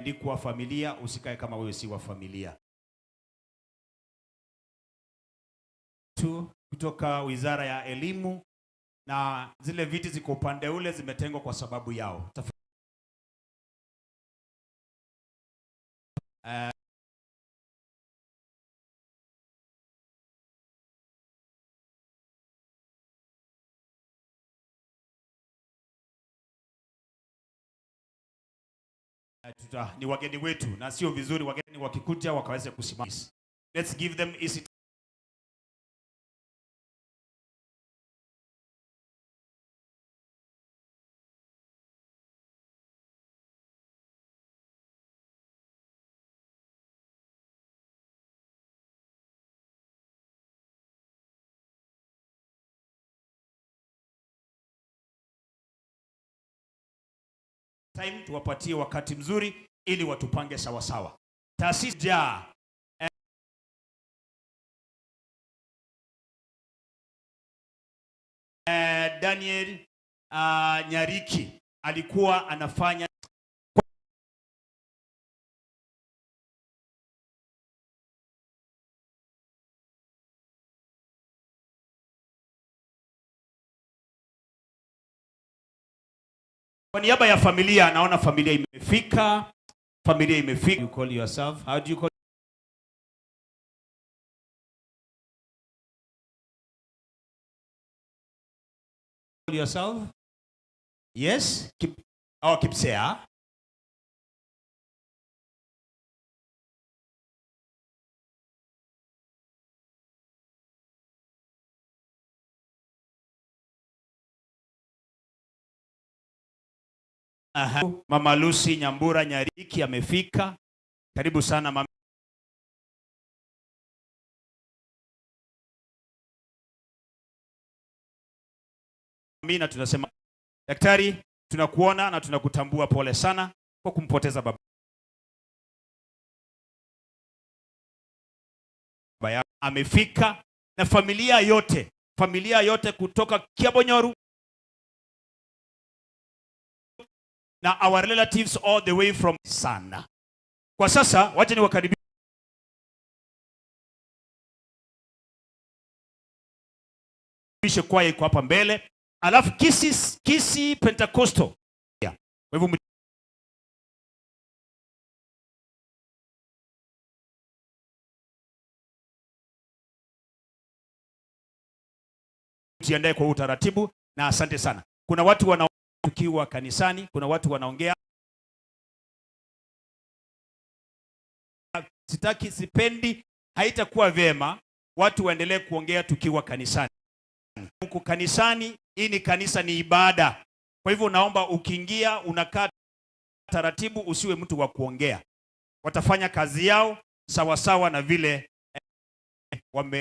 Andikwa familia, usikae kama wewe si wa familia. Tu kutoka Wizara ya Elimu na zile viti ziko upande ule zimetengwa kwa sababu yao. Ni wageni wetu na sio vizuri wageni wakikuja wakaweze kusimama. Let's give them easy time, tuwapatie wakati mzuri ili watupange sawasawa. Taasisi ja Daniel Nyariki alikuwa anafanya. Kwa niaba ya familia, naona familia imefika, familia imefika. You call yourself? How do you call yourself? Yes? Oh, Kipsea. Aha. Mama Lucy Nyambura Nyariki amefika. Karibu sana mama. Amina, tunasema daktari, tunakuona na tunakutambua, pole sana kwa kumpoteza baba yako. Amefika na familia yote, familia yote kutoka Kiabonyoru na our relatives all the way from sana. Kwa sasa wacha niwakaribishe kwaya iko hapa mbele, alafu Kisii Pentecostal. Yeah. Kwa hivyo mjiandae kwa utaratibu na asante sana. Kuna watu tukiwa kanisani, kuna watu wanaongea. Sitaki, sipendi, haitakuwa vyema watu waendelee kuongea tukiwa kanisani. Huku kanisani, hii ni kanisa, ni ibada. Kwa hivyo naomba ukiingia unakaa taratibu, usiwe mtu wa kuongea. Watafanya kazi yao sawasawa na vile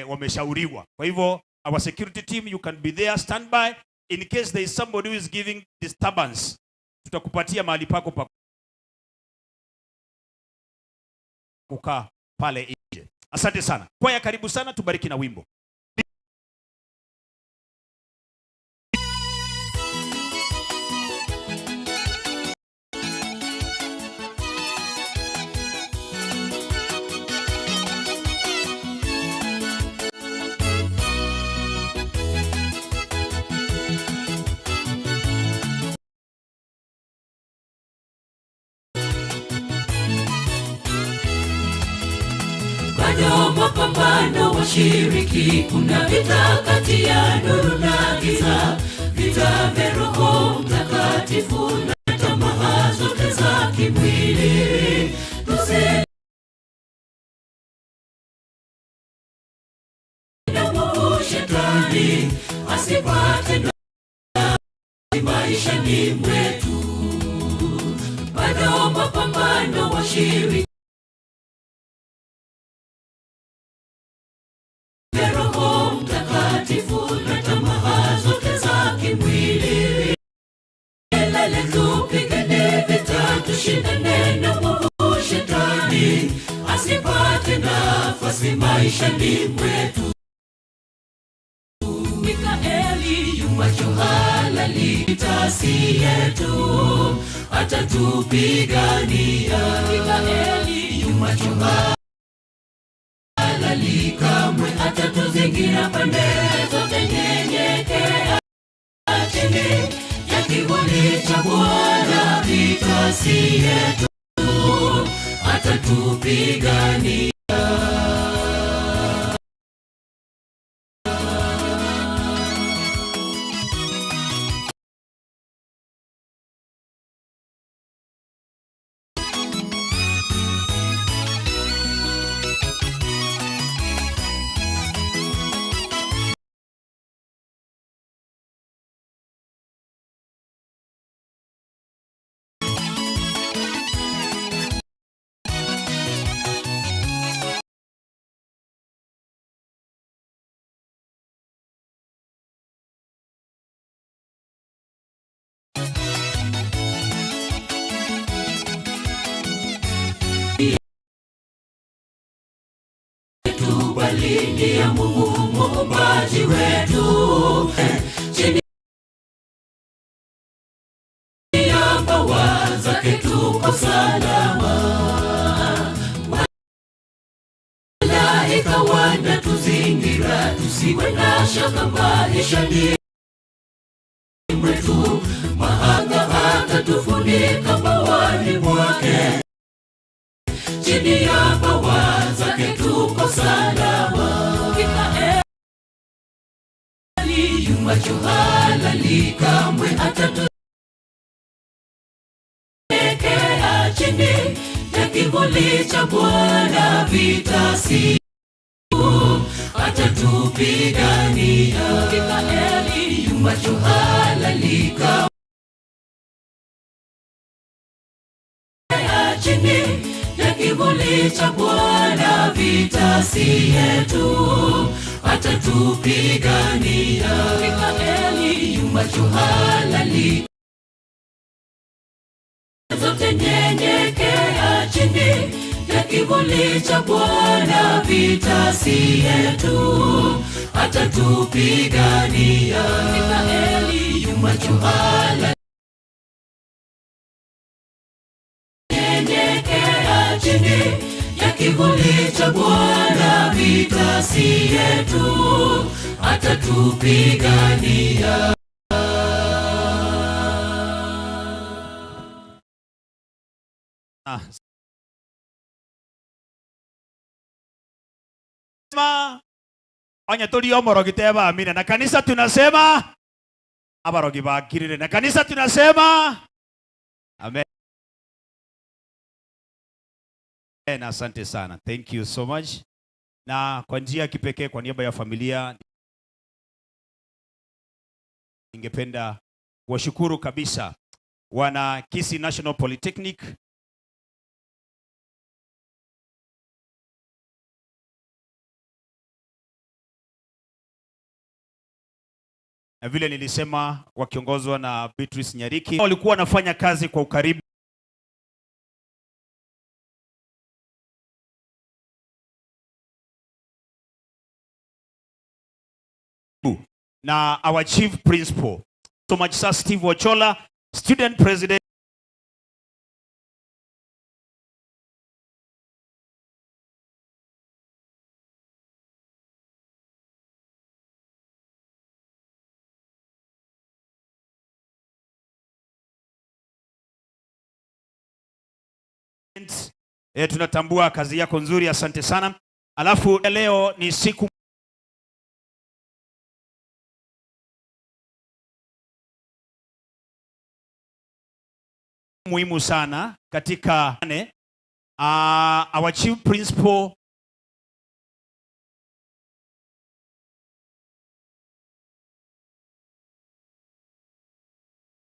wameshauriwa. Kwa hivyo our security team, you can be there, stand by in case there is somebody who is giving disturbance. Tutakupatia mahali pako pa kukaa pale nje. Asante sana. Kwaya, karibu sana, tubariki na wimbo. Bado mapambano washiriki, kuna vita kati ya nuru na giza, vita vya Roho Mtakatifu na tamaa zote za kimwili. Tusilaumu shetani asipate nafasi maishani mwetu. Bado mapambano washiriki, vya Roho Mtakatifu na tamaa zote za kimwili. Lele tupigane vita, tushindane na mwovu shetani, asipate nafasi maishani mwetu. Mikaeli yu macho halali, tasi yetu. Atatupigania. Mikaeli yu macho, halali kamwe, atatuzingira pande zote. Nyenyekea chini ya kivuli cha Bwana, vita si yetu, atatupigania. Bali ni ya Mungu muumbaji wetu. Chini ya mbawa zake tuko salama. Malaika wanatuzingira, tusiwe na shaka maishani mwetu, maana atatufunika mawani mwake. Chini ya mbawa zake tuko salama. Mikaeli yu macho, halali kamwe, atatuwekea chini ya kivuli cha Bwana, vita si atatupigania. Mikaeli yu macho, halali kamwe, chini ya kivuli cha Bwana, vita si yetu, atatupigania. Mikaeli yu macho, halali zote, nyenyekea chini ya kivuli cha Bwana, vita si yetu, atatupigania. Mikaeli yu macho, halali nyenyekea chini ya kivuli cha Bwana, vita si yetu, atatupigania. Ah. Sema, onye tuli omorogi teba amina. Na kanisa tunasema abarogi bakirire. Na kanisa tunasema amen. Asante sana. Thank you so much. Na kwa njia ya kipekee kwa niaba ya familia ningependa kuwashukuru kabisa wana Kisii National Polytechnic na vile nilisema wakiongozwa na Beatrice Nyariki walikuwa wanafanya kazi kwa ukaribu na our chief principal. So much, Sir Steve Ochola, student president. Tunatambua kazi yako nzuri, asante sana. Alafu leo ni siku muhimu sana katika our chief principal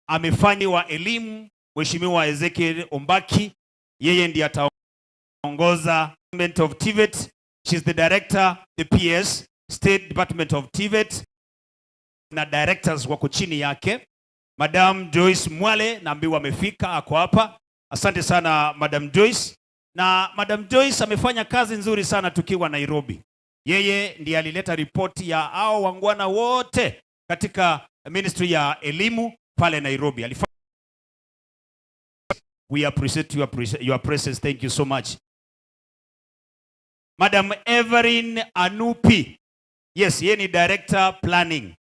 amefanya wa elimu Mheshimiwa Ezekiel Ombaki, yeye ndiye ataongoza Department of TVET. She's the director, the PS, State Department of TVET, na directors wako chini yake. Madam Joyce Mwale naambiwa amefika, ako hapa. Asante sana Madam Joyce. Na Madam Joyce amefanya kazi nzuri sana tukiwa Nairobi. Yeye ndiye alileta ripoti ya hao wangwana wote katika Ministry ya Elimu pale Nairobi. Alifanya We appreciate your presence. Thank you so much. Madam Everin Anupi. Yes, yeye ni Director Planning.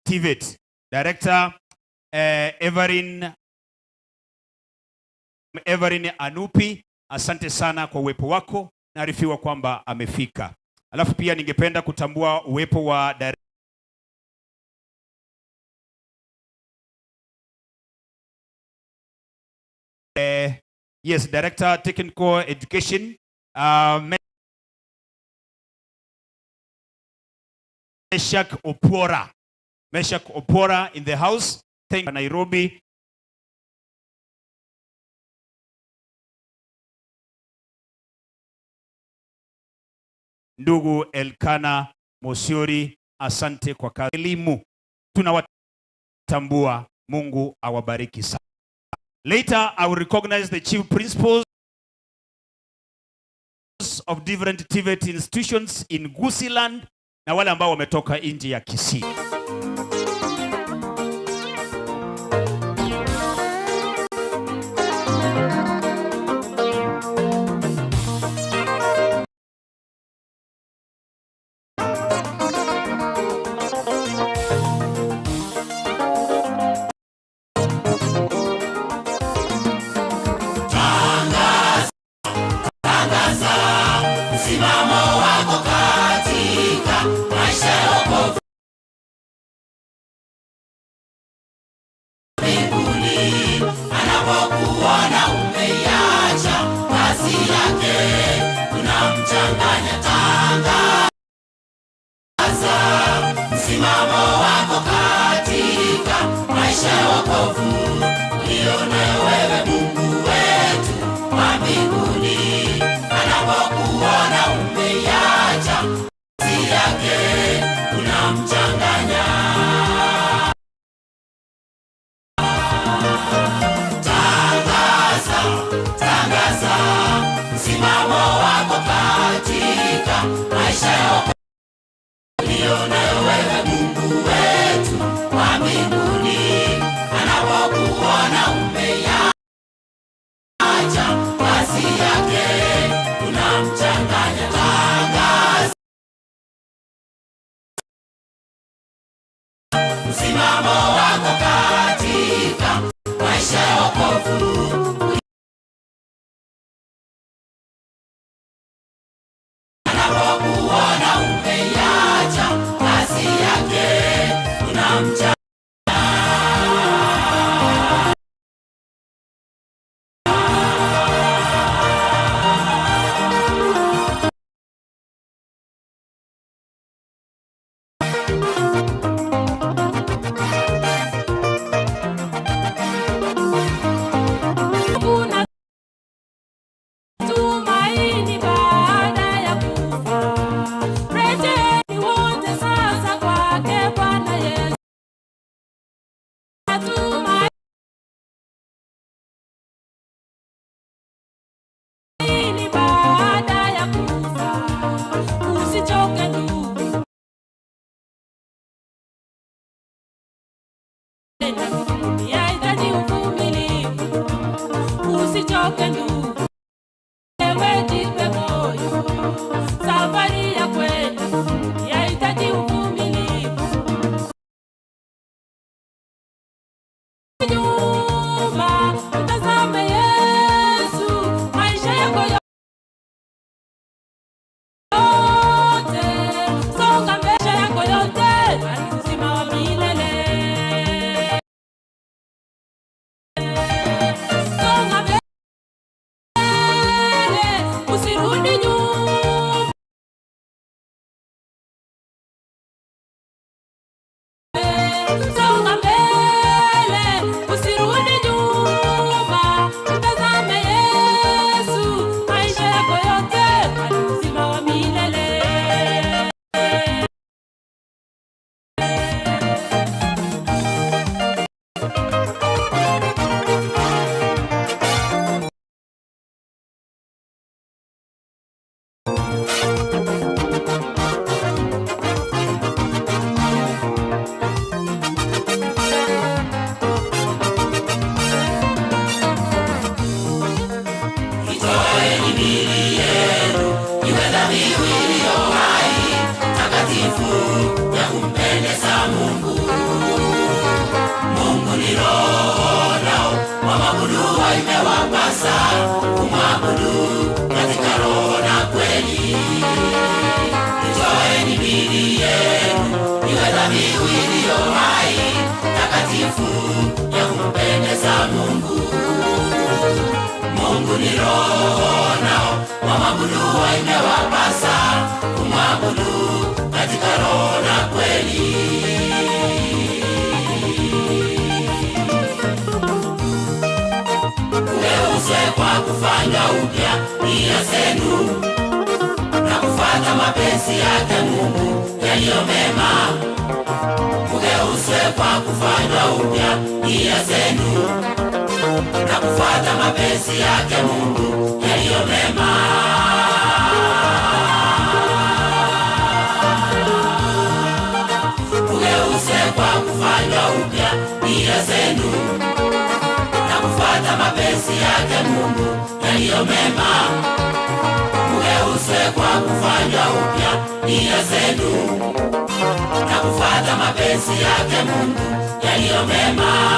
TVET. Director Everin Anupi, asante sana kwa uwepo wako. Naarifiwa kwamba amefika. Alafu pia ningependa kutambua uwepo wa yes, Director Technical Education, Meshak Opora. Meshak Opora in the house. Thank you, Nairobi. Ndugu Elkana Mosiori, asante kwa kazi. Elimu tunawatambua. Mungu awabariki sana. Later, I will recognize the chief principals of different TVET institutions in Gusiiland na wale ambao wametoka nje ya Kisii. Msimamo wako katika maisha ya wokovu mbinguni, anapokuona umeiacha kazi yake, unamchanganya. Tangaza msimamo wako katika maisha ya wokovu ulionayo wewe, Mungu wetu wa mbinguni, anapokuona umeiacha kazi yake, unamchanganya. Tangaza, tangaza msimamo wako katika maisha ya wokovu ulionayo wewe, Mungu wetu wa mbinguni, anapokuona umeiacha kazi yake, unamchanganya. Tangaza msimamo wako katika maisha ya wokovu, anapokuona umeiacha kazi yake, unamchanganya. Dhabihu iliyo hai, takatifu, ya kumpendeza Mungu. Mungu ni roho, nao wamwabuduo imewapasa kumwabudu katika roho na kweli. Itoeni miili yenu iwe dhabihu iliyo hai, takatifu, ya kumpendeza Mungu. Mungu ni roho, nao wamwabuduo imewapasa kumwabudu katika roho na kweli. Mugeuzwe kwa kufanywa upya nia zenu na kufuata mapenzi yake Mungu yaliyo mema. Mugeuzwe kwa kufanywa upya nia zenu na kufuata mapenzi yake Mungu yaliyo mema. Mugeuzwe kwa kufanywa upya nia zenu na kufuata mapenzi yake Mungu yaliyo mema. Mugeuzwe kwa kufanywa upya nia zenu na kufuata mapenzi yake Mungu yaliyo mema.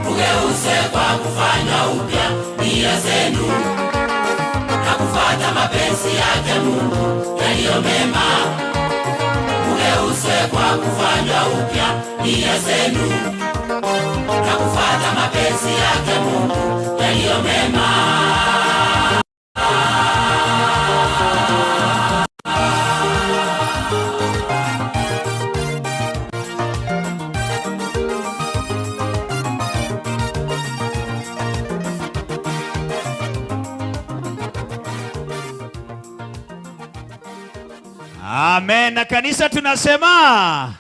Mugeuzwe kwa kufanywa upya nia zenu na kufuata mapenzi yake Mungu yaliyo mema. Mugeuzwe kwa kufanywa upya nia zenu na kufuata mapenzi yake Mungu yaliyo mema. Amen. Na kanisa tunasema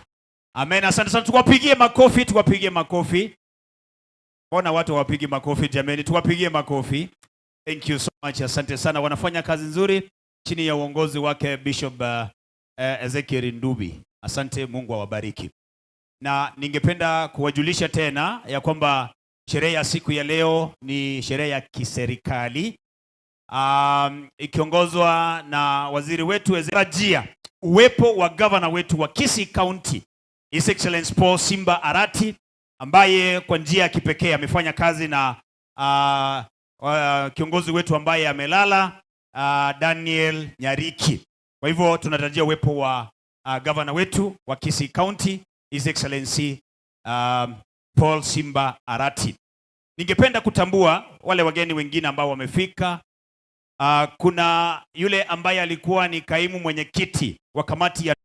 amen. Asante sana, tuwapigie makofi, tuwapigie makofi. Mbona watu hawapigi makofi jameni? Tuwapigie makofi. Thank you so much. Asante sana, wanafanya kazi nzuri chini ya uongozi wake Bishop Ezekiel Ndubi. Asante, Mungu awabariki. Na ningependa kuwajulisha tena ya kwamba sherehe ya siku ya leo ni sherehe ya kiserikali ikiongozwa na waziri wetu Ezra, uwepo wa gavana wetu wa Kisii County, His Excellency Paul Simba Arati, ambaye kwa njia ya kipekee amefanya kazi na kiongozi wetu ambaye amelala, Daniel Nyariki. Kwa hivyo tunatarajia uwepo wa gavana wetu wa Kisii County, His Excellency Paul Simba Arati. Ningependa kutambua wale wageni wengine ambao wamefika. Kuna yule ambaye alikuwa ni kaimu mwenyekiti wa kamati ya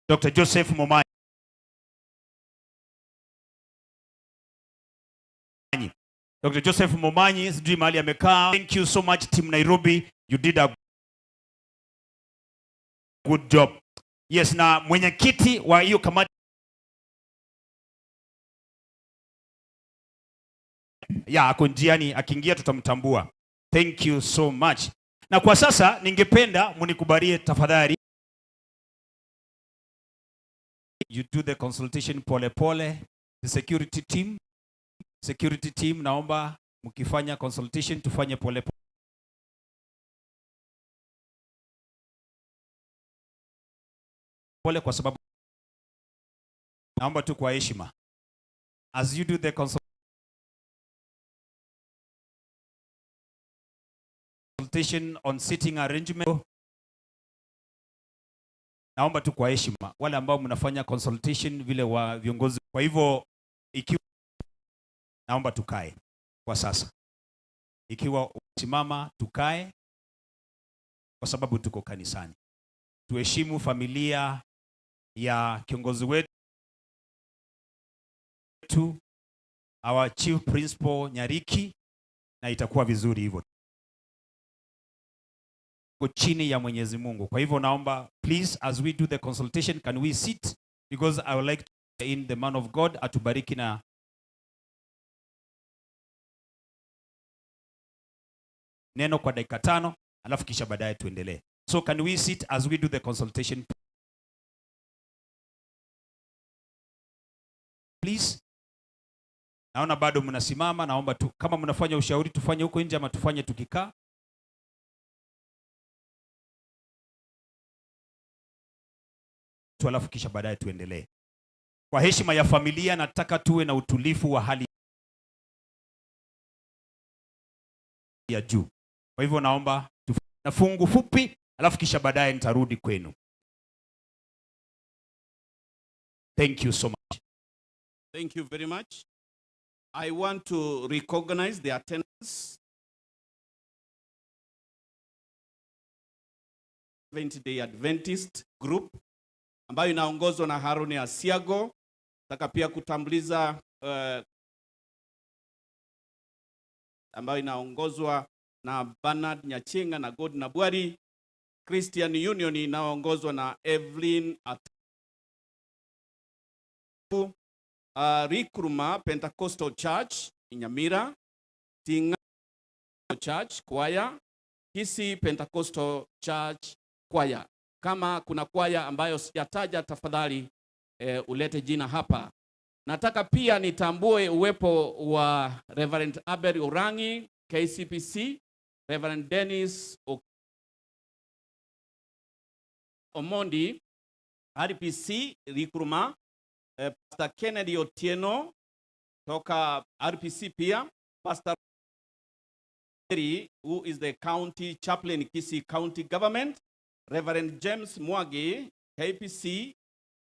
Dr. Joseph Momanyi. Dr. Joseph Momanyi, sijui mahali amekaa. Thank you so much, Team Nairobi. You did a good job. Yes, na mwenyekiti wa hiyo kamati ya ako njiani, akiingia tutamtambua. Thank you so much. Na kwa sasa ningependa munikubalie tafadhali. You do the consultation pole pole. The security team, naomba mkifanya consultation tufanye pole pole, kwa sababu naomba tu kwa heshima, as you do the consultation on sitting arrangement, naomba tu kwa heshima wale ambao mnafanya consultation vile wa viongozi. Kwa hivyo ikiwa naomba tukae kwa sasa, ikiwa usimama tukae, kwa sababu tuko kanisani. Tuheshimu familia ya kiongozi wetu, our chief principal Nyariki, na itakuwa vizuri hivyo chini ya Mwenyezi Mungu. Kwa hivyo naomba, please, as we do the consultation, can we sit, because I would like to in the man of God atubariki na Neno kwa dakika 5, alafu kisha baadaye tuendelee. So can we sit as we do the consultation, please? Naona bado mnasimama, naomba tu kama mnafanya ushauri tufanye huko nje ama tufanye tukikaa. Tu alafu kisha baadaye tuendelee. Kwa heshima ya familia nataka tuwe na utulivu wa hali ya juu. Kwa hivyo naomba na fungu fupi alafu kisha baadaye nitarudi kwenu. Thank you so much. Thank you very much. I want to recognize the attendance. Seventh-day Adventist Group ambayo inaongozwa na Haruni Asiago. Nataka pia kutambuliza ambayo inaongozwa na Bernard Nyachinga na God Nabwari. Christian Union inaongozwa na Evelyn Atu. Rikuruma Pentecostal Church Nyamira, Tinga Church Choir, Kisii Pentecostal Church Choir. Kama kuna kwaya ambayo sijataja, tafadhali ulete jina hapa. Nataka pia nitambue uwepo wa Reverend Abel Orangi KCPC, Reverend Dennis Omondi RPC Rikuruma, Pastor Kennedy Otieno toka RPC pia, Pastor Mary, who is the county chaplain Kisii County Government, Reverend James Mwagi KPC,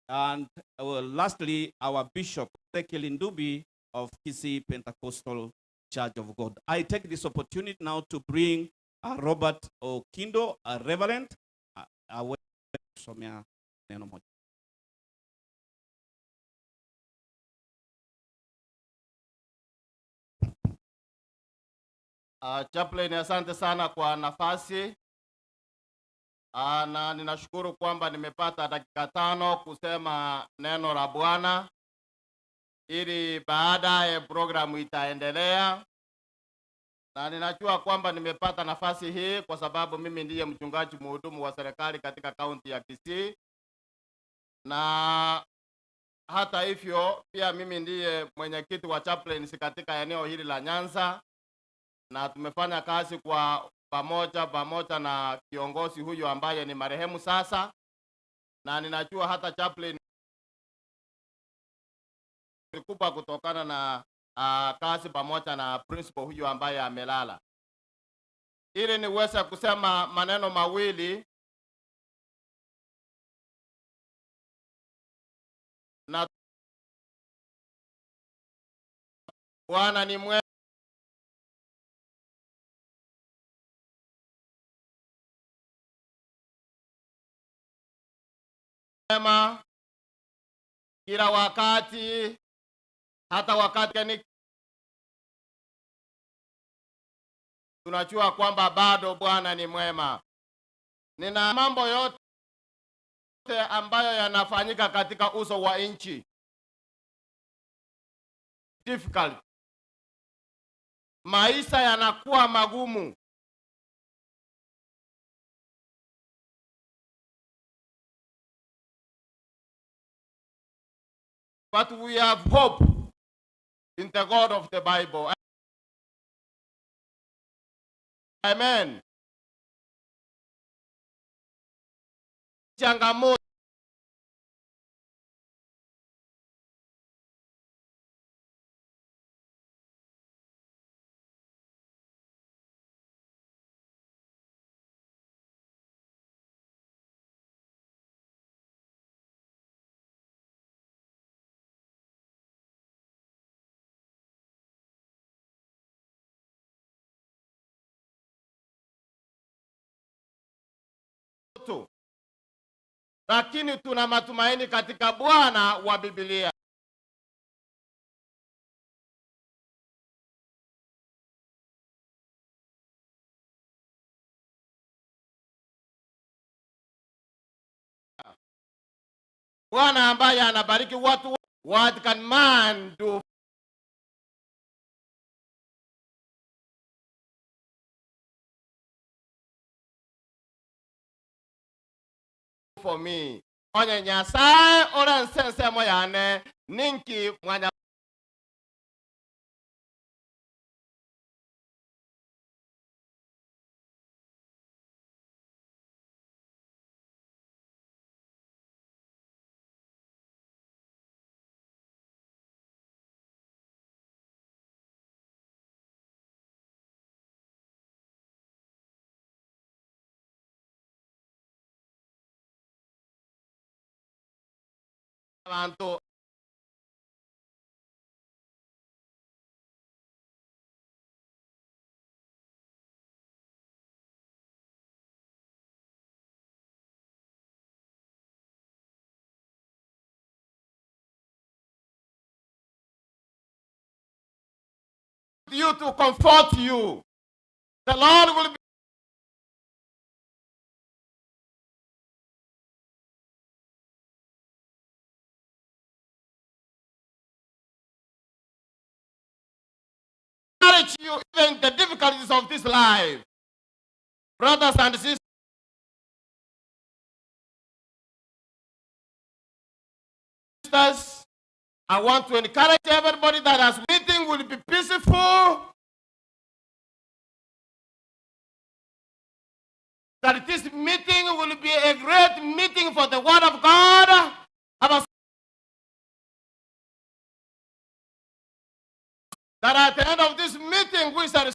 and lastly our Bishop Ezekiel Ndubi of Kisii Pentecostal Church of God. I take this opportunity now to bring Robert Okindo, a reverend, aweze kusomea neno moja. Chaplain, asante sana kwa nafasi. Na ninashukuru kwamba nimepata dakika 5 kusema neno la Bwana ili baadaye programu itaendelea. Na ninajua kwamba nimepata nafasi hii kwa sababu mimi ndiye mchungaji mhudumu wa serikali katika kaunti ya Kisii. Na hata hivyo pia mimi ndiye mwenyekiti wa chaplains katika eneo hili la Nyanza, na tumefanya kazi kwa pamoja na kiongozi huyu ambaye ni marehemu sasa. Na ninajua hata chaplain kubwa kutokana na kazi pamoja na principal huyu ambaye amelala. Ili niweze kusema maneno mawili na Bwana ni mwema kila wakati, hata wakati ni tunajua kwamba bado Bwana ni mwema. Nina mambo yote ambayo yanafanyika katika uso wa nchi difficult, maisha yanakuwa magumu, but we have hope in the God of the Bible. Amen. Changamoto tu, lakini tuna matumaini katika Bwana wa Biblia. Bwana ambaye anabariki watu. What can man do? For me. Onye Nyasaye ore nsensemo yane ninki mwanya bantu you to comfort you. The Lord will be encourage you even the difficulties of this life. Brothers and sisters, I want to encourage everybody that as meeting will be peaceful, that this meeting will be a great meeting for the Word of God. That at the end of this meeting, we shall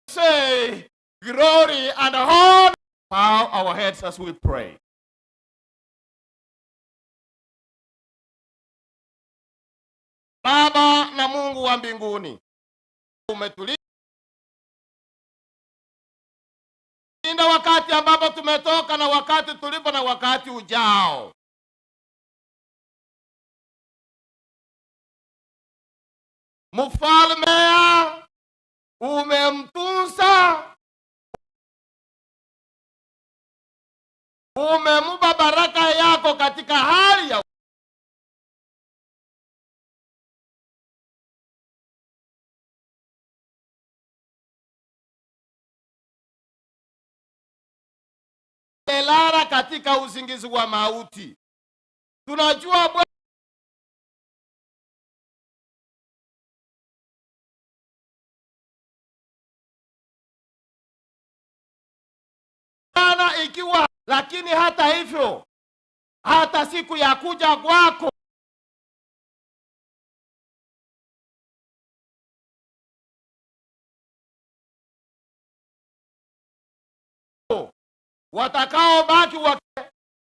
say, glory and honor. Bow our heads as we pray. Baba na Mungu wa mbinguni, umetulinda wakati ambapo tumetoka na wakati tulipo na wakati ujao. Mfalme umemtunza, umemupa baraka yako katika hali ya lara katika usingizi wa mauti. Tunajua Bwana ikiwa, lakini hata hivyo, hata siku ya kuja kwako watakao baki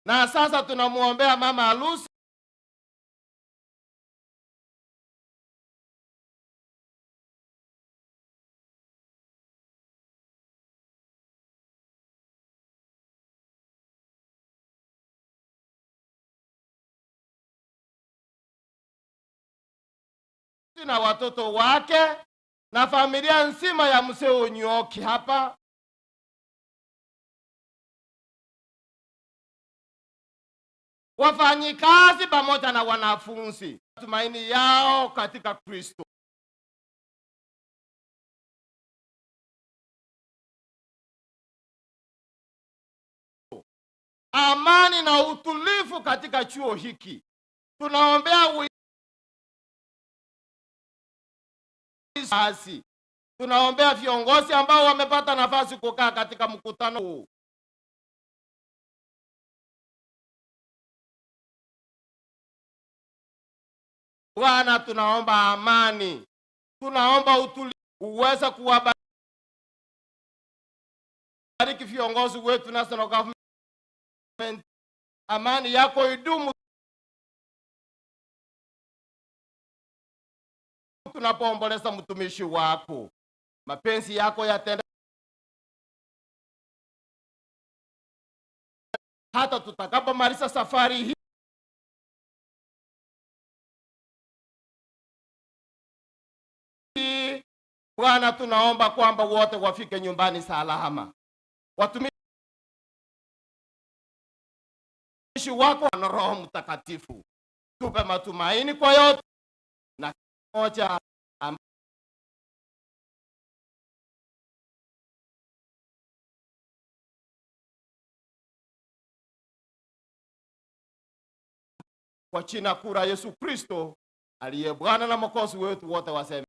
na sasa tunamuombea Mama Lucy na watoto wake na familia nzima ya Mzee Onyoki hapa. Wafanyikazi pamoja na wanafunzi, tumaini yao katika Kristo. Amani na utulivu katika chuo hiki. Tunaombea uasi. Tunaombea viongozi ambao wamepata nafasi kukaa katika mkutano huu. Bwana, tunaomba amani, tunaomba utulivu, uweze kuwabariki viongozi wetu national government. Amani yako idumu tunapoomboleza mtumishi wako. Mapenzi yako yatenda hata tutakapomaliza safari hii. Bwana, tunaomba kwamba wote wafike nyumbani salama. Watumishi wako na Roho Mtakatifu, tupe matumaini kwa yote na moja. Kwa jina kuu la Yesu Kristo aliye Bwana na Mwokozi wetu, wote waseme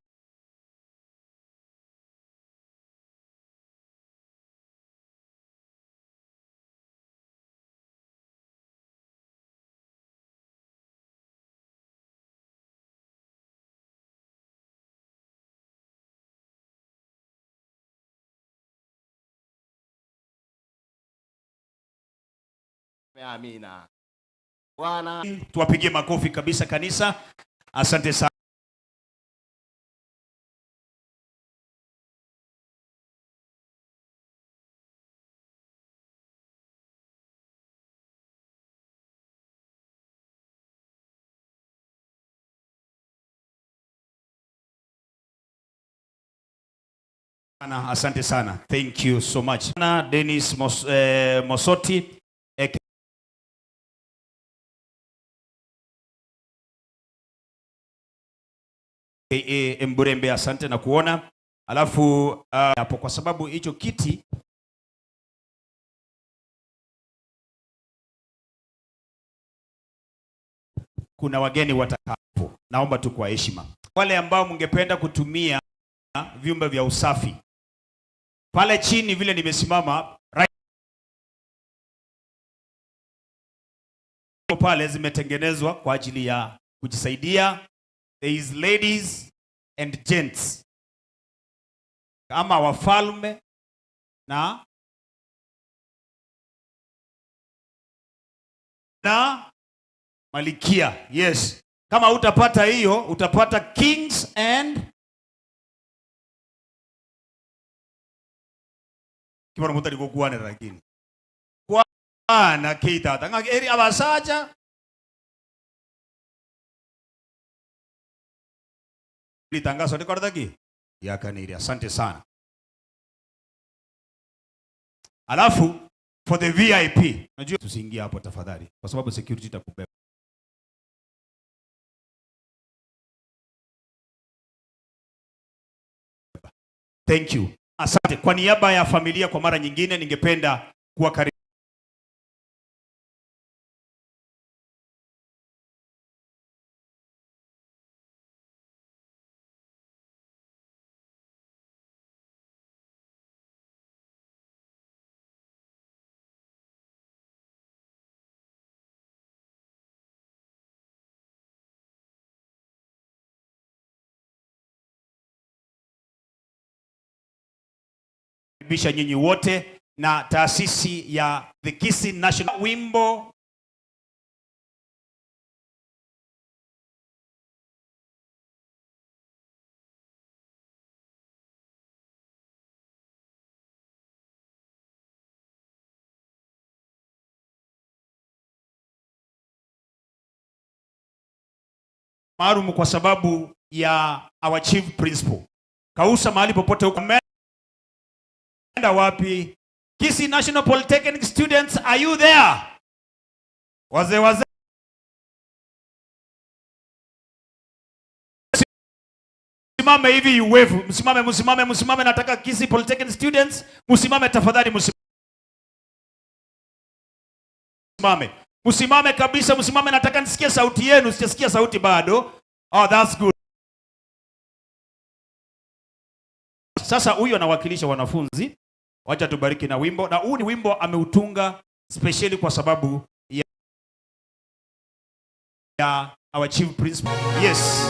amina. Bwana Tuwapigie makofi kabisa kanisa. Asante sana. Asante sana. Thank you so much. Na Dennis Mosoti aka Mburembe, asante na kuona. Alafu hapo kwa sababu hicho kiti kuna wageni watakapo, naomba tu kwa heshima, wale ambao mngependa kutumia vyumba vya usafi pale chini vile nimesimama right pale, zimetengenezwa kwa ajili ya kujisaidia. There is ladies and gents, kama wafalme na malikia. Yes, kama utapata hiyo utapata kings and kibona mutari gokwanera lakini kwana keitata ng'aki eri abasacha litangazo likorotaki yakaniri. Asante sana. Alafu for the VIP, najua tusiingie hapo tafadhali, kwa sababu security itakubeba. Thank you. Asante. Kwa niaba ya familia, kwa mara nyingine ningependa kuwakaribisha nyinyi wote na taasisi ya The Kisii National Wimbo maalum kwa sababu ya our chief principal. Kausa mahali popote huko. Ameenda wapi? Kisii National Polytechnic students, are you there? Wazee wazee, msimame hivi you wave. Msimame, msimame, msimame. Nataka Kisii Polytechnic students msimame tafadhali, msimame. Msimame kabisa, msimame. Nataka nisikie sauti yenu, sijasikia sauti bado. Oh, that's good. Sasa huyu anawakilisha wanafunzi. Wacha tubariki na wimbo. Na huu ni wimbo ameutunga specially kwa sababu ya our chief principal. Yes.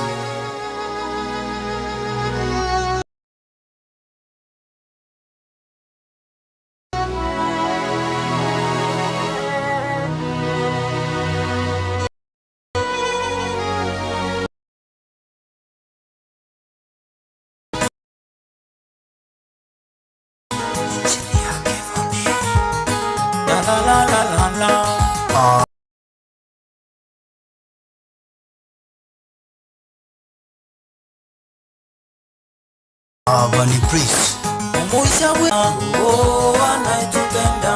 La la la la la. Bunny Priest. Mungu oh, anayetupenda.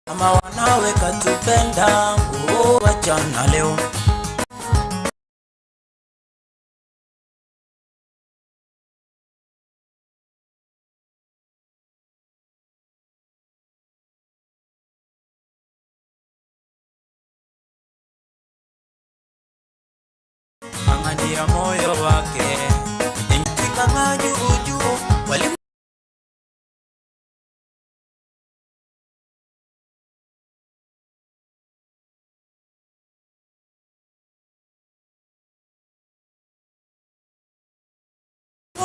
Kama wanawe katupenda, oh, wachana leo. Ang'ania moyo wake Kang'aa juu juu walimu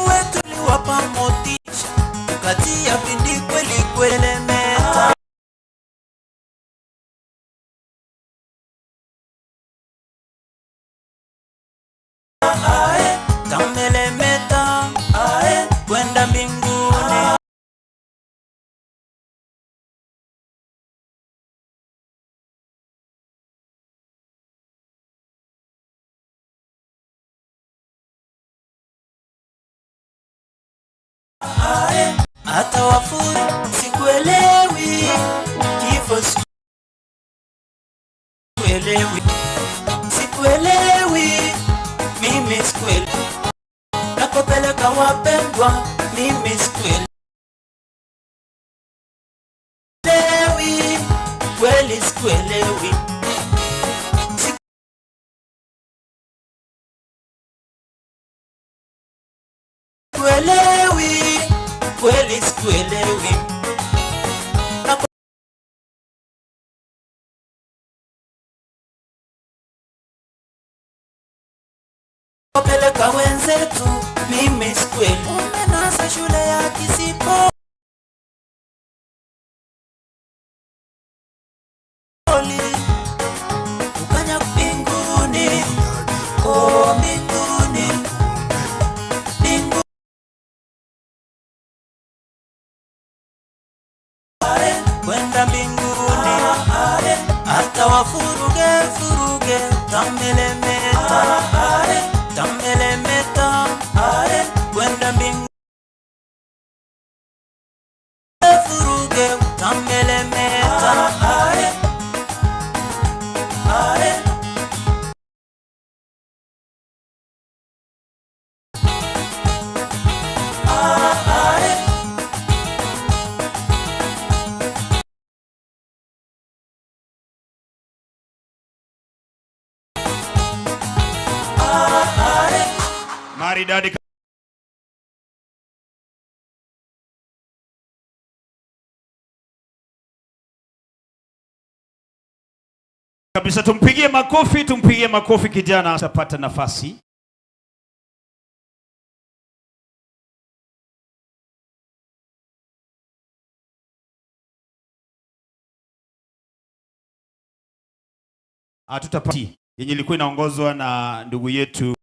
wetu liwapa motisha, tukatia bidii kweli kweli meta. Ae, tamelemeta, ae, kwenda mbinguni. Ae, hata wafuri sikuelewi, kifo sikuelewi, sikuelewi, mimi sikuelewi, nakopeleka wapendwa, mimi sikuelewi, kweli sikuelewi. Sikuelewi, kweli sikuelewi. Nakopeleka wenzetu, mimi sikuelewi. Umenasa shule ya Kisipoli, ukanya mbinguni, oh mbinguni, mbinguni. Kwenda mbinguni, hata wafuruge furuge, tamelemeta, tamelemeta, kwenda mbinguni, furuge, tamelemeta. Maridadi kabisa, tumpigie makofi, tumpigie makofi kijana atapata nafasi. Hatutapata yenye ilikuwa inaongozwa na ndugu yetu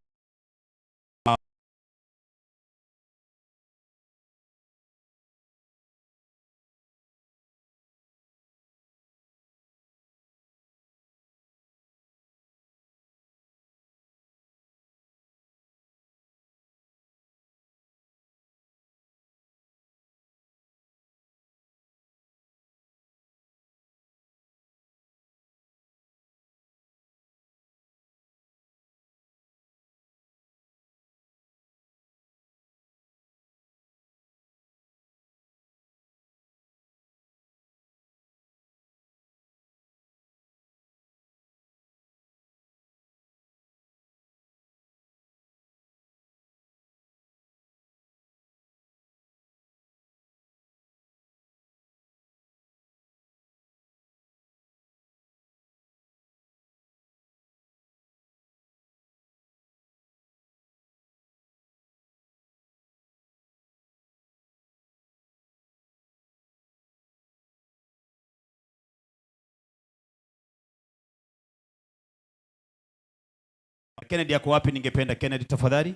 Kennedy yako wapi? Ningependa Kennedy tafadhali.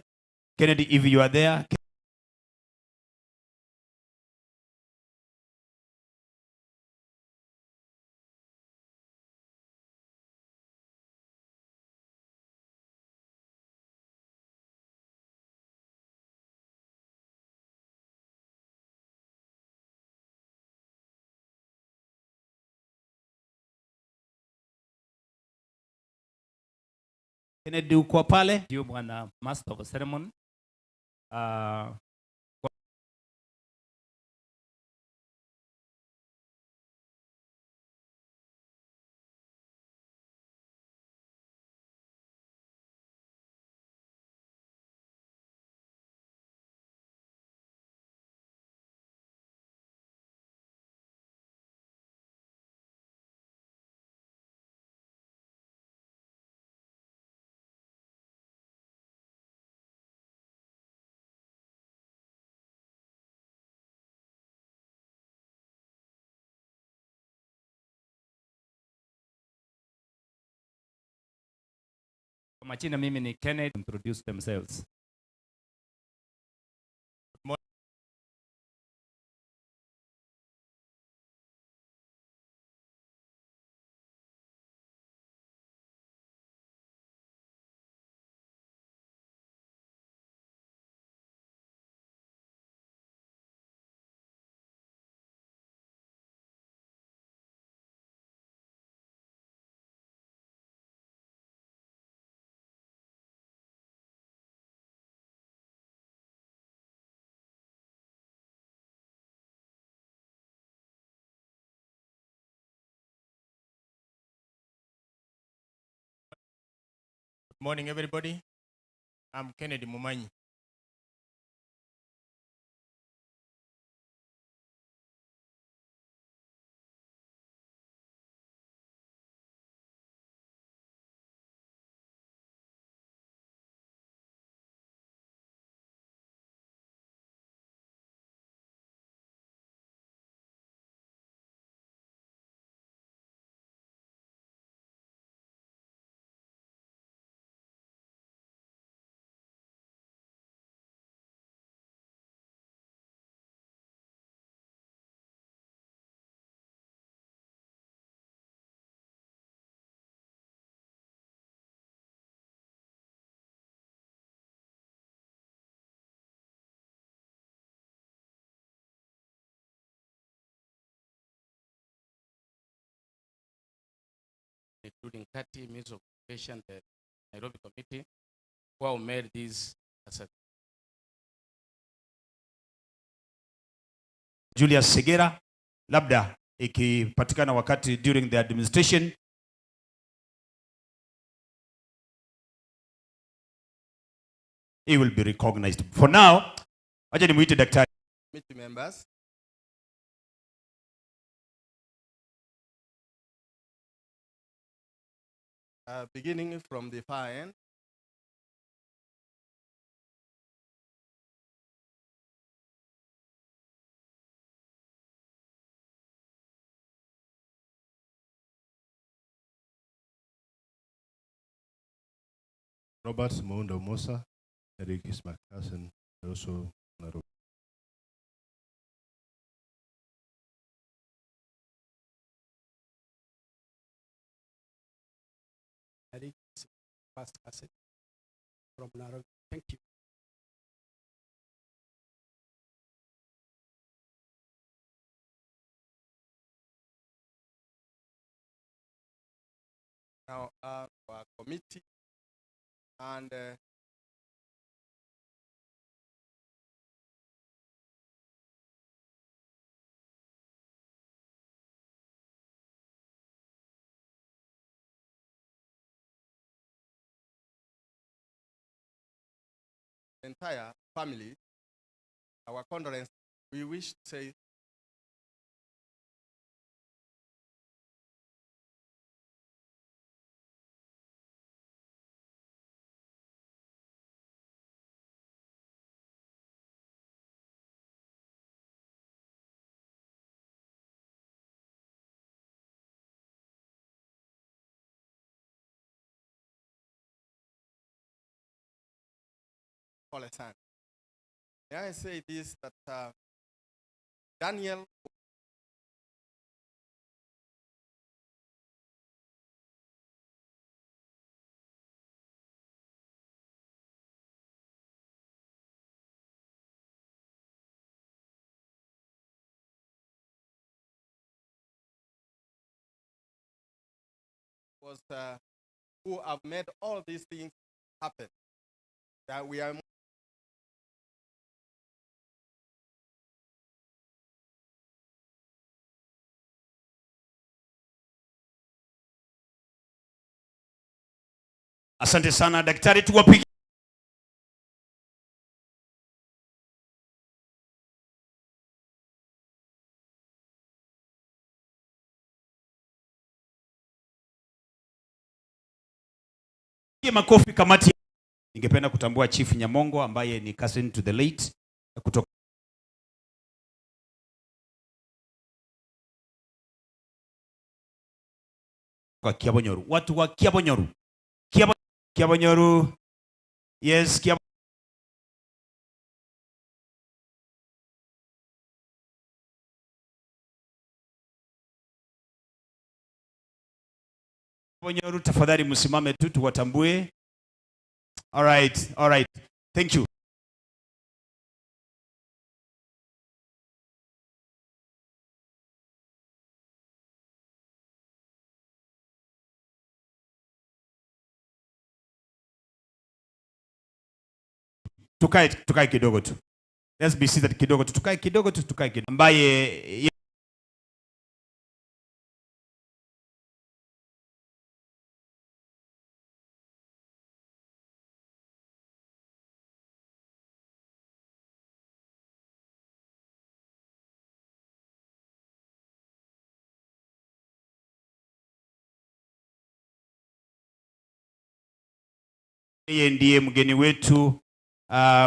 Kennedy, if you are there. Kennedy uko pale? Ndio bwana Master of Ceremony. Kwa majina mimi ni Kenneth. Introduce themselves. Good morning, everybody. I'm Kennedy Mumanyi. Including 30 Minister of Education, the Nairobi Committee, who have made this as a Julius Segera, labda ikipatikana wakati during the administration he will be recognized. For now, acha nimuite daktari. Committee members. Beginning from the far end. Robert Moundo Musa, Eric is my cousin, also Nairobi. Eric is first cousin from Nairobi. Thank you. Now, our committee and entire family, our condolence. We wish to say pole sana. May I say this, that Daniel was who have made all these things happen. That we are Asante sana daktari, tuwapige makofi kamati. Ningependa kutambua Chief Nyamongo ambaye ni cousin to the late kutoka Kiabonyoru. Watu wa Kiabonyoru. Kiabonyoru. Yes, Kiabonyoru, tafadhali msimame tu tuwatambue. All right, all right. Thank you. Tukae kidogo tu. Let's be seated kidogo tu. Tukae kidogo tu, tukae kidogo. Ambaye yeye ndiye mgeni wetu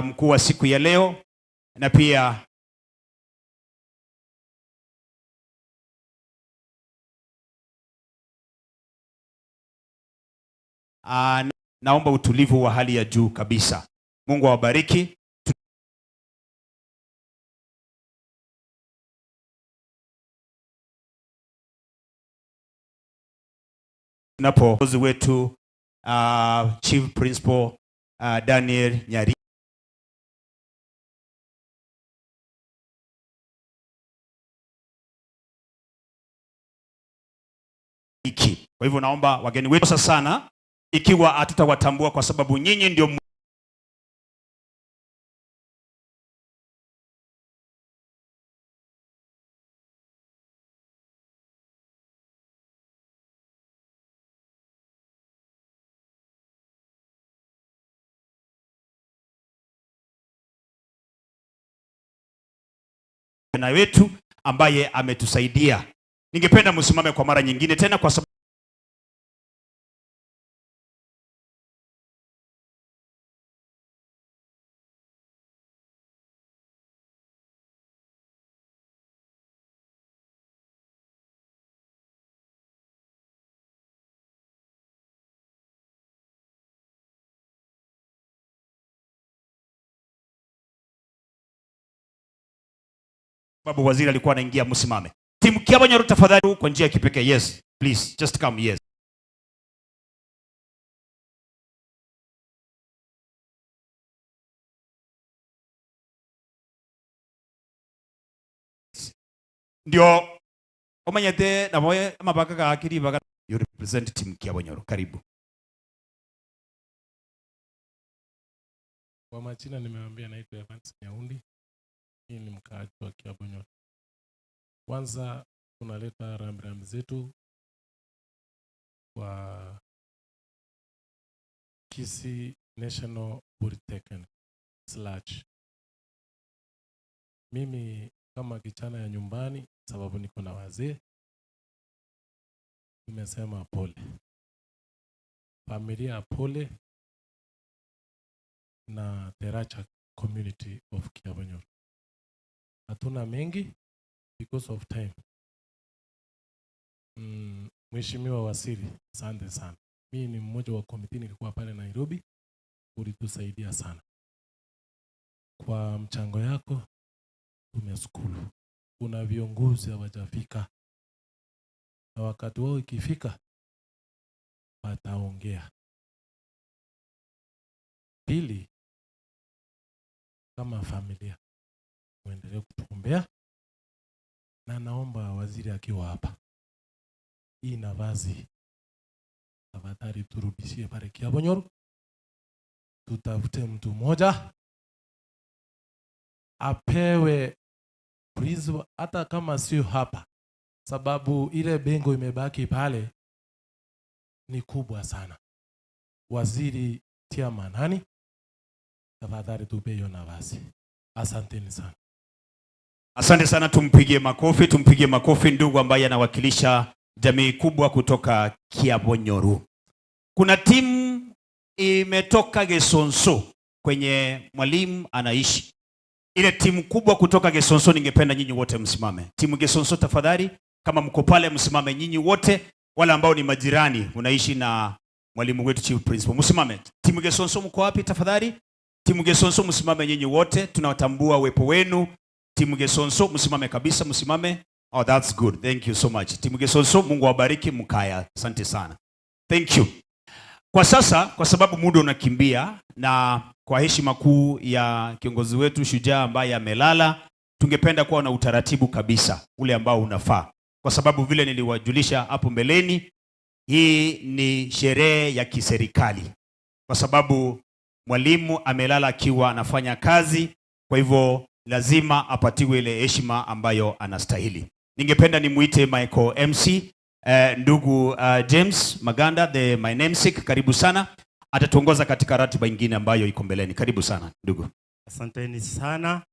mkuu wa siku ya leo, na pia naomba utulivu wa hali ya juu kabisa. Mungu awabariki. Tunapo wetu Chief Principal Daniel Nyariki. Kwa hivyo naomba wageni wetu sasa sana, ikiwa hatutawatambua kwa sababu nyinyi ndio na wetu ambaye ametusaidia. Ningependa msimame kwa mara nyingine tena kwa sababu waziri alikuwa anaingia, msimame. Timu Kiabonyoru tafadhali, kwa njia ya kipekee. Yes, please just come. Yes. Ndio omanyete na moye amabaka ga akiri baga. You represent team Kiabonyoru. Karibu. Kwa majina nimewaambia naitwa Evans Nyaundi. Hii ni mkaaji wa Kiabonyoru. Kwanza tunaleta rambirambi zetu kwa Kisii National Polytechnic Slash. Mimi kama kijana ya nyumbani, sababu niko na wazee, nimesema pole. Familia pole na Teracha community of Kiabonyoru. Hatuna mengi because of time. Mheshimiwa Waziri, asante sana. Mimi ni mmoja wa committee, nilikuwa pale Nairobi, ulitusaidia sana. Kwa mchango yako tumeshukuru. Kuna viongozi hawajafika, na wakati wao ikifika wataongea. Pili, kama familia muendelee kutuombea, na naomba waziri akiwa hapa, hii nafasi tafadhali turudishie pale Kiabonyoru, tutafute mtu mmoja apewe principal, hata kama sio hapa, sababu ile bengo imebaki pale ni kubwa sana. Waziri tia maanani, tafadhali tupe hiyo nafasi. Asanteni sana. Asante sana, tumpigie makofi, tumpigie makofi ndugu ambaye anawakilisha jamii kubwa kutoka Kiabonyoru. Kuna timu imetoka Gesonso kwenye mwalimu anaishi. Ile timu kubwa kutoka Gesonso, ningependa nyinyi wote msimame. Timu Gesonso tafadhali, kama mko pale msimame nyinyi wote, wale ambao ni majirani unaishi na Mwalimu wetu chief principal. Msimame. Timu Gesonso mko wapi tafadhali? Timu Gesonso msimame nyinyi wote, tunatambua uwepo wenu. Timu Gesonso msimame kabisa, msimame. Oh, that's good. Thank you so much. Timu Gesonso, Mungu awabariki mkaya. Asante sana. Thank you. Kwa sasa, kwa sababu muda unakimbia na kwa heshima kuu ya kiongozi wetu shujaa ambaye amelala, tungependa kuwa na utaratibu kabisa ule ambao unafaa, kwa sababu vile niliwajulisha hapo mbeleni, hii ni sherehe ya kiserikali, kwa sababu mwalimu amelala akiwa anafanya kazi, kwa hivyo lazima apatiwe ile heshima ambayo anastahili. Ningependa nimuite Michael MC, ndugu James Maganda, the my namesake, karibu sana. Atatuongoza katika ratiba ingine ambayo iko mbeleni. Karibu sana ndugu. Asanteni sana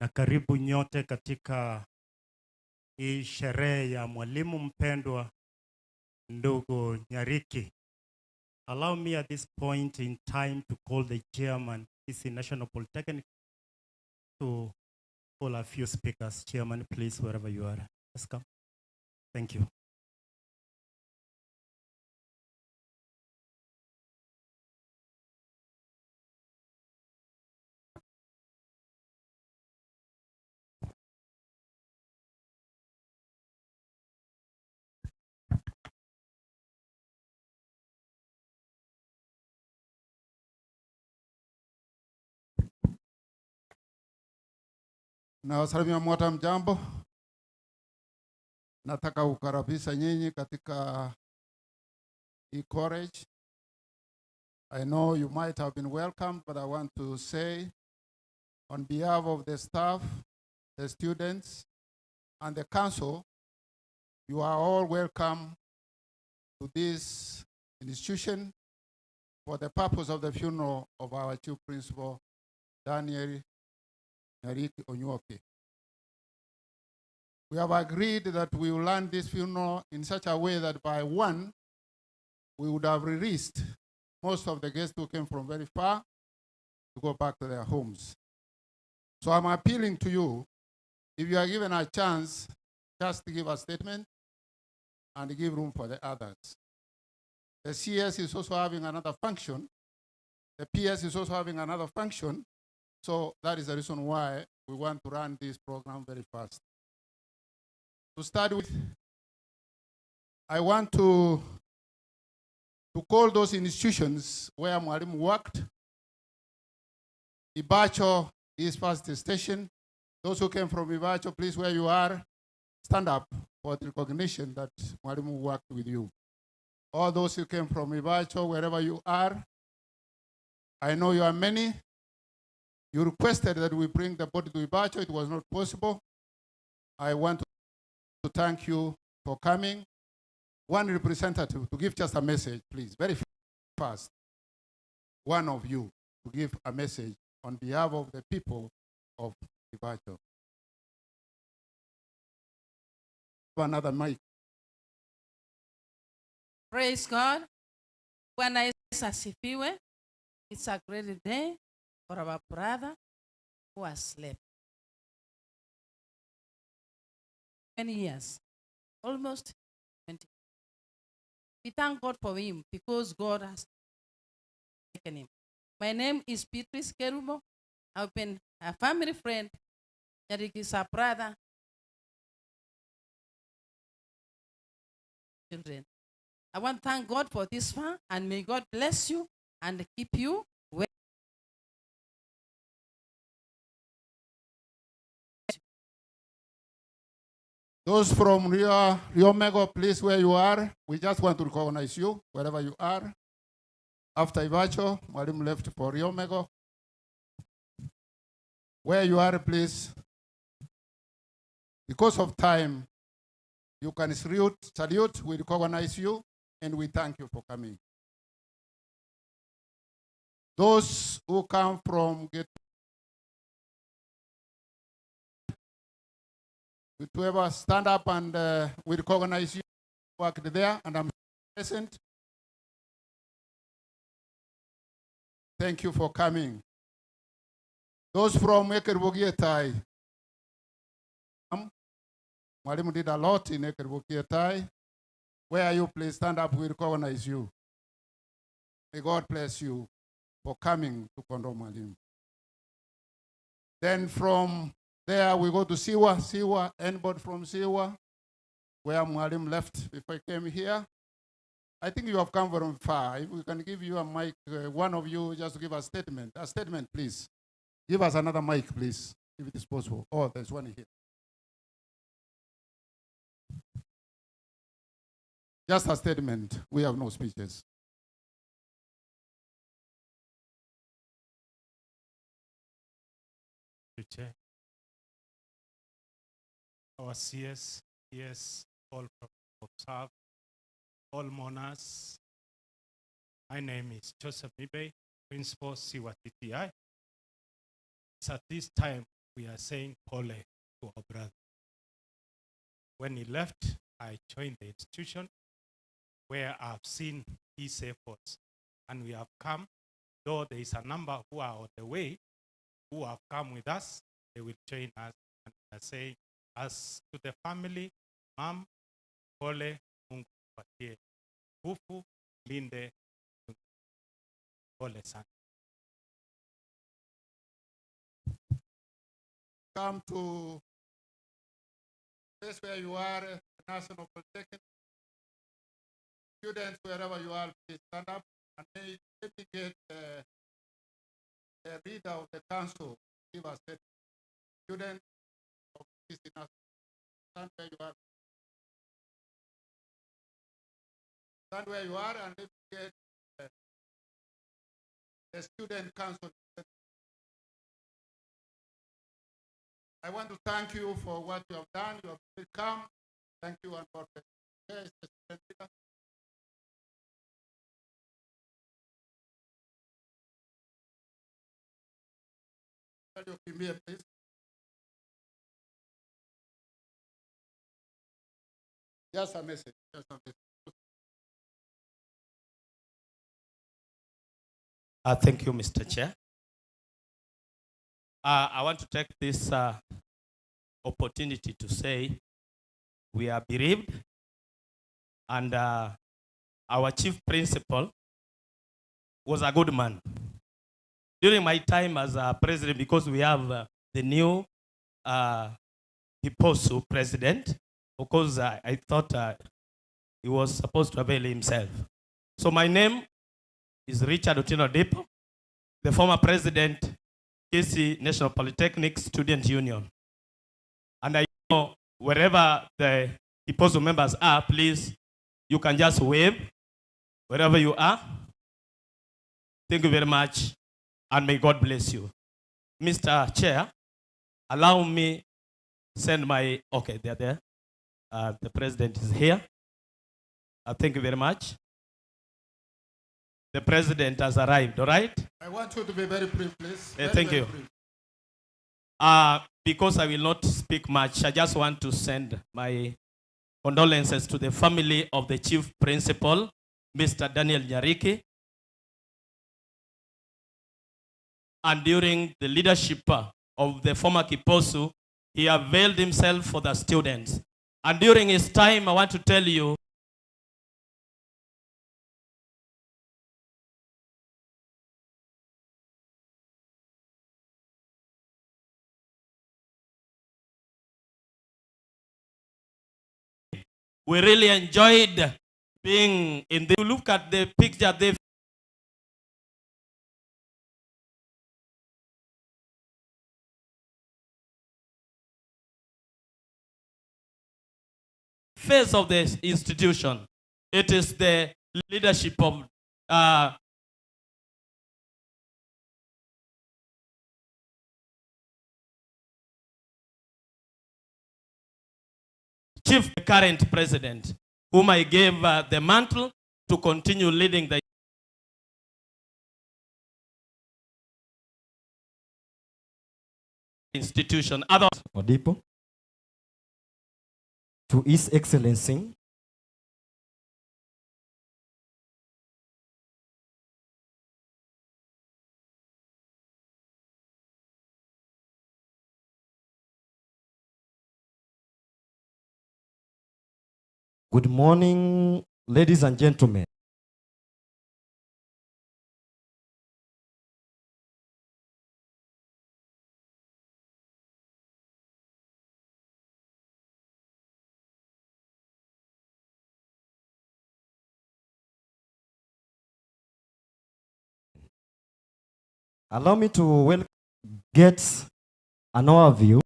na karibu nyote katika hii sherehe ya mwalimu mpendwa ndugu Nyariki. Allow me at this point in time to call the chairman, Kisii National Polytechnic, to call a few speakers. Chairman, please, wherever you are, just come. Thank you. Na wasalimia mwote, mjambo. Nataka kukaribisha nyinyi katika hii college. I know you might have been welcomed, but I want to say on behalf of the staff, the students, and the council, you are all welcome to this institution for the purpose of the funeral of our chief principal, Daniel Nyariki Onyuoke. We have agreed that we will run this funeral in such a way that by 1, we would have released most of the guests who came from very far to go back to their homes. So I'm appealing to you, if you are given a chance, just give a statement and give room for the others. The CS is also having another function. The PS is also having another function. So that is the reason why we want to run this program very fast. To start with, I want to call those institutions where Mwalimu worked. Ibacho is first station. Those who came from Ibacho, please, where you are, stand up for the recognition that Mwalimu worked with you. All those who came from Ibacho, wherever you are, I know you are many. You requested that we bring the body to Ibacho. It was not possible. I want to thank you for coming. One representative to give just a message, please, very fast. One of you to give a message on behalf of the people of Ibacho. Another mic. Praise God. Bwana Yesu asifiwe. It's a great day for our brother who has slept many years, almost 20. We thank God for him because God has taken him. My name is Beatrice Kerumo. I've been a family friend. Nyariki is a brother. Children. I want to thank God for this far, and may God bless you and keep you well. Those from Rio Mego, please, where you are, we just want to recognize you, wherever you are. After Ibacho, Mwalimu left for Rio Mego. Where you are, please. Because of time, you can salute, we recognize you, and we thank you for coming. Those who come from whoever stand up and we recognize you, worked there, and I'm present. Thank you for coming. Those from Ekerbogietai, Mwalimu did a lot in Ekerbogietai. Where are you? Please stand up, we recognize you. May God bless you for coming to condole Mwalimu. Then from there we go to Siwa. Siwa, anybody from Siwa, where Mwalimu left before he came here? I think you have come from far. If we can give you a mic, one of you just give a statement. A statement, please. Give us another mic, please, if it is possible. Oh, there's one here. Just a statement. We have no speeches. Chair. Our CS, yes, all observed, all mourners. My name is Joseph Mibei, Principal Siwa TTI. It's at this time we are saying pole to our brother. When he left, I joined the institution where I've seen his efforts, and we have come, though there is a number who are on the way, who have come with us, they will join us and we are saying, as to the family, Mom, pole, Mungu akupatie nguvu, linde, pole sana. Come to place where you are, National Polytechnic. Students, wherever you are, please stand up and let me get the leader of the council give us a student of this national. Stand where you are. Stand where you are and let me get the student council. I want to thank you for what you have done. You have come. Thank you and God bless you. Where is the student leader? Kimbia, please. Just a message. Just a message. Thank you, Mr. Chair. I want to take this opportunity to say we are bereaved, and our chief principal was a good man. During my time as a president, because we have the new KIPOSU president, of course, I thought he was supposed to avail himself. So my name is Richard Otieno Dipo, the former president, Kisii National Polytechnic Student Union. And I know wherever the KIPOSU members are, please, you can just wave wherever you are. Thank you very much, and may God bless you. Mr. Chair, allow me send my, okay, they're there. The president is here. Thank you very much. The president has arrived, all right? I want you to be very brief, please. Very, thank very you. brief. Because I will not speak much, I just want to send my condolences to the family of the chief principal, Mr. Daniel Nyariki. And during the leadership of the former KIPOSU, he availed himself for the students. And during his time, I want to tell you, we really enjoyed being in the, look at the picture, the face of the institution. It is the leadership of chief current president, whom I gave the mantle to continue leading the institution. Others. Odipo. To His Excellency, good morning, ladies and gentlemen. Allow me to get an overview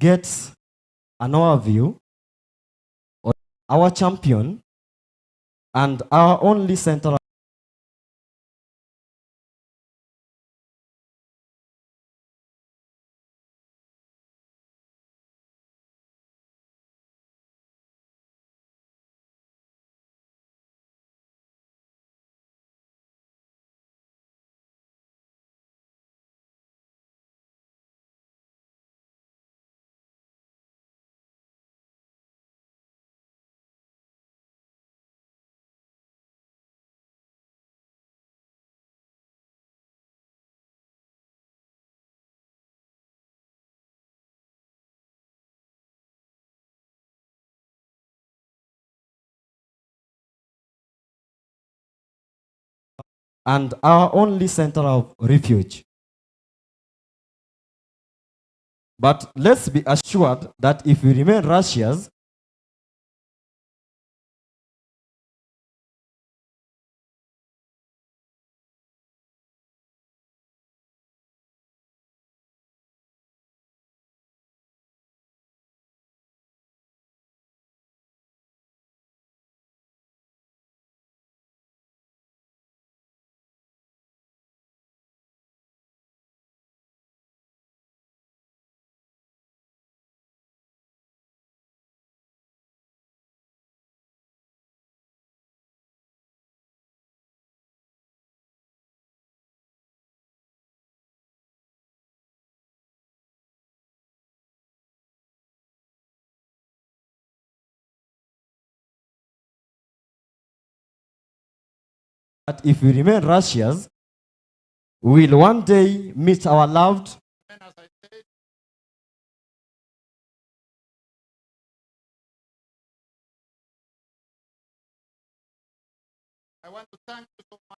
get an overview on our champion and our only center and our only center of refuge. But let's be assured that if we remain righteous, that if we remain righteous, we will one day meet our loved I want to thank you so much.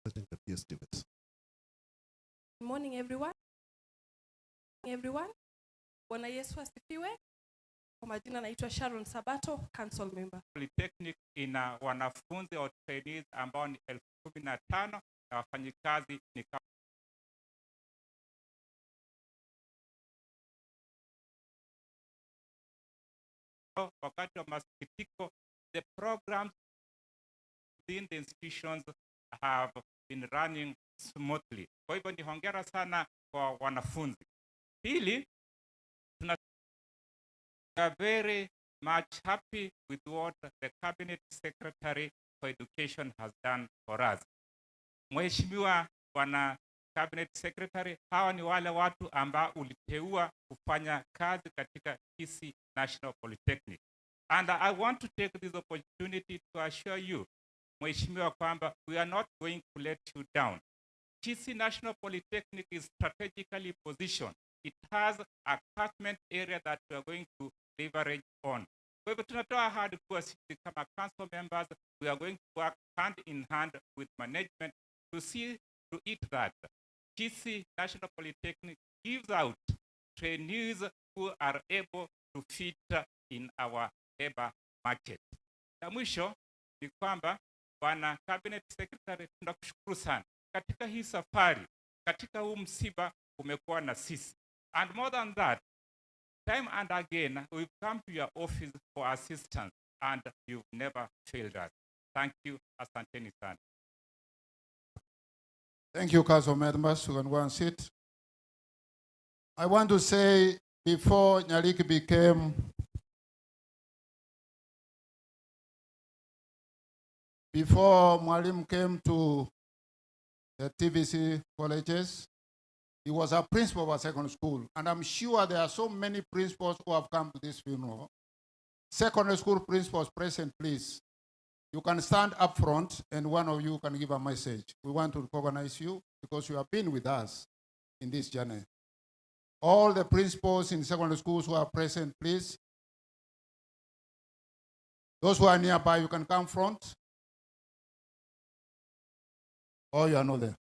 Representing the PS TVETs. Good morning, everyone. Everyone. Bwana Yesu asifiwe. Kwa majina naitwa Sharon Sabato, council member. Polytechnic ina wanafunzi au trainees ambao ni 15,000 na wafanyikazi ni wakati wa masikitiko, the programs within the institutions have been running smoothly. Kwa hivyo ni hongera sana kwa wanafunzi. Pili, we are very much happy with what the Cabinet Secretary for Education has done for us. Mheshimiwa Bwana Cabinet Secretary, hawa ni wale watu ambao uliteua kufanya kazi katika Kisii National Polytechnic. And I want to take this opportunity to assure you, Mheshimiwa, kwamba we are not going to let you down. Kisii National Polytechnic is strategically positioned. It has a catchment area that we are going to leverage on. Kwa hivyo tunatoa ahadi kuwa sisi kama council members, we are going to work hand in hand with management to see to it that Kisii National Polytechnic gives out trainees who are able to fit in our labor market. La mwisho ni kwamba Bwana Cabinet Secretary, tunakushukuru sana katika hii safari, katika huu msiba umekuwa na sisi. And more than that, time and again, we've come to your office for assistance and you've never failed us. Thank you. Asanteni sana. Thank you, Council members. You can go and sit. I want to say, before Nyariki became, before Mwalimu came to the TVC colleges, he was a principal of a secondary school. And I'm sure there are so many principals who have come to this funeral. Secondary school principals present, please. You can stand up front and one of you can give a message. We want to recognize you because you have been with us in this journey. All the principals in secondary schools who are present, please. Those who are nearby, you can come front. Or you are not there.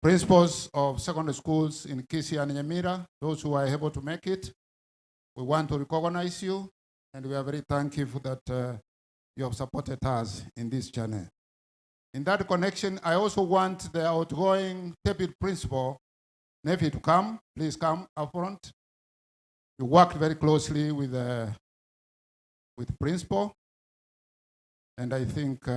Principals of secondary schools in Kisii and Nyamira, those who are able to make it, we want to recognize you, and we are very thankful that you have supported us in this journey. In that connection, I also want the outgoing deputy principal, Nefi, to come. Please come up front. You worked very closely with the principal, and I think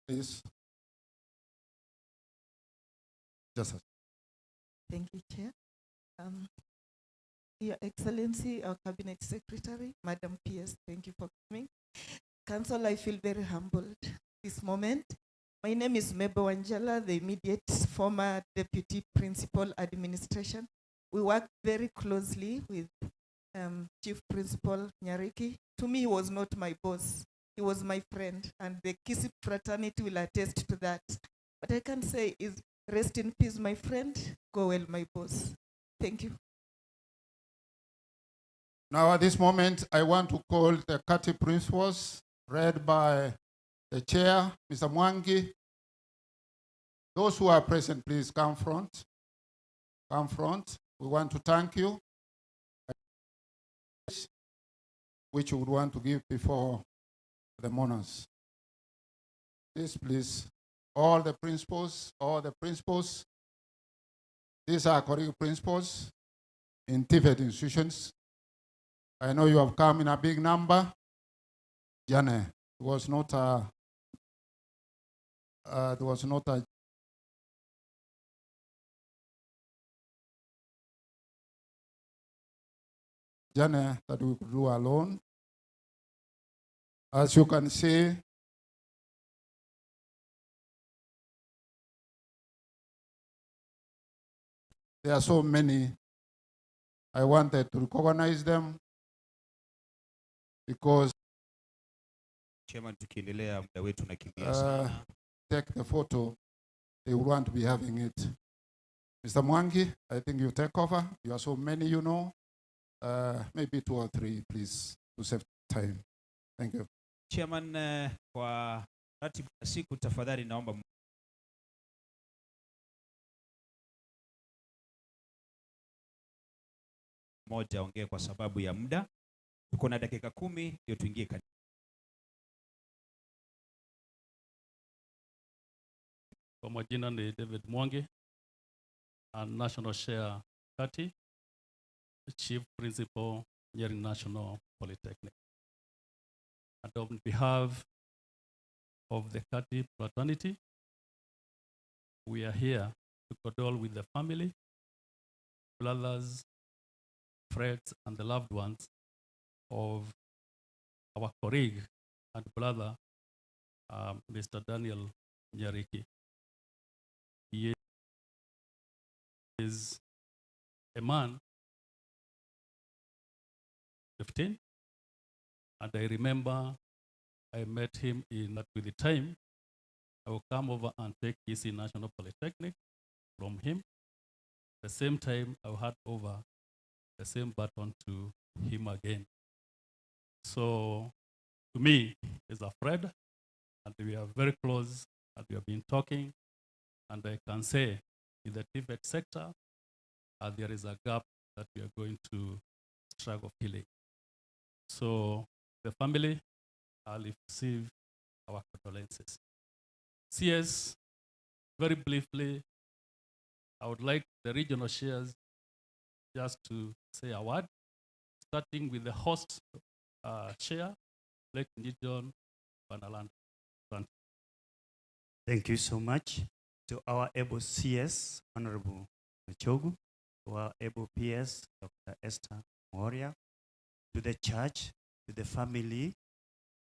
please. Just a Thank you, Chair. Your Excellency, our Cabinet Secretary, Madam PS, thank you for coming. Council, I feel very humbled this moment. My name is Mebo Wanjala, the immediate former Deputy Principal Administration. We work very closely with Chief Principal Nyariki. To me, he was not my boss. He was my friend, and the Kisii fraternity will attest to that. What I can say is, rest in peace, my friend. Go well, my boss. Thank you. Now, at this moment, I want to call the Kati principals, read by The chair, Mr. Mwangi. Those who are present, please come front. Come front. We want to thank you, which you would want to give before the mourners. This, please, all the principals, all the principals. These are colleague principals in TVET institutions. I know you have come in a big number. Jane, it was not a, it was not a journey that we could do alone. As you can see, there are so many. I wanted to recognize them because Chairman, tukiendelea muda wetu unakimbia sana. Take the photo, they would want to be having it. Mr. Mwangi, I think you take over. You are so many, you know. Maybe 2 or 3, please, to save time. Thank you. Chairman, kwa ratiba ya siku tafadhali naomba mmoja aongee kwa sababu ya muda. Tuko na dakika 10 ndio tuingie kanisani. Kwa majina ni David Mwangi, and National Chair 30, Chief Principal, Nyeri National Polytechnic. And on behalf of the Kati fraternity, we are here to condole with the family, brothers, friends, and the loved ones of our colleague and brother, Mr. Daniel Nyariki. He is a man, 15, and I remember I met him in that with the time, I will come over and take Kisii National Polytechnic from him. The same time, I will hand over the same baton to him again. So, to me, he's a friend, and we are very close, and we have been talking, and I can say in the TVET sector, there is a gap that we are going to struggle filling. So, the family, I'll receive our condolences. CS, very briefly, I would like the regional chairs just to say a word, starting with the host chair, Lake Gideon Banalanda. Thank you so much to our able CS, Honorable Machogu, to our able PS, Dr. Esther Moria, to the church, to the family,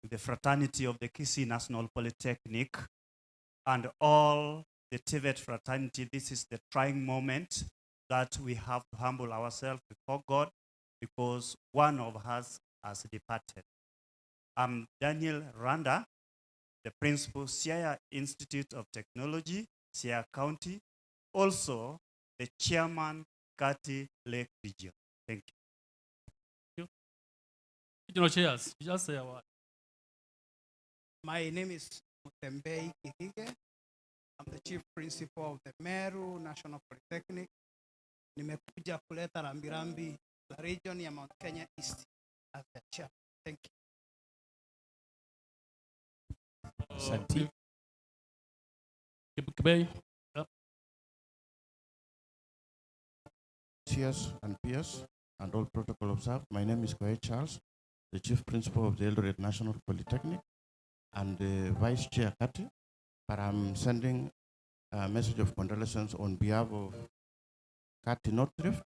to the fraternity of the Kisii National Polytechnic, and all the TVET fraternity. This is the trying moment that we have to humble ourselves before God, because one of us has departed. I'm Daniel Randa, the principal, Siaya Institute of Technology, Siaya County, also the chairman, Kati Lake Region. Thank you. Thank you. Regional chairs, just say a word. My name is Mutembei Kihige. I'm the chief principal of the Meru National Polytechnic. Nimekuja kuleta rambirambi la region ya Mount Kenya East as the chair. Thank you. Asante. Kibei. CS and PS and all protocol observed. My name is Koe Charles, the chief principal of the Eldoret National Polytechnic and the vice chair Kati, but I'm sending a message of condolences on behalf of Kati North Rift.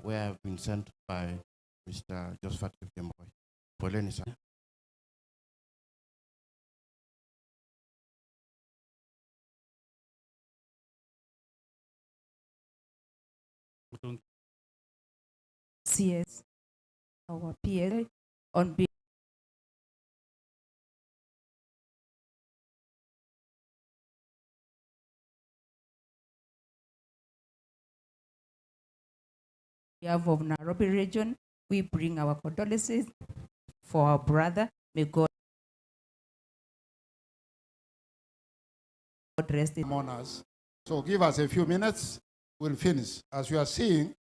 Where I've been sent by Mr. Josephat Kipkemboi. Poleni sana. CS, our PA, on Behalf of Nairobi region, we bring our condolences for our brother. May God rest in mourners. So give us a few minutes, we'll finish. As you are seeing,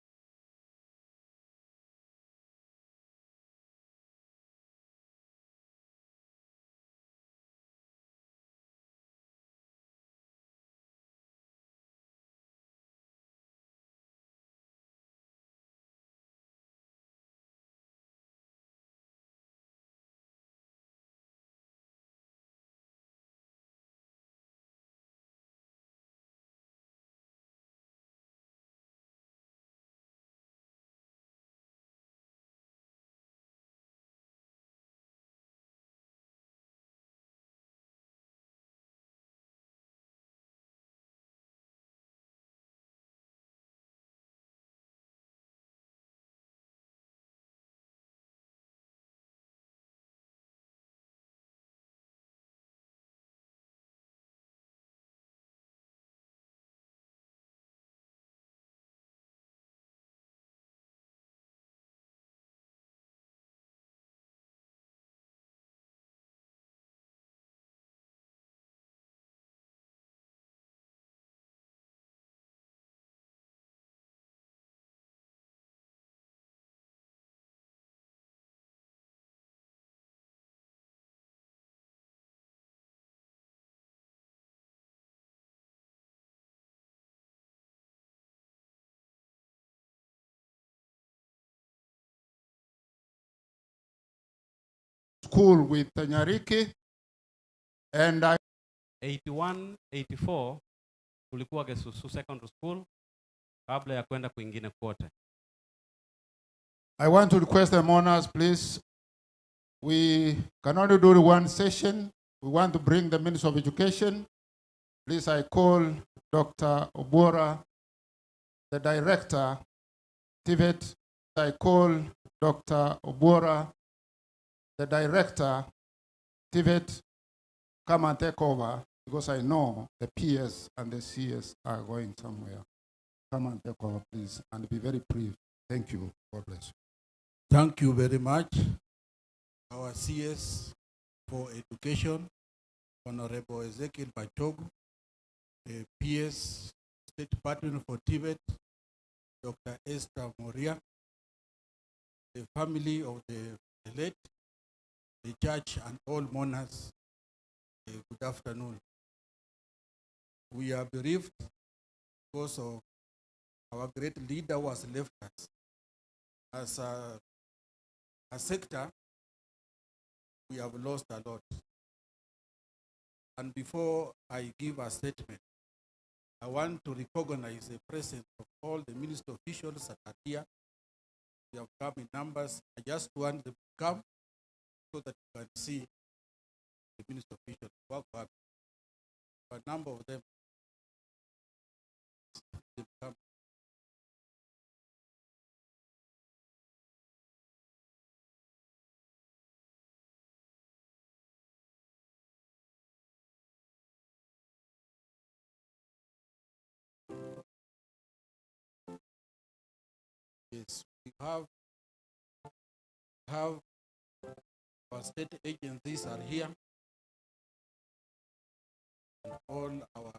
school with Nyariki, and I 81 84 tulikuwa Gesusu Secondary School kabla ya kwenda kwingine kote. I want to request the mourners, please. We can only do one session. We want to bring the Minister of Education. Please, I call Dr. Obora, the Director, TVET. I call Dr. Obora, the Director, TVET, come and take over, because I know the PS and the CS are going somewhere. Come and take over, please, and be very brief. Thank you. God bless you. Thank you very much, our CS for Education, Honorable Ezekiel Machogu, the PS State Department for TVET, Dr. Esther Moria, the family of the late, the church, and all mourners, good afternoon. We are bereaved because of our great leader who has left us. As a sector, we have lost a lot. And before I give a statement, I want to recognize the presence of all the minister officials that are here. We have come in numbers. I just want them to come so that you can see the minister officials. Work up. A number of them, they come. Yes, we have our state agencies are here, and all our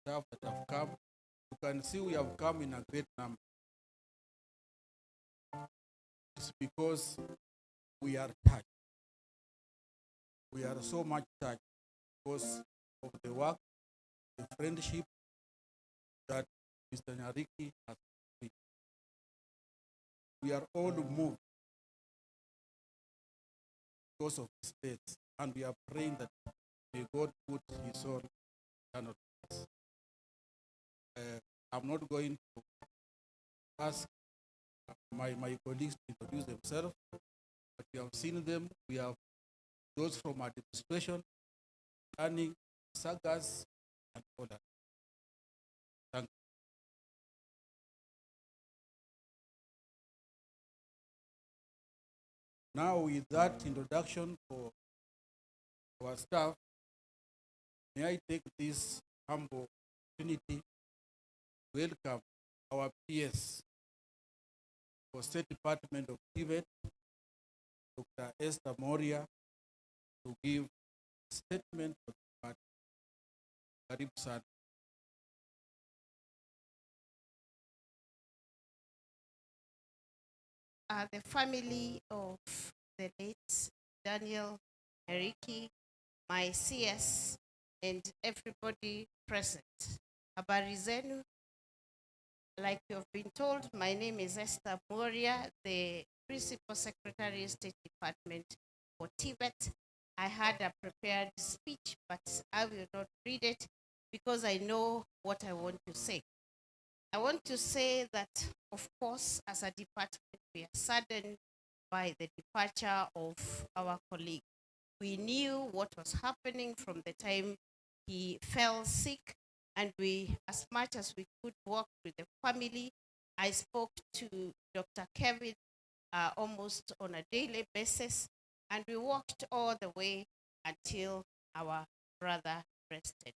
staff that have come. You can see we have come in a great number. It's because we are touched. We are so much touched because of the work, the friendship that Mr. Nyariki has made. We are all moved because of his death, and we are praying that may God put his soul in eternal peace. I'm not going to ask my colleagues to introduce themselves, but we have seen them. We have those from administration, planning, sagas, and all that. Thank you. Now, with that introduction for our staff, may I take this humble opportunity to welcome our PS, for State Department of TVET, Dr. Esther Mworia, to give a statement for the department. Karibu sana. The family of the late Daniel Nyariki, my CS, and everybody present. Habari zenu. Like you have been told, my name is Esther Mworia, the Principal Secretary, State Department for TVET. I had a prepared speech, but I will not read it because I know what I want to say. I want to say that, of course, as a department, we are saddened by the departure of our colleague. We knew what was happening from the time he fell sick, and we, as much as we could, work with the family. I spoke to Dr. Kevin almost on a daily basis, and we walked all the way until our brother rested.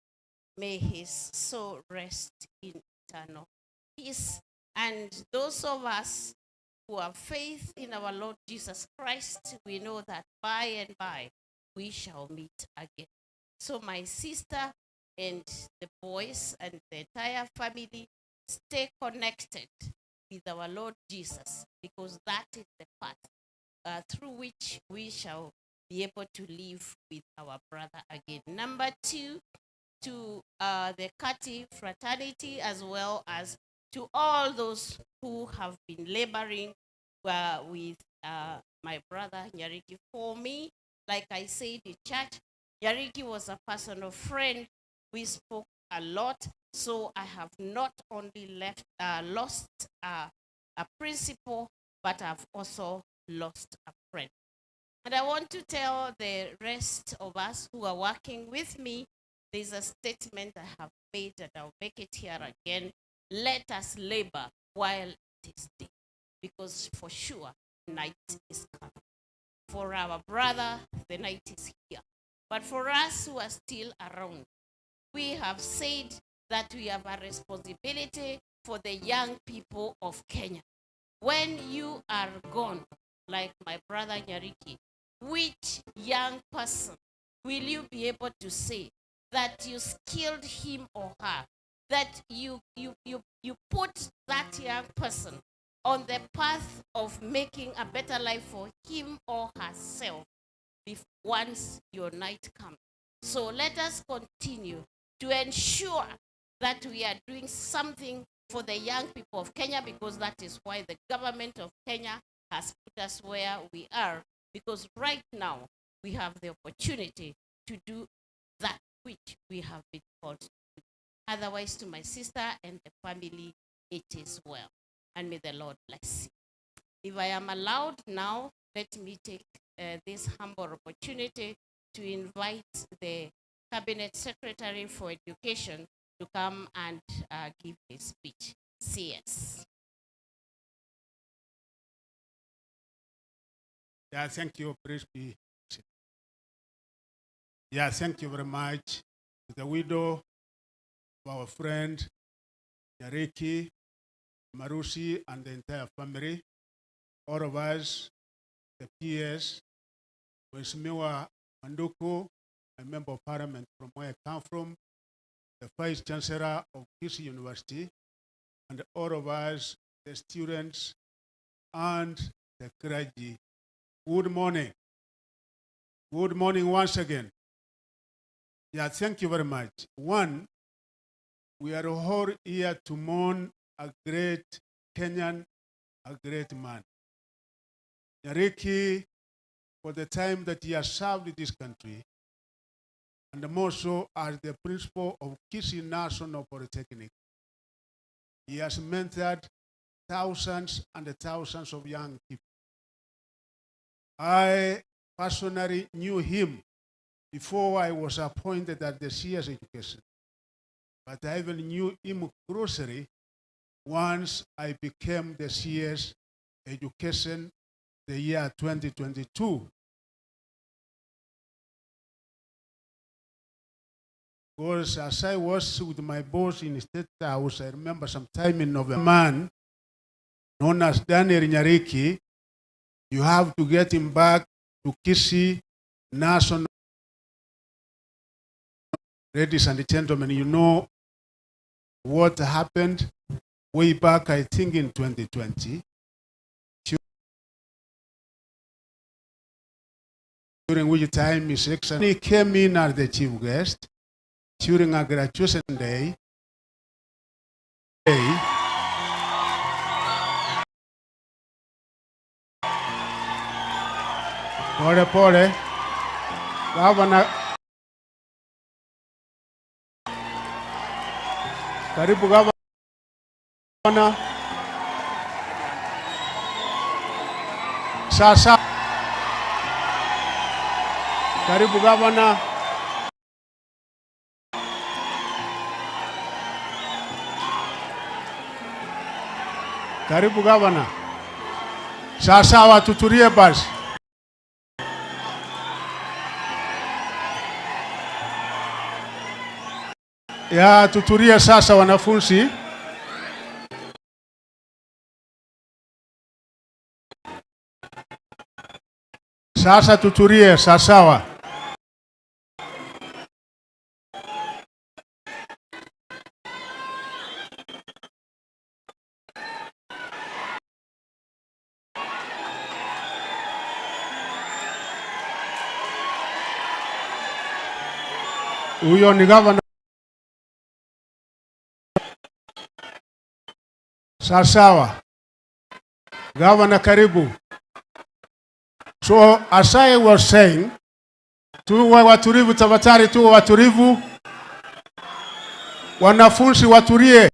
May his soul rest in eternal peace. And those of us who have faith in our Lord Jesus Christ, we know that by and by we shall meet again. So my sister and the boys and the entire family, stay connected with our Lord Jesus, because that is the path through which we shall be able to live with our brother again. Number two, to the Kati fraternity, as well as to all those who have been laboring with my brother Nyariki. For me, like I said in church, Nyariki was a personal friend. We spoke a lot, so I have not only lost a principal, but I've also lost a friend. And I want to tell the rest of us who are working with me, there's a statement I have made, and I'll make it here again. Let us labor while it is day, because for sure, night is coming. For our brother, the night is here. But for us who are still around, we have said that we have a responsibility for the young people of Kenya. When you are gone, like my brother Nyariki, which young person will you be able to say that you skilled him or her, that you put that young person on the path of making a better life for him or herself once your night comes? So let us continue to ensure that we are doing something for the young people of Kenya, because that is why the government of Kenya has put us where we are, because right now we have the opportunity to do that which we have been called to do. Otherwise, to my sister and the family, it is well. And may the Lord bless you. If I am allowed now, let me take this humble opportunity to invite the Cabinet Secretary for Education to come and give his speech. CS. Yeah, thank you, Praise be. Yeah, thank you very much to the widow of our friend Nyariki Marusi and the entire family, all of us, the PS, Mheshimiwa Manduku, a member of parliament from where I come from, the Vice Chancellor of Kisii University, and all of us, the students and the clergy. Good morning. Good morning once again. Yeah, thank you very much. One, we are all here to mourn a great Kenyan, a great man. Nyariki, for the time that he has served this country, and more so as the principal of Kisii National Polytechnic, he has mentored thousands and thousands of young people. I personally knew him before I was appointed at the CS Education, but I even knew him closely once I became the CS Education the year 2022. Because as I was with my boss in the State House, I remember sometime in November, man known as Daniel Nyariki, you have to get him back to Kisii National. Ladies and gentlemen, you know what happened way back, I think, in 2020. During which time His Excellency came in as the chief guest during a graduation day. Pole pole. Gavana. Karibu gavana. Sasa. Karibu gavana. Karibu gavana. Sasa watutulie basi. Ya tutulie sasa wanafunzi. Sasa tutulie sawa. Huyo ni gavana. Sawa. Gavana karibu. So as I was saying, tuwe watulivu tafadhali, tuwe watulivu. Wanafunzi watulie.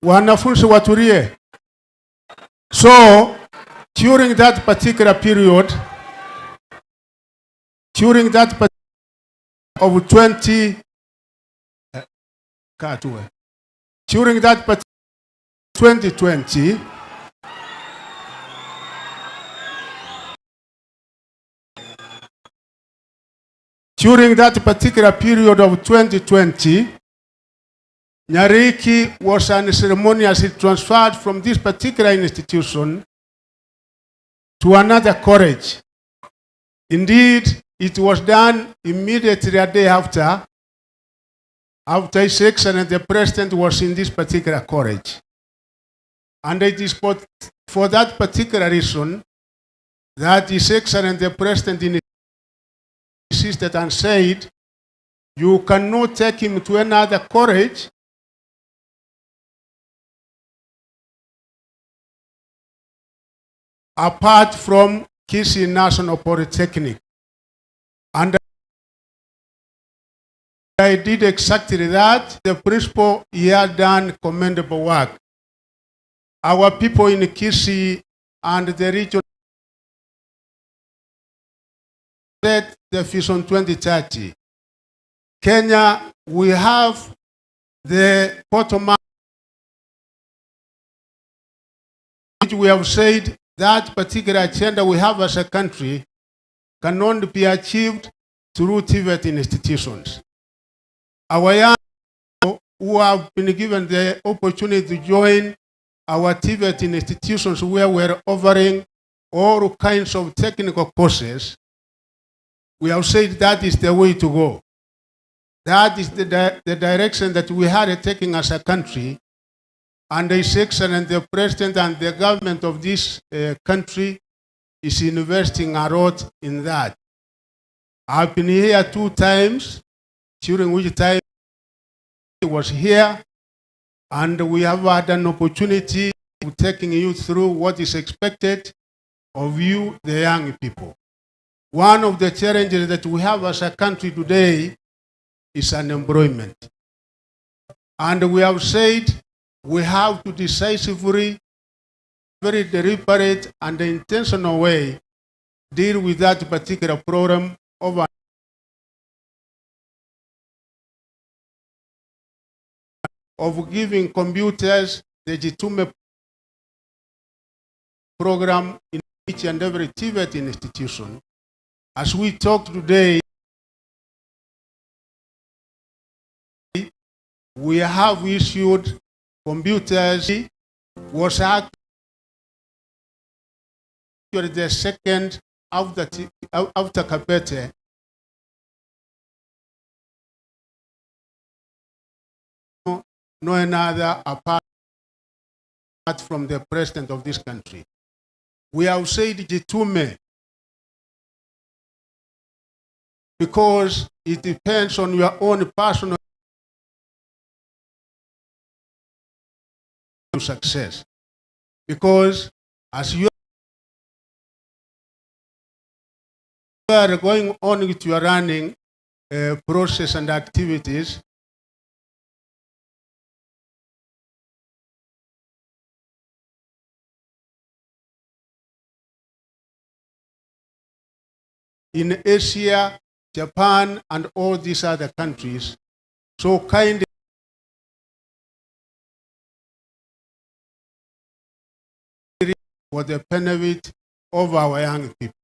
Wanafunzi watulie. So during that particular period, during that of 20 during that 2020, during that particular period of 2020, Nyariki was unceremoniously transferred from this particular institution to another college. Indeed, it was done immediately a day after His Excellency the President was in this particular college. And it is for that particular reason that His Excellency the President insisted and said, you cannot take him to another college apart from Kisii National Polytechnic. And I did exactly that. The principal, he had done commendable work. Our people in Kisii and the region set the Vision 2030. Kenya, we have the bottom up, which we have said that particular agenda we have as a country can only be achieved through TVET institutions. Our young people who have been given the opportunity to join our TVET institutions where we're offering all kinds of technical courses, we have said that is the way to go. That is the direction that we are taking as a country. And His Excellency the President and the government of this country is investing a lot in that. I've been here 2 times, during which time I was here, and we have had an opportunity of taking you through what is expected of you, the young people. One of the challenges that we have as a country today is unemployment. And we have said we have to decisively, very deliberate and intentional way, deal with that particular problem of giving computers the Jitume program in each and every TVET institution. As we talk today, We have issued computers. Was actually the second after Kabete. No another apart from the president of this country. We have said Jitume because it depends on your own personal success. Because as you are going on with your running process and activities, in Asia, Japan, and all these other countries. So kindly for the benefit of our young people.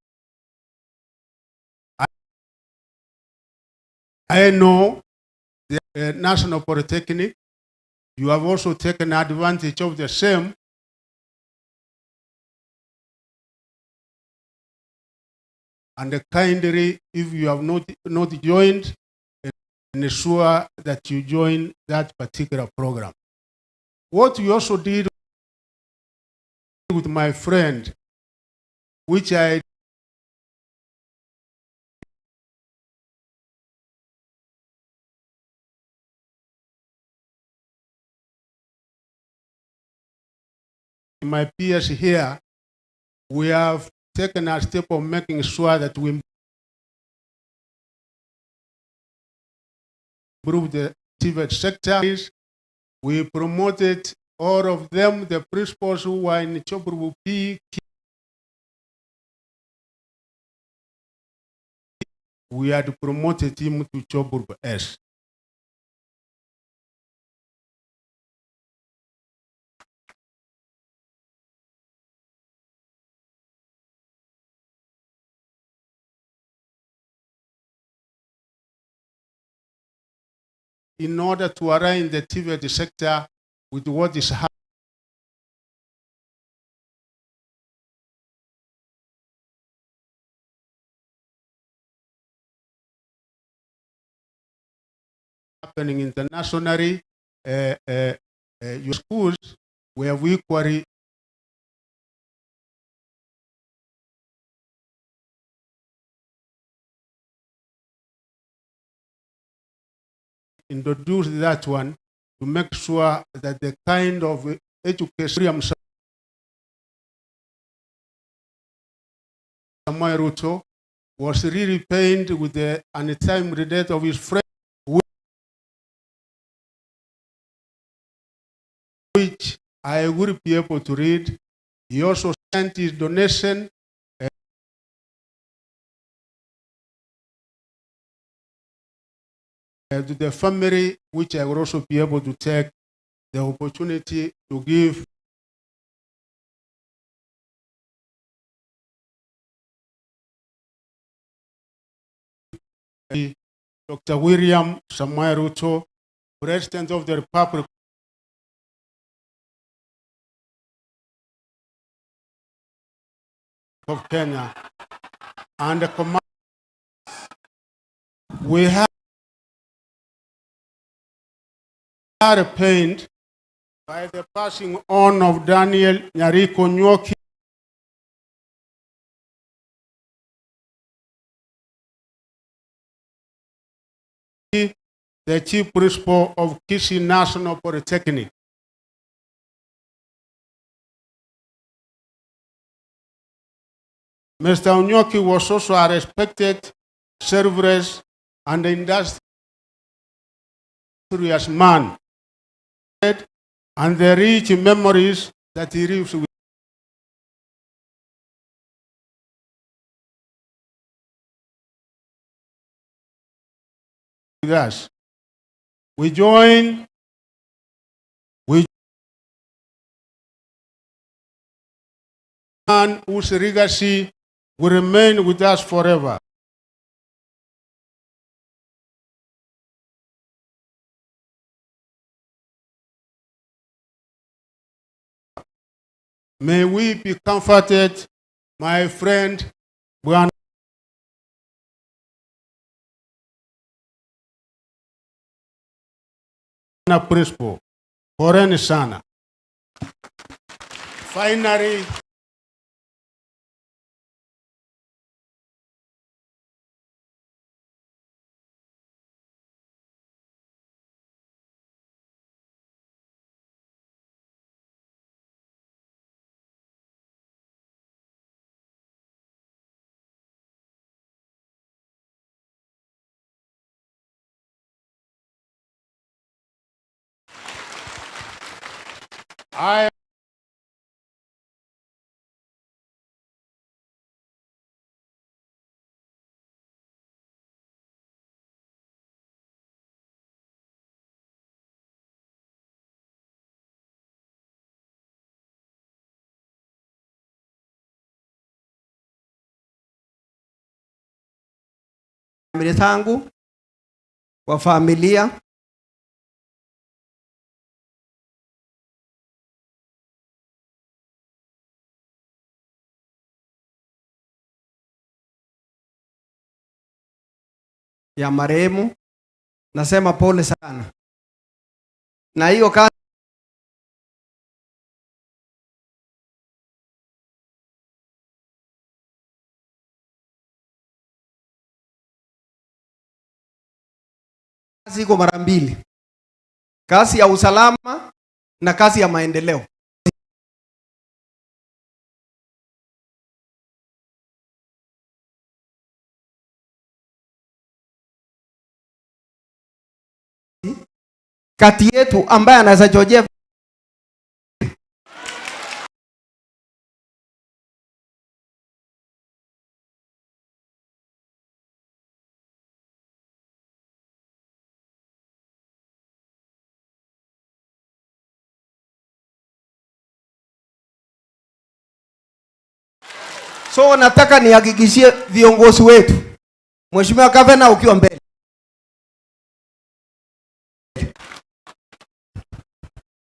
I know the National Polytechnic, you have also taken advantage of the same. And kindly, if you have not joined, ensure that you join that particular program. What we also did with my friend, which I my peers here, we have taken a step of making sure that we improve the TVET sector. We promoted all of them, the principals who were in Chobrubu P. We had promoted him to Chobrubu S. In order to align the TVET sector with what is happening internationally, your schools, where we query introduce that one to make sure that the kind of education William Samoei Ruto was really pained with the untimely death of his friend, which I would be able to read. He also sent his donation to the family, which I will also be able to take the opportunity to give Dr. William Samoei Ruto, President of the Republic of Kenya, and the command. We have are pained by the passing on of Daniel Nyariki Onyuoki, the Chief Principal of Kisii National Polytechnic. Mr. Onyuoki was also a respected, selfless, and industrious man, and the rich memories that he lives with us. We join man whose legacy will remain with us forever. May we be comforted, my friend, Bwana Principal. Poleni sana. Finally, I Familia zangu, kwa familia ya marehemu, nasema pole sana. Na hiyo kazi iko mara mbili, kazi ya usalama na kazi ya maendeleo. Kati yetu ambaye anaweza chochea So nataka nihakikishie viongozi wetu, Mheshimiwa Gavana ukiwa mbele,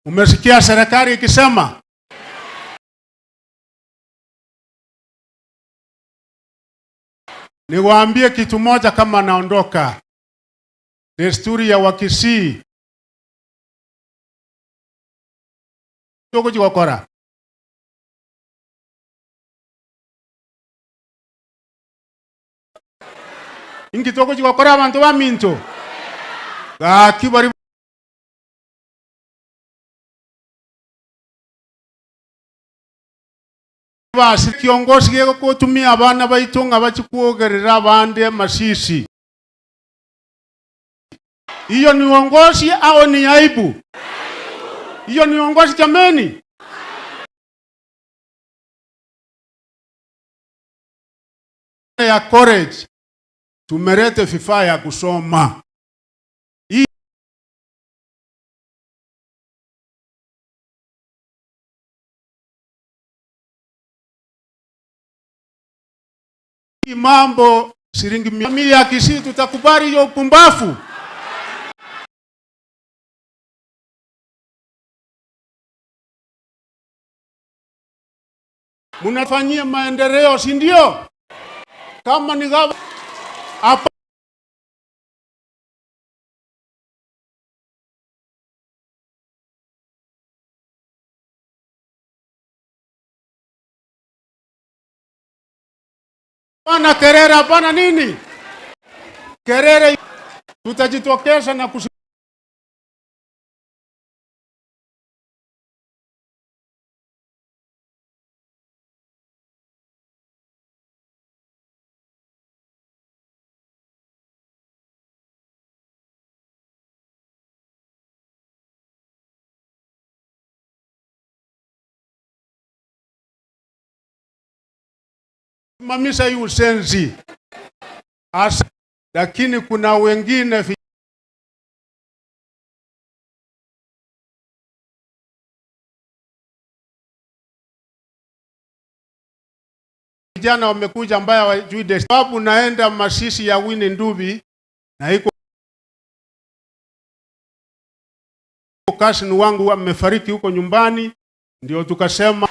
Umesikia serikali ikisema niwaambie kitu moja kama naondoka. Desturi ya Wakisii tokojikokora inki tokojikokora abantu baminto gaki bari basi kiongozi gegokutumia abana baitu ng'a bachikuogerera abande masisi. Hiyo ni uongozi au ni aibu? Hiyo ni uongozi jameni? Ya college tumelete vifaa ya kusoma. Hii mambo shilingi 100 ya Kisii tutakubali hiyo upumbafu? Munafanyia maendeleo, si ndio? Kama ni gava hapa Hapana kerere, hapana nini kerere, tutajitokeza na kusimamisha hii usenzi. Lakini kuna wengine vijana wamekuja ambaye hawajui desturi. Sababu naenda masisi ya Winnie Ndubi na iko cousin wangu amefariki huko nyumbani, Ndio tukasema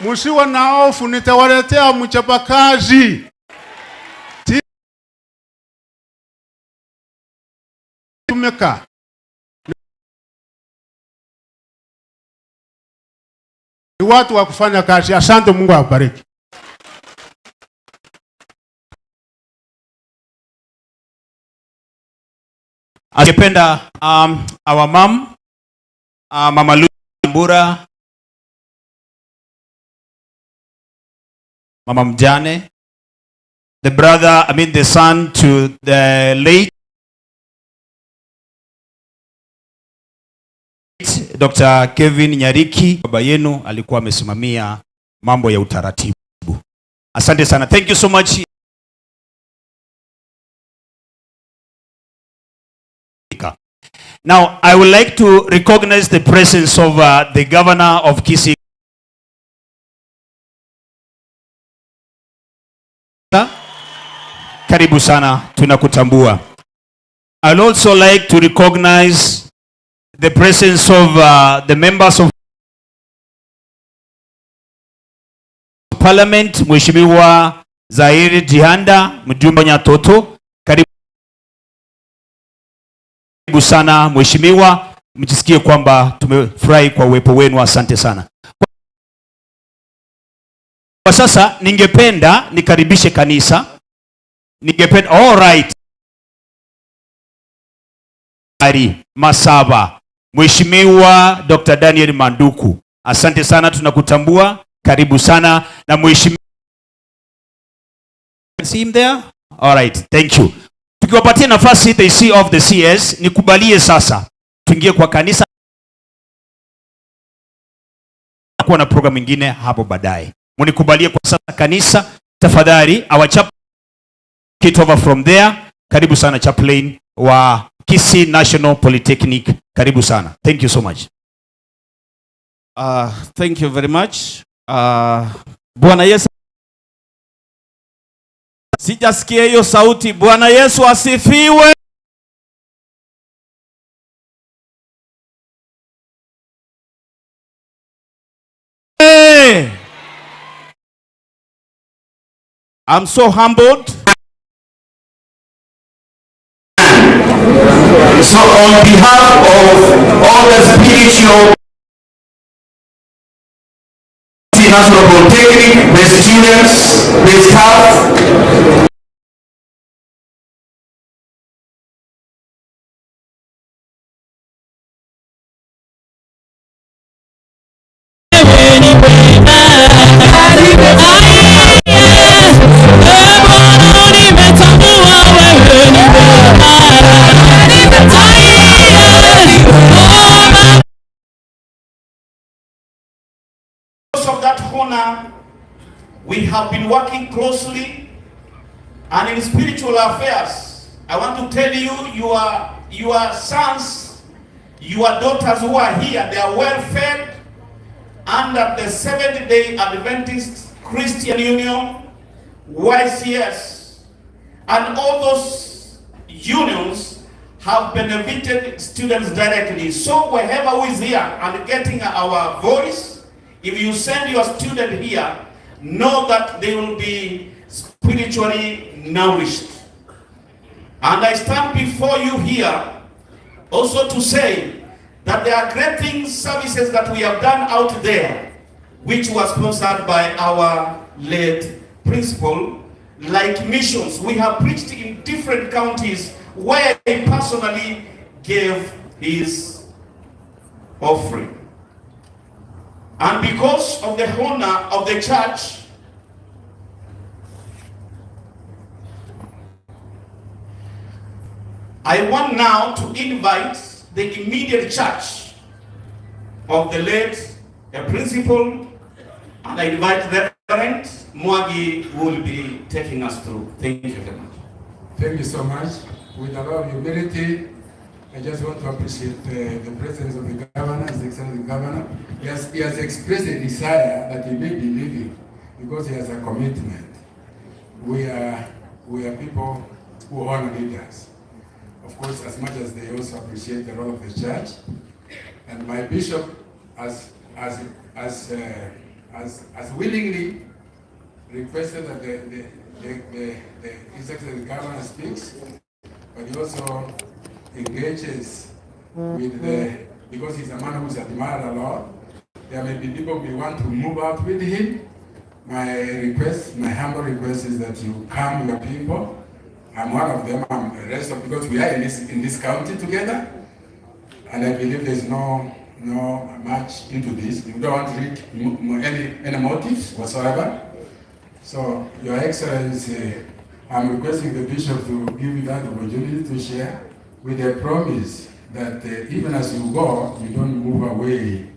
musiwe na hofu, nitawaletea mchapakazi. Tumeka ni watu wa kufanya kazi. Asante, Mungu awabariki. Angependa our mom, Mama Lumbura, Mama Mjane, the brother, I mean the son to the late Dr. Kevin Nyariki, baba yenu alikuwa amesimamia mambo ya utaratibu. Asante sana. Thank you so much. Now, I would like to recognize the presence of the governor of Kisii. Karibu sana, tunakutambua. I'd also like to recognize the presence of the members of Parliament, Mheshimiwa Zairi Jihanda, mjumbe Nyatoto. Karibu sana mheshimiwa, mjisikie kwamba tumefurahi kwa uwepo wenu, asante sana. Kwa sasa ningependa nikaribishe kanisa. Ningependa, all right. Ari Masaba, Mheshimiwa Dr. Daniel Manduku, asante sana, tunakutambua, karibu sana. Na mheshimiwa, see him there? All right, thank you. Tukiwapatia nafasi the C of the CS, nikubalie sasa tuingie kwa kanisa, kuwa na program nyingine hapo baadaye. Mnikubalie kwa sasa kanisa, tafadhali. Our chaplain take over from there. Karibu sana chaplain wa Kisii National Polytechnic, karibu sana. Thank you so much. Thank you very much. Bwana Yesu, sijasikia hiyo sauti. Bwana Yesu asifiwe. I'm so humbled. So on behalf of all the spiritual National Polytechnic, the students, the staff, of that honor, we have been working closely, and in spiritual affairs, I want to tell you, your sons, your daughters who are here, they are well fed under the Seventh-day Adventist Christian Union, YCS, and all those unions have benefited students directly. So wherever who is here and getting our voice, if you send your student here, know that they will be spiritually nourished. And I stand before you here also to say that there are great things, services that we have done out there, which were sponsored by our late principal, like missions. We have preached in different counties where he personally gave his offering. And because of the honor of the church, I want now to invite the immediate church of the late principal, and I invite the Reverend Mwagi, who will be taking us through. Thank you very much. Thank you so much. With a lot of humility, I just want to appreciate the presence of the governor, His Excellency the Governor. He has expressed a desire that he may be leaving because he has a commitment. We are people who honor leaders. Of course, as much as they also appreciate the role of the church. And my bishop has willingly requested that the His Excellency Governor speaks, but he also engages with the, because he's a man who's admired a lot. There may be people we want to move out with him. My request, my humble request is that you come your people. I'm one of them, I'm the rest of, because we are in this county together. And I believe there's no much into this. You don't want to read any motives whatsoever. So, Your Excellency, I'm requesting the bishop to give you that opportunity to share with a promise that even as you go, you don't move away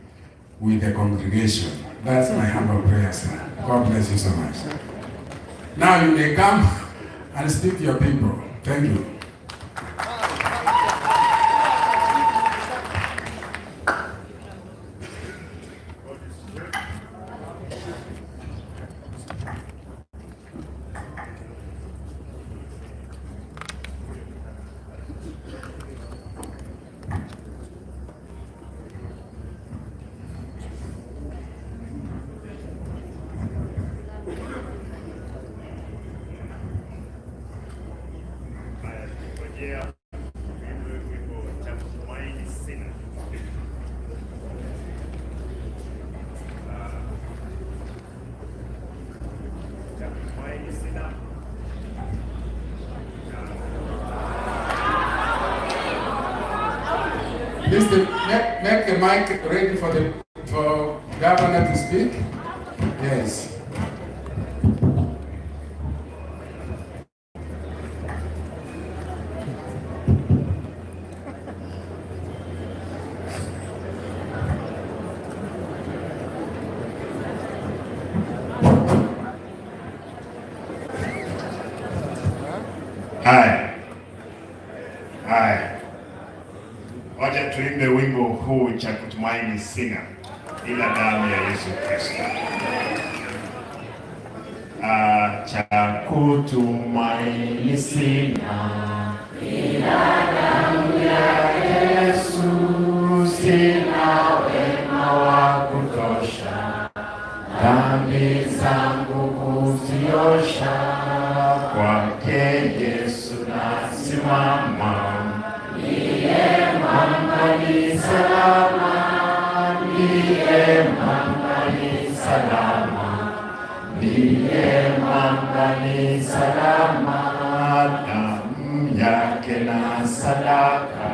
with the congregation. That's my humble prayer, sir. God bless you so much. Now you may come and speak to your people. Thank you. Please make the mic ready for the governor to speak. Yes. Haya. Haya. Wacha tuimbe wimbo huu, cha kutumaini sina ila damu ya Yesu Kristo. Cha kutumaini sina ila damu ya Yesu, sina wema wa kutosha, dhambi zangu kuziosha, kwake Yesu nasimama. Ndiye mwamba ni salama, ndiye mwamba ni salama, ndiye mwamba ni salama, damu yake na sadaka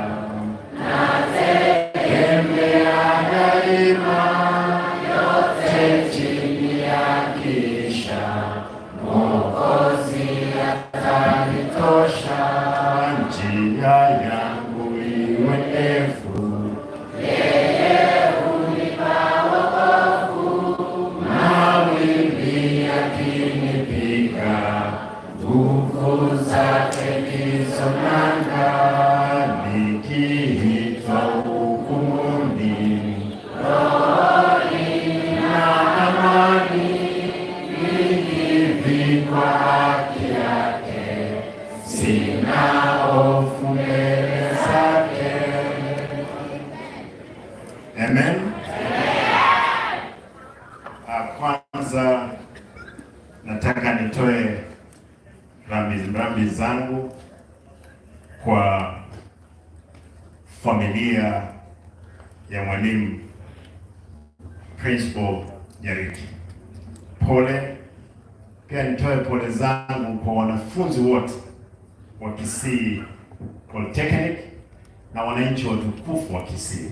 nategemea daima, yote chini ya kisha, Mwokozi atanitosha, njia yangu iwe ndefu, yeye hunipa wokovu, mawimbi yakinipiga, nguvu zake ndizo nanga, nikiitwa hukumuni, rohoni na amani, nikivikwa haki yake, sina hofu mbele zake. Amen. Kwanza nataka nitoe rambirambi zangu kwa familia ya mwalimu Principal Nyariki. Pole. Pia nitoe pole zangu kwa wanafunzi wote wa Kisii Polytechnic na wananchi watukufu wa Kisii,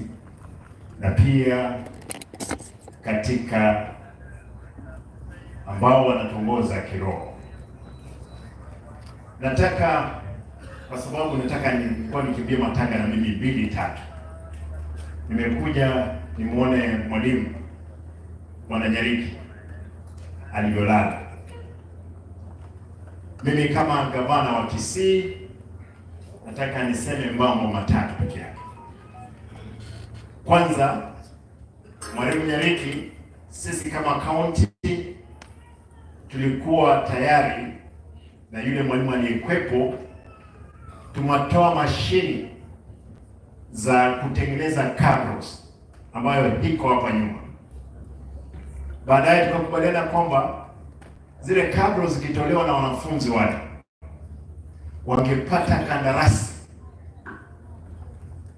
na pia katika ambao wanatuongoza kiroho. Nataka, kwa sababu nataka nilikuwa nikimbie matanga na mimi 2 3. Nimekuja nimuone mwalimu Bwana Nyariki alivyolala. Mimi kama gavana wa Kisii nataka niseme mambo matatu peke yake. Kwanza, Mwalimu Nyariki, sisi kama county tulikuwa tayari na yule mwalimu aliyekuwepo Tumetoa mashini za kutengeneza cabros ambayo iko hapa nyuma. Baadaye tukakubaliana kwamba zile cabros zikitolewa na wanafunzi wale wangepata kandarasi,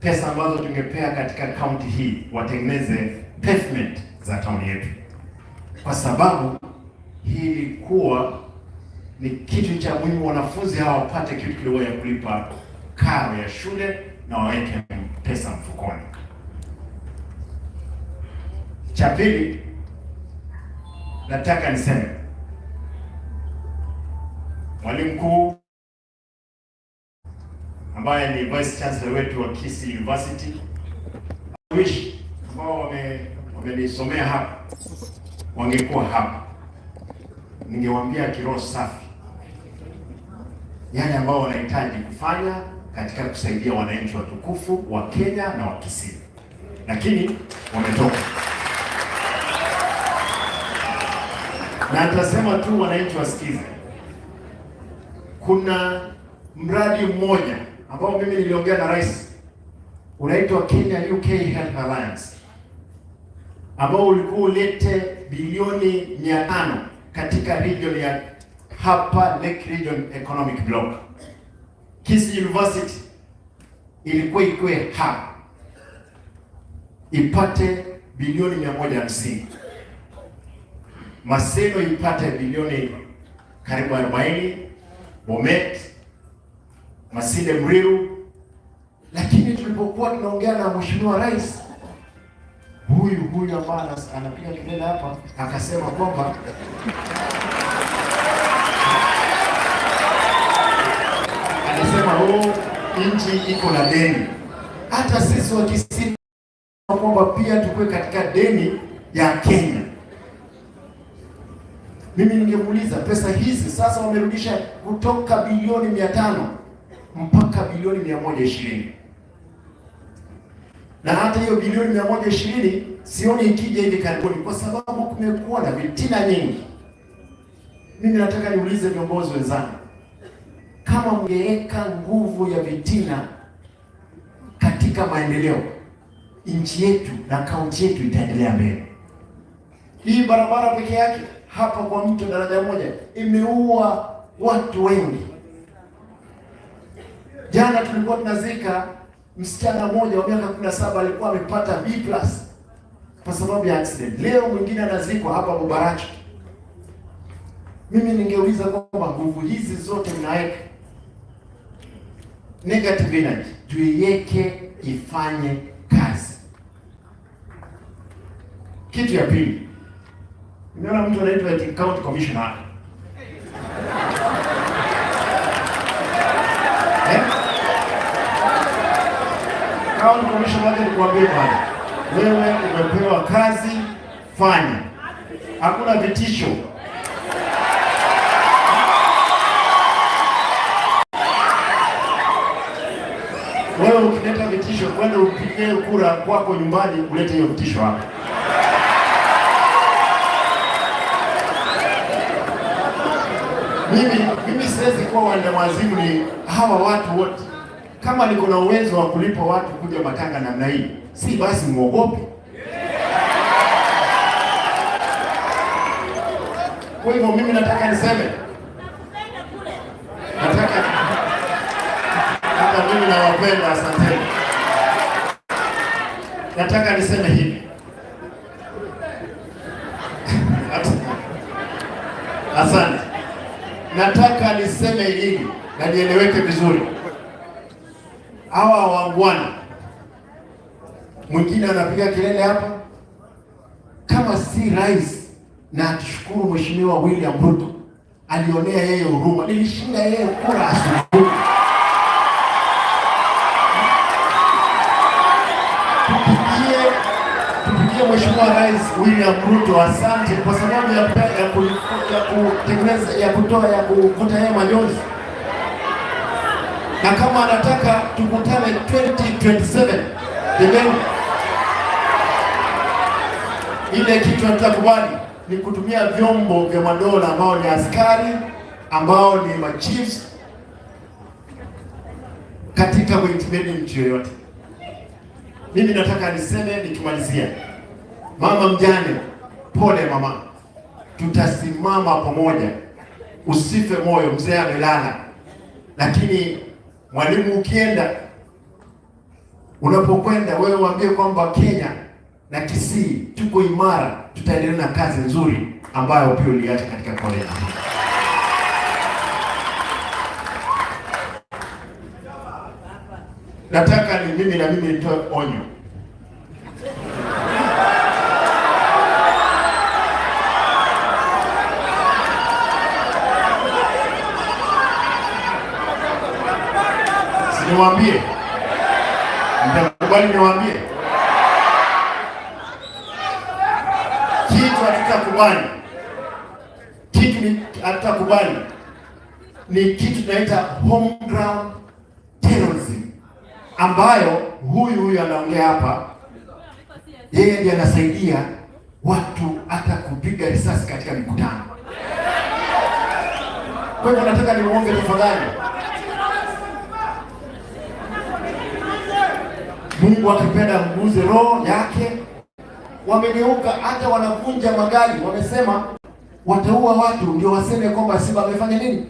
pesa ambazo tungepea katika kaunti hii watengeneze pavement za town yetu, kwa sababu hii ilikuwa ni kitu cha muhimu, wanafunzi hawa wapate kitu kidogo ya kulipa karo ya shule na waweke pesa mfukoni. Cha pili, nataka niseme mwalimu mkuu ambaye ni Vice Chancellor wetu wa Kisii University, wish ambao wamenisomea hapa wangekuwa hapa, ningewaambia kiroho safi yale ambao wanahitaji kufanya katika kusaidia wananchi watukufu wa Kenya na wa Kisii, lakini wametoka. Na nitasema tu wananchi wasikize, kuna mradi mmoja ambao mimi niliongea na rais, unaitwa Kenya UK Health Alliance, ambao ulikuwa ulete bilioni 500 katika region ya hapa Lake Region Economic Block. Kisii University ilikuwa ikuwe hapa ipate bilioni 150, Maseno ipate bilioni karibu 40, Bomet, Masinde Mriru. Lakini tulipokuwa tunaongea na Mheshimiwa Rais huyu ambaye anapiga kelele hapa, akasema kwamba nchi iko na deni, hata sisi wa Kisii kwamba pia tukue katika deni ya Kenya. Mimi ningemuuliza pesa hizi sasa wamerudisha kutoka bilioni 500 mpaka bilioni 120, na hata hiyo bilioni 120 sioni ikija hivi karibuni, kwa sababu kumekuwa na vitina nyingi. Mimi nataka niulize viongozi wenzangu, kama mngeweka nguvu ya vitina katika maendeleo, nchi yetu na kaunti yetu itaendelea mbele. Hii barabara peke yake hapa kwa mto daraja moja imeua watu wengi. Jana tulikuwa tunazika msichana mmoja wa miaka 17 alikuwa amepata B+ kwa sababu ya accident. Leo mwingine anazikwa hapa Bobaracho. Mimi ningeuliza kwamba nguvu hizi zote mnaweka negative energy, tuiweke ifanye kazi. Kitu ya pili, nimeona mtu anaitwa county commissioner. County commissioner wake, nikuambie bwana, wewe umepewa kazi, fanya. Hakuna vitisho. Wewe ukileta vitisho, kwenda upige kura kwako nyumbani, ulete hiyo vitisho hapa. Mimi siwezi kuwa wandamazimu ni hawa watu wote. Kama niko na uwezo wa kulipa watu kuja matanga namna hii, si basi muogope? Kwa hivyo mimi nataka niseme, nataka hata mimi nawapenda, asanteni. Nataka niseme hivi. Asante. Nataka niseme hivi na nieleweke vizuri. Hawa wangwana, mwingine anapiga kelele hapa, kama si rais, na tushukuru Mheshimiwa William Ruto alionea yeye huruma, nilishinda yeye kura asubuhi. Tupigie Mheshimiwa Rais William Ruto asante kwa sababu ya kutengeneza, ya kutoa, ya kuvuta yeye majonzi. Na kama anataka tukutane 2027, jamani, ile kitu hatutakubali ni kutumia vyombo vya madola ambao ni askari, ambao ni machiefs. katika kuintimidate mtu yoyote. Mimi nataka niseme nikimalizia, mama mjane, pole mama, tutasimama pamoja, usife moyo, mzee amelala. Lakini mwalimu, ukienda, unapokwenda wewe waambie kwamba Kenya na Kisii tuko imara, tutaendelea na kazi nzuri ambayo pia uliacha katika college. Nataka ni mimi na mimi nitoe onyo. Niwaambie, mtakubali niwaambie kitu? Hatutakubali kitu, ni hatutakubali ni kitu tunaita homegrown terrorism, ambayo huyu huyu anaongea hapa, yeye ndiye anasaidia watu hata kupiga risasi katika mikutano. Kwa hivyo nataka nimuombe tafadhali, Mungu akipenda mguze roho yake. Wamegeuka hata wanavunja magari, wamesema wataua watu ndio waseme kwamba Simba amefanya nini.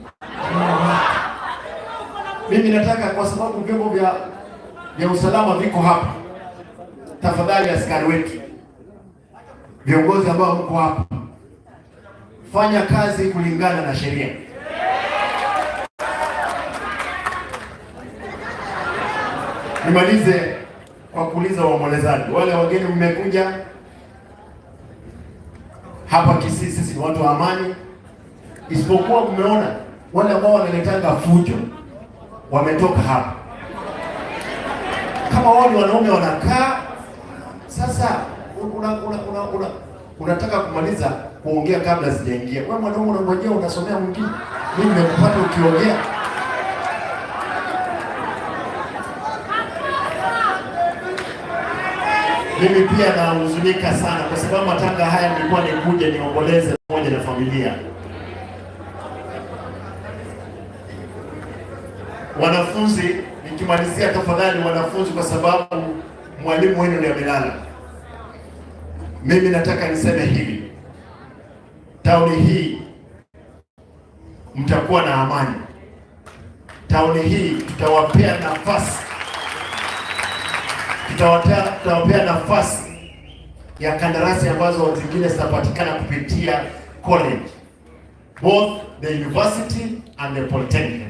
Mimi nataka, kwa sababu vyombo vya usalama viko hapa, tafadhali askari wetu, viongozi ambao mko hapa, fanya kazi kulingana na sheria. Nimalize kwa kuuliza waombolezaji, wale wageni mmekuja hapa Kisii, sisi ni watu wa amani, isipokuwa mmeona wale ambao wanaletanga fujo wametoka hapa. Kama wao ni wanaume wanakaa sasa, unataka kumaliza kuongea kabla sijaingia. Wewe mwanaume unangojea, unasomea mwingine, mimi nimekupata ukiongea. Mimi pia nahuzunika sana kwa sababu matanga haya nilikuwa nikuja niomboleze pamoja na familia. Wanafunzi, nikimalizia tafadhali wanafunzi, kwa sababu mwalimu wenu ndiye amelala. Mimi nataka niseme hivi, tauni hii mtakuwa na amani. Tauni hii tutawapea nafasi, tutawapea nafasi ya kandarasi ambazo zingine zitapatikana kupitia college, both the university and the polytechnic.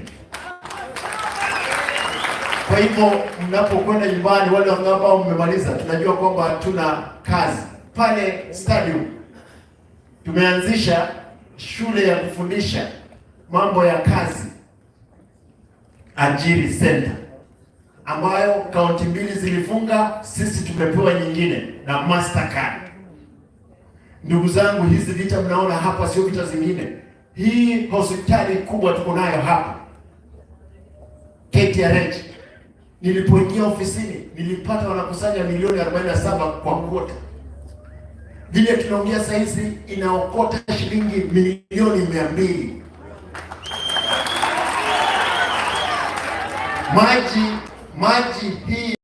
Kwa hivyo mnapokwenda nyumbani, wale ambao mmemaliza, tunajua kwamba tuna kazi pale stadium. Tumeanzisha shule ya kufundisha mambo ya kazi, Ajiri Center, ambayo kaunti mbili zilifunga, sisi tumepewa nyingine na Mastercard. Ndugu zangu, hizi vita mnaona hapa sio vita zingine. Hii hospitali kubwa tuko nayo hapa KTRH, nilipoingia ofisini nilipata wanakusanya milioni 47 kwa kuota. Vile tunaongea saa hizi inaokota shilingi milioni 200. Maji hii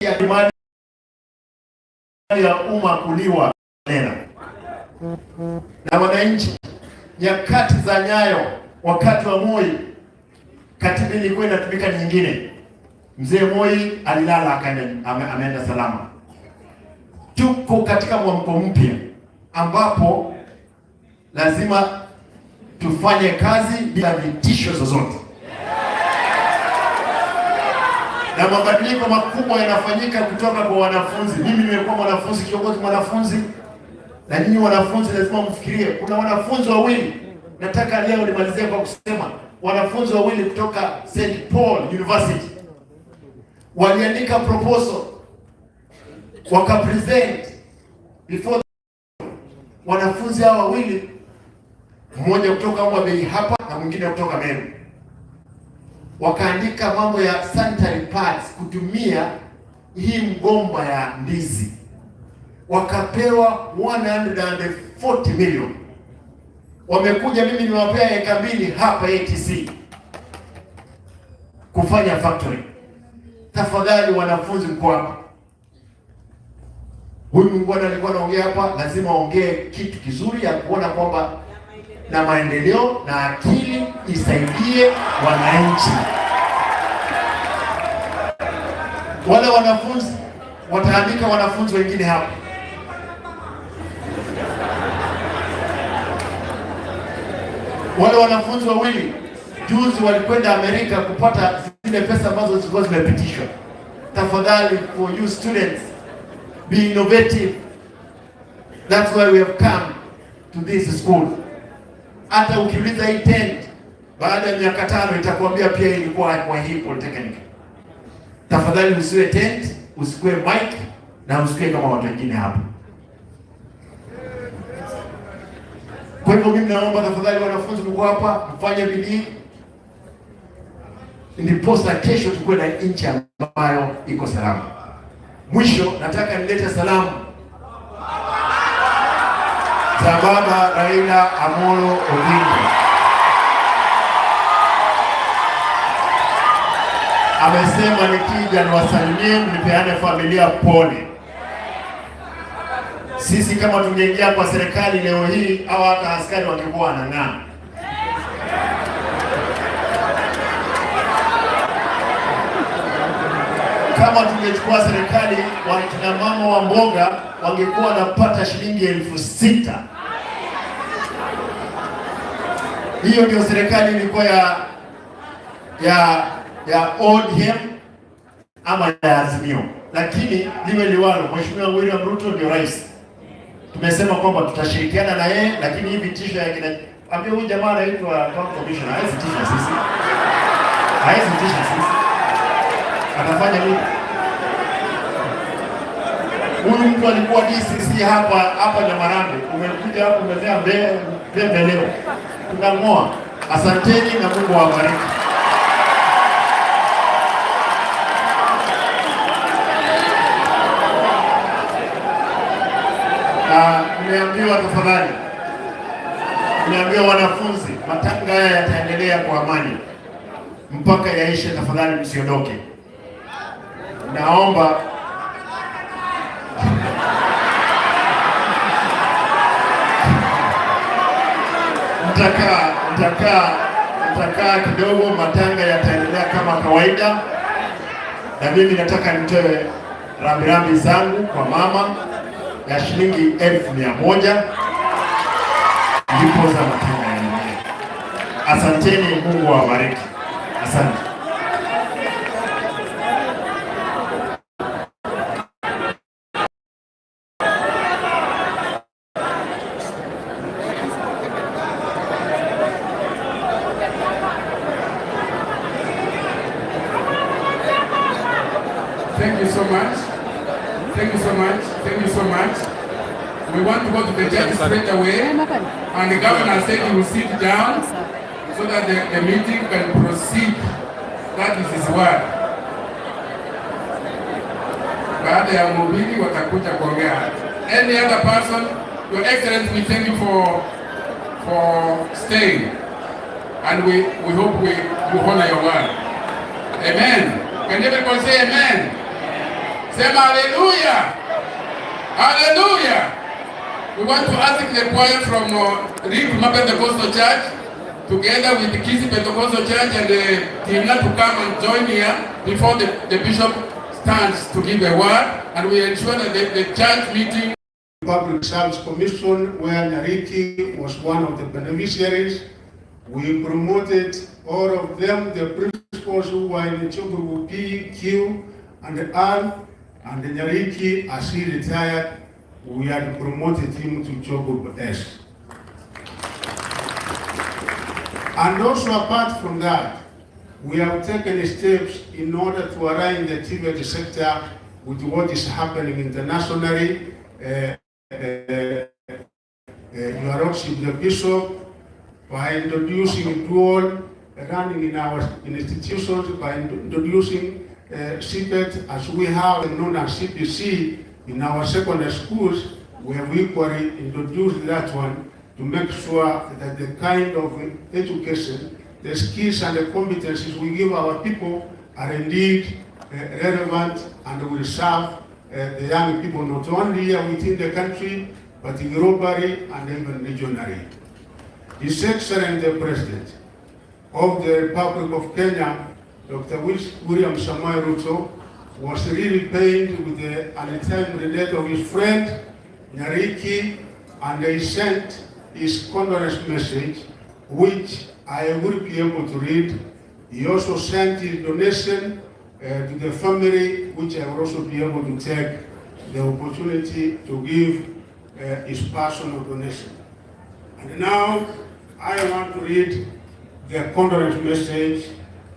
ya mali ya umma kuliwa nena na wananchi. Nyakati za Nyayo, wakati wa Moi, katiba ilikuwa inatumika nyingine. Mzee Moi alilala akaenda, ameenda salama. Tuko katika mwamko mpya ambapo lazima tufanye kazi bila vitisho zozote, na mabadiliko makubwa yanafanyika kutoka kwa wanafunzi. Mimi nimekuwa mwanafunzi, kiongozi mwanafunzi, na nyinyi wanafunzi lazima mfikirie. Kuna wanafunzi wawili, nataka leo nimalizie kwa kusema wanafunzi wawili kutoka St. Paul University waliandika proposal Waka present before wanafunzi hawa wawili, mmoja kutoka Homa Bay hapa na mwingine kutoka Meru, wakaandika mambo ya sanitary pads kutumia hii mgomba ya ndizi, wakapewa 140 million. Wamekuja, mimi nimewapea eka 2 hapa ATC kufanya factory. Tafadhali wanafunzi mko hapa, huyu mungwana alikuwa anaongea hapa, lazima aongee kitu kizuri ya kuona kwamba na maendeleo na akili isaidie wananchi. Wale wanafunzi wataandika wanafunzi wengine hapa. Wale wanafunzi wawili juzi walikwenda Amerika kupata zile pesa ambazo zilikuwa zimepitishwa. Tafadhali, for you students, be innovative. That's why we have come to this school. Hata ukiuliza hii tent baada ya miaka 5 itakuambia pia ilikuwa kwa hii polytechnic. Tafadhali usiwe tent, usikue mic na usikue kama watu wengine hapa. Kwa hivyo mimi naomba tafadhali wanafunzi mko hapa mfanye bidii, ndiposa kesho tukue na nchi ambayo iko salama. Mwisho nataka nilete salamu za Baba Raila Amolo Odinga. Amesema nikija niwasalimie, nipeane familia pole. Sisi kama tungeingia kwa serikali leo hii, au hata askari wangekuwa wanang'aa. Kama tungechukua serikali, wakina mama wa mboga wangekuwa wanapata shilingi 6,000. Hiyo ndio serikali ilikuwa ya ODM ama ya Azimio. Lakini liwe liwalo, Mheshimiwa William Ruto ndio rais. Tumesema kwamba tutashirikiana na yeye, lakini hii vitisho ya kina ambia huyu jamaa anaitwa County Commissioner, hawezi tisha sisi. Hawezi tisha sisi. Anafanya nini? Huyu mtu alikuwa DCC hapa Nyamarambe. Umekuja hapo umezea mbele leo. Tunang'oa. Asanteni na Mungu awabariki. Na nimeambiwa tafadhali, nimeambiwa wanafunzi, matanga haya yataendelea kwa amani mpaka yaishe. Tafadhali msiondoke. Naomba mtakaa kidogo, matanga yataendelea kama kawaida. Na mimi nataka nitoe rambirambi zangu kwa mama ya shilingi 1,100 ndipo za matanga yaendelee. Asanteni, Mungu awabariki. Asante. Thank you so much. Thank you so much. Thank you so much. We want to go to the judge straight away, and the governor said he will sit down so that the meeting can proceed. That is his word. Baada ya mhubiri watakuja kuongea. Any other person? Your Excellency, we thank you for staying, and we hope you honor your word. Amen. Can everybody say amen? Sema hallelujah. Hallelujah. We want to ask the choir from Rick Pentecostal Church, together with the Kisii Pentecostal Church and the Tina, to come and join here before the bishop stands to give a word, and we ensure that the church meeting. Public Service Commission, where Nyariki was one of the beneficiaries, we promoted all of them, the principals who were in the Choguru P, Q, and R, and Nyariki, as he retired, we had promoted him to Choguru S. And also apart from that, we have taken steps in order to align the TVET sector with what is happening internationally. Your Lordship the Bishop, by introducing dual running in our institutions, by introducing CPET as we have known as CPC in our secondary schools, we have equally introduced that one to make sure that the kind of education, the skills and the competencies we give our people are indeed relevant and will serve the young people not only here within the country, but globally and even regionally. His Excellency the President of the Republic of Kenya, Dr. William Samoei Ruto, was really pained with the untimely death of his friend, Nyariki, and he sent his condolence message, which I will be able to read. He also sent his donation to the family, which I will also be able to take the opportunity to give his personal donation. And now I want to read the condolence message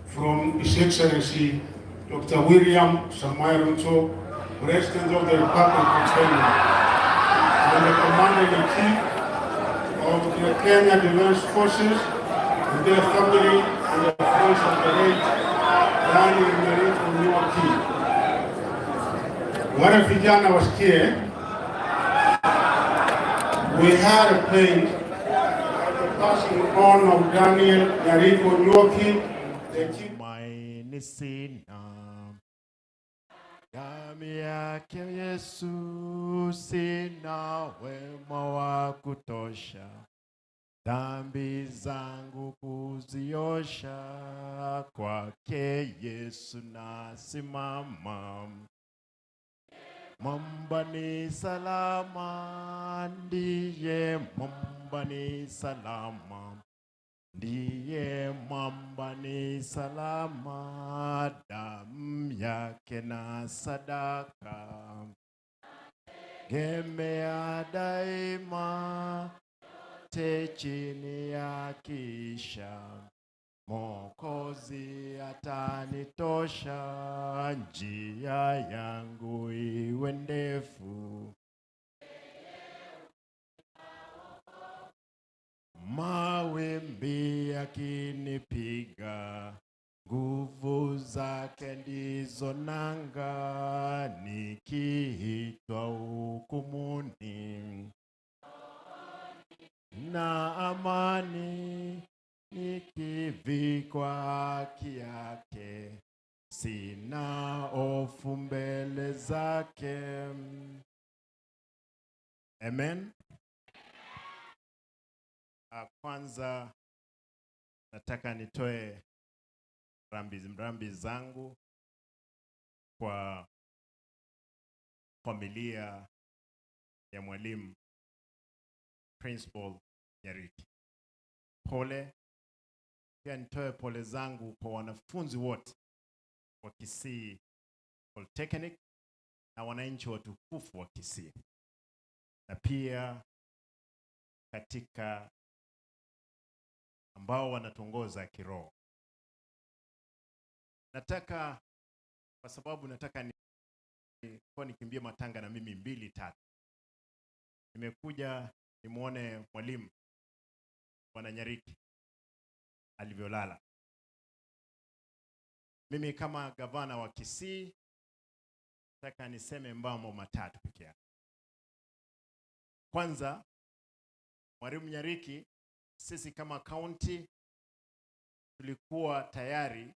from His Excellency Dr. William Samoei Ruto, President of the Republic of Kenya, and the Commander-in-Chief of the Kenya Defense Forces, and their family and the friends of the late Daniel Nyariki Onyuoki. Wale vijana wasikie, we had a pain at the passing on of Daniel Nyariki Onyuoki, the chief. Tumaini sina, damu yake Yesu, sina wema wa kutosha, dhambi zangu kuziosha, kwake Yesu nasimama. Mwamba ni salama, ndiye mwamba ni salama, ndiye mwamba ni salama, damu yake na sadaka gemea daima, te chini ya kisha, Mwokozi atanitosha, njia yangu iwe ndefu. Mawimbi yakinipiga, nguvu zake ndizo nanga, nikiitwa hukumuni na amani, nikivikwa haki yake, sina hofu mbele zake. Amen. Kwanza nataka nitoe rambi zangu kwa familia ya mwalimu Principal Nyariki. Pole. Pia nitoe pole zangu kwa wanafunzi wote wa Kisii Polytechnic na wananchi watukufu wa Kisii, na pia katika ambao wanatuongoza kiroho. Nataka, kwa sababu nataka nikimbie matanga na mimi 2 3. Nimekuja nimuone mwalimu Bwana Nyariki alivyolala. Mimi kama gavana wa Kisii nataka niseme mambo matatu peke yake. Kwanza, Mwalimu Nyariki, sisi kama county tulikuwa tayari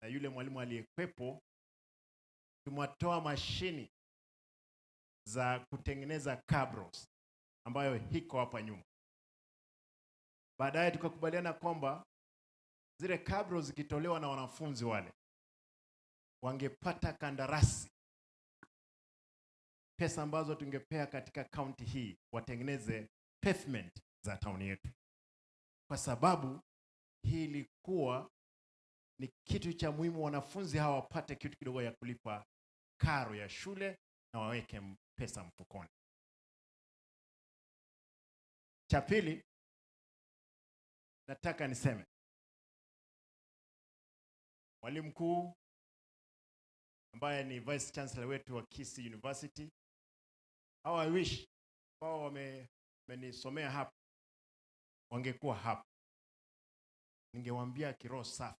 na yule mwalimu aliyekwepo, tumwatoa mashini za kutengeneza cabros ambayo hiko hapa nyuma. Baadaye tukakubaliana kwamba zile cabros zikitolewa na wanafunzi wale wangepata kandarasi, pesa ambazo tungepea katika county hii watengeneze pavement za town yetu, kwa sababu hii ilikuwa ni kitu cha muhimu, wanafunzi hawa wapate kitu kidogo ya kulipa karo ya shule na waweke pesa mfukoni. Cha pili, nataka niseme mwalimu mkuu ambaye ni Vice Chancellor wetu wa Kisii University. How I wish wao wamenisomea hapa wangekuwa hapa, ningewaambia kiroho safi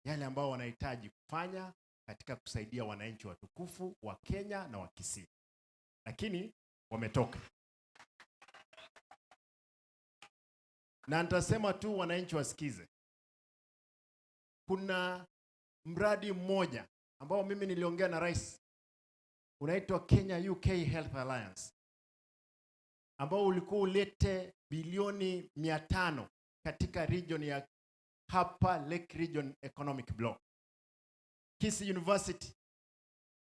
yale ambao wanahitaji kufanya katika kusaidia wananchi watukufu wa Kenya na wa Kisii, lakini wametoka. Na nitasema tu wananchi wasikize. Kuna mradi mmoja ambao mimi niliongea na rais, unaitwa Kenya UK Health Alliance, ambao ulikuwa ulete bilioni 500 katika region ya hapa Lake Region Economic Block. Kisii University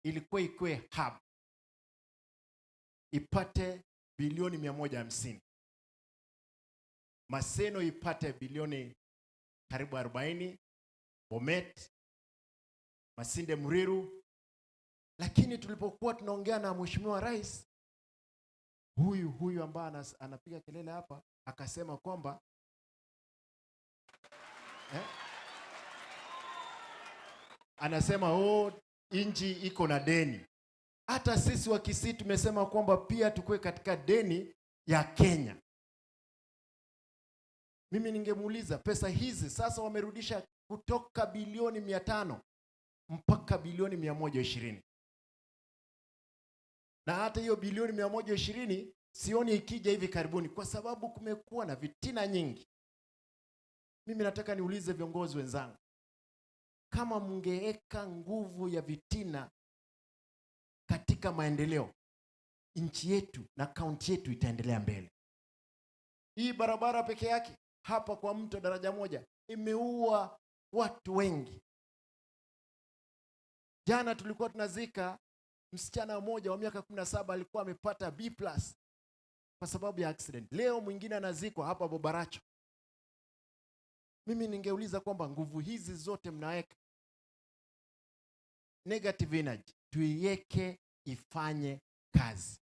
ilikuwa ikuwe hub, ipate bilioni 150. Maseno ipate bilioni karibu 40, Bomet, Masinde Muriru. Lakini tulipokuwa tunaongea na Mheshimiwa Rais, huyu ambaye anapiga kelele hapa, akasema kwamba anasema oh, nchi iko na deni. Hata sisi wa Kisii tumesema kwamba pia tukue katika deni ya Kenya. Mimi ningemuuliza, pesa hizi sasa wamerudisha kutoka bilioni 500 mpaka bilioni 120. Na hata hiyo bilioni 120 sioni ikija hivi karibuni, kwa sababu kumekuwa na vitina nyingi. Mimi nataka niulize viongozi wenzangu, kama mngeeka nguvu ya vitina katika maendeleo, nchi yetu na kaunti yetu itaendelea mbele. Hii barabara peke yake hapa kwa mto daraja moja imeua watu wengi. Jana tulikuwa tunazika msichana mmoja wa miaka 17, alikuwa amepata B+ kwa sababu ya accident. Leo mwingine anazikwa hapa Bobaracho. Mimi ningeuliza kwamba nguvu hizi zote mnaweka negative energy, tuiweke ifanye kazi.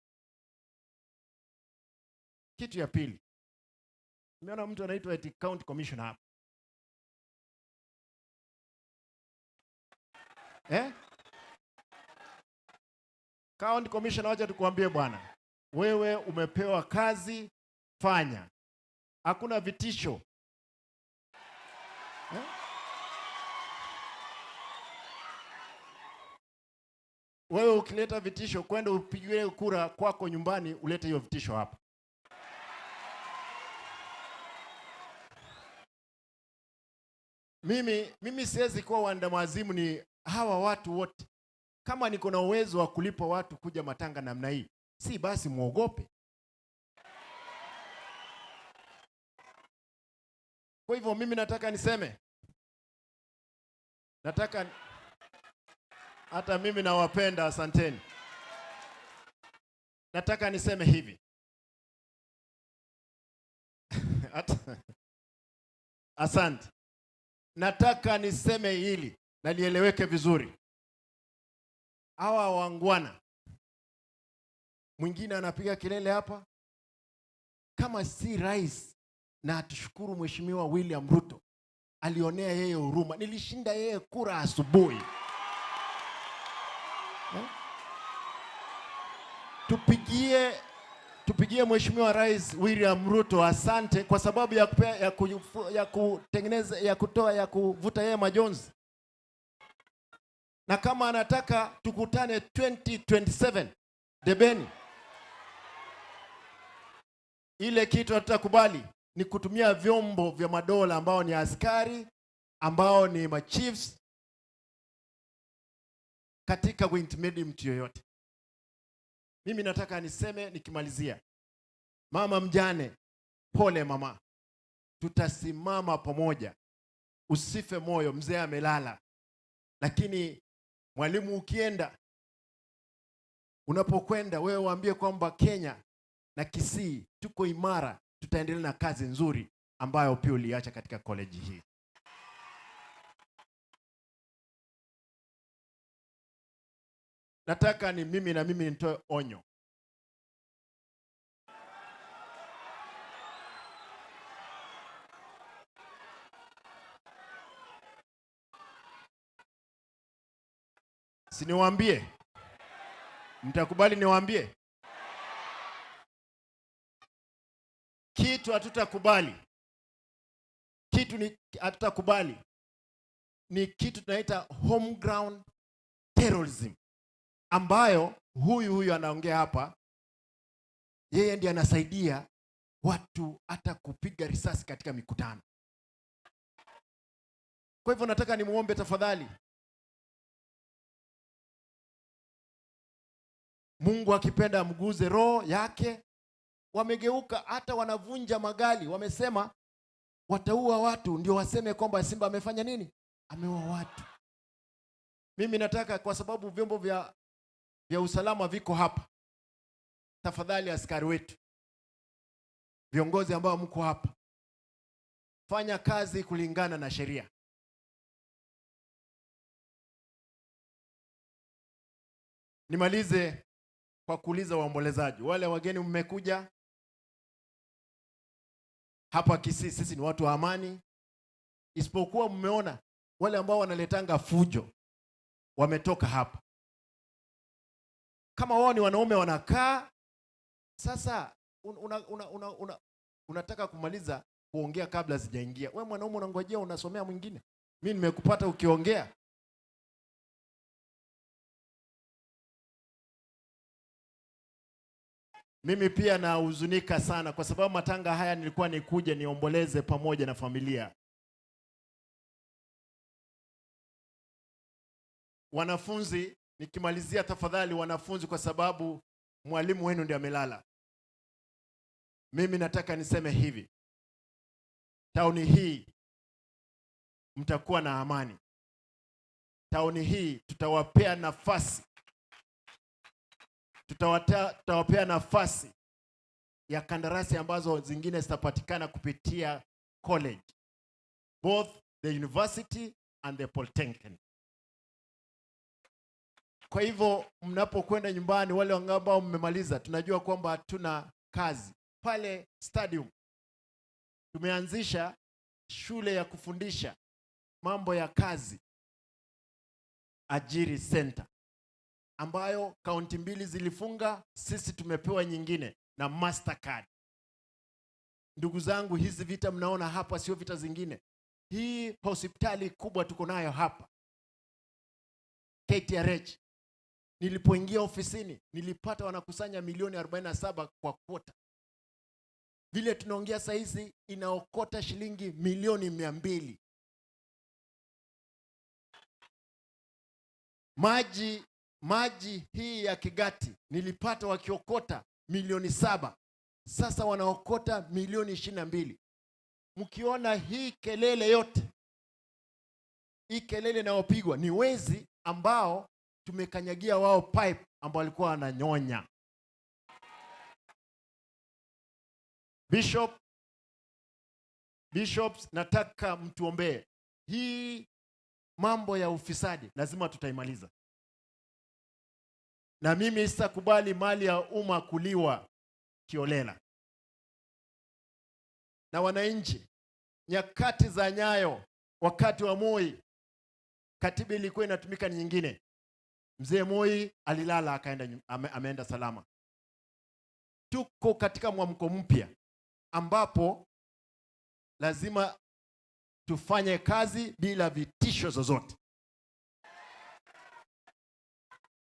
Kitu ya pili, nimeona mtu anaitwa eti county commissioner hapa. County commissioner, wacha tukuambie bwana, wewe umepewa kazi, fanya. Hakuna vitisho. Wewe ukileta vitisho, kwenda upigiwe kura kwako nyumbani, ulete hiyo vitisho hapa. Mimi siwezi kuwa wandamazimu ni hawa watu wote. Kama niko na uwezo wa kulipa watu kuja matanga namna hii, si basi muogope. Kwa hivyo mimi nataka niseme, nataka hata mimi nawapenda, asanteni. Nataka niseme hivi. Asante. Nataka niseme hili na lieleweke vizuri. Hawa wangwana, mwingine anapiga kelele hapa, kama si rais, na atushukuru Mheshimiwa William Ruto, alionea yeye huruma. Nilishinda yeye kura asubuhi. Tupigie Mheshimiwa Rais William Ruto asante kwa sababu ya kutengeneza, ya kutoa, ya kuvuta yeye majonzi. Na kama anataka tukutane 2027 debeni. Ile kitu hatutakubali ni kutumia vyombo vya madola ambao ni askari, ambao ni machiefs, katika kuintimidate mtu yoyote. Mimi nataka niseme nikimalizia, mama mjane, pole mama, tutasimama pamoja. Usife moyo, mzee amelala. Lakini mwalimu ukienda, unapokwenda wewe waambie kwamba Kenya na Kisii tuko imara, tutaendelea na kazi nzuri ambayo pia uliacha katika college hii. Nataka ni mimi na mimi nitoe onyo. Si niwaambie? Mtakubali niwaambie? Kitu hatutakubali. Kitu ni hatutakubali ni kitu tunaita homegrown terrorism, ambayo huyu anaongea hapa, yeye ndiye anasaidia watu hata kupiga risasi katika mikutano. Kwa hivyo nataka nimuombe tafadhali, Mungu akipenda amguze roho yake. Wamegeuka hata wanavunja magari, wamesema wataua watu ndio waseme kwamba Simba amefanya nini? Ameua watu. Mimi nataka, kwa sababu vyombo vya usalama viko hapa, tafadhali askari wetu, viongozi ambao mko hapa, fanya kazi kulingana na sheria. Nimalize kwa kuuliza waombolezaji, wale wageni mmekuja hapa Kisii, sisi ni watu wa amani, isipokuwa mmeona wale ambao wanaletanga fujo wametoka hapa. Kama wao ni wanaume wanakaa sasa, unataka kumaliza kuongea kabla sijaingia. Wewe mwanaume unangojea unasomea mwingine. Mimi nimekupata ukiongea. Mimi pia nahuzunika sana kwa sababu matanga haya nilikuwa nikuje niomboleze pamoja na familia. Wanafunzi, nikimalizia tafadhali wanafunzi, kwa sababu mwalimu wenu ndiye amelala. Mimi nataka niseme hivi. Tauni hii mtakuwa na amani. Tauni hii tutawapea nafasi. Tutawapea nafasi ya kandarasi ambazo zingine zitapatikana kupitia college, both the university and the polytechnic. Kwa hivyo mnapokwenda nyumbani, wale ambao mmemaliza, tunajua kwamba hatuna kazi. Pale stadium tumeanzisha shule ya kufundisha mambo ya kazi, Ajiri Center, ambayo kaunti mbili zilifunga, sisi tumepewa nyingine na Mastercard. Ndugu zangu, hizi vita mnaona hapa sio vita zingine. Hii hospitali kubwa tuko nayo hapa KTRH, nilipoingia ofisini nilipata wanakusanya milioni 47 kwa kwota. Vile tunaongea saa hizi inaokota shilingi milioni 200. Maji hii ya Kigati nilipata wakiokota milioni 7. Sasa wanaokota milioni 22. Mkiona hii kelele yote, hii kelele inayopigwa ni wezi ambao tumekanyagia wao pipe ambao walikuwa wananyonya. Bishops, nataka mtuombee. Hii mambo ya ufisadi lazima tutaimaliza. Na mimi sitakubali mali ya umma kuliwa kiolela. Na wananchi, nyakati za Nyayo, wakati wa Moi, katiba ilikuwa inatumika ni nyingine. Mzee Moi alilala akaenda, ameenda salama. Tuko katika mwamko mpya ambapo lazima tufanye kazi bila vitisho zozote.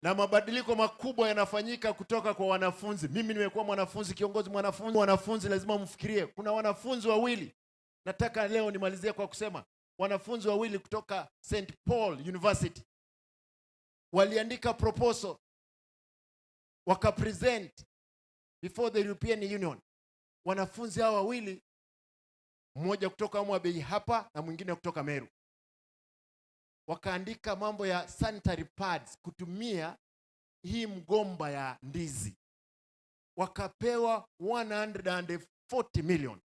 Na mabadiliko makubwa yanafanyika kutoka kwa wanafunzi. Mimi nimekuwa mwanafunzi, kiongozi mwanafunzi. Wanafunzi lazima mfikirie. Kuna wanafunzi wawili, nataka leo nimalizie kwa kusema, wanafunzi wawili kutoka St. Paul University waliandika proposal, wakapresent before the European Union. Wanafunzi hao wawili, mmoja kutoka Mwabei hapa na mwingine kutoka Meru, wakaandika mambo ya sanitary pads kutumia hii mgomba ya ndizi. Wakapewa 140 million.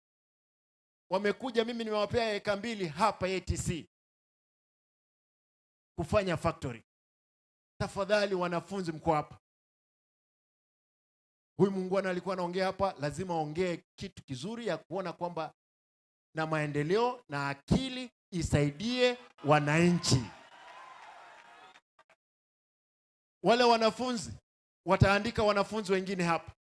Wamekuja, mimi nimewapea eka 2 hapa ATC kufanya factory. Tafadhali wanafunzi mko hapa. Huyu muungwana alikuwa anaongea hapa, lazima aongee kitu kizuri ya kuona kwamba na maendeleo na akili isaidie wananchi. Wale wanafunzi wataandika wanafunzi wengine hapa.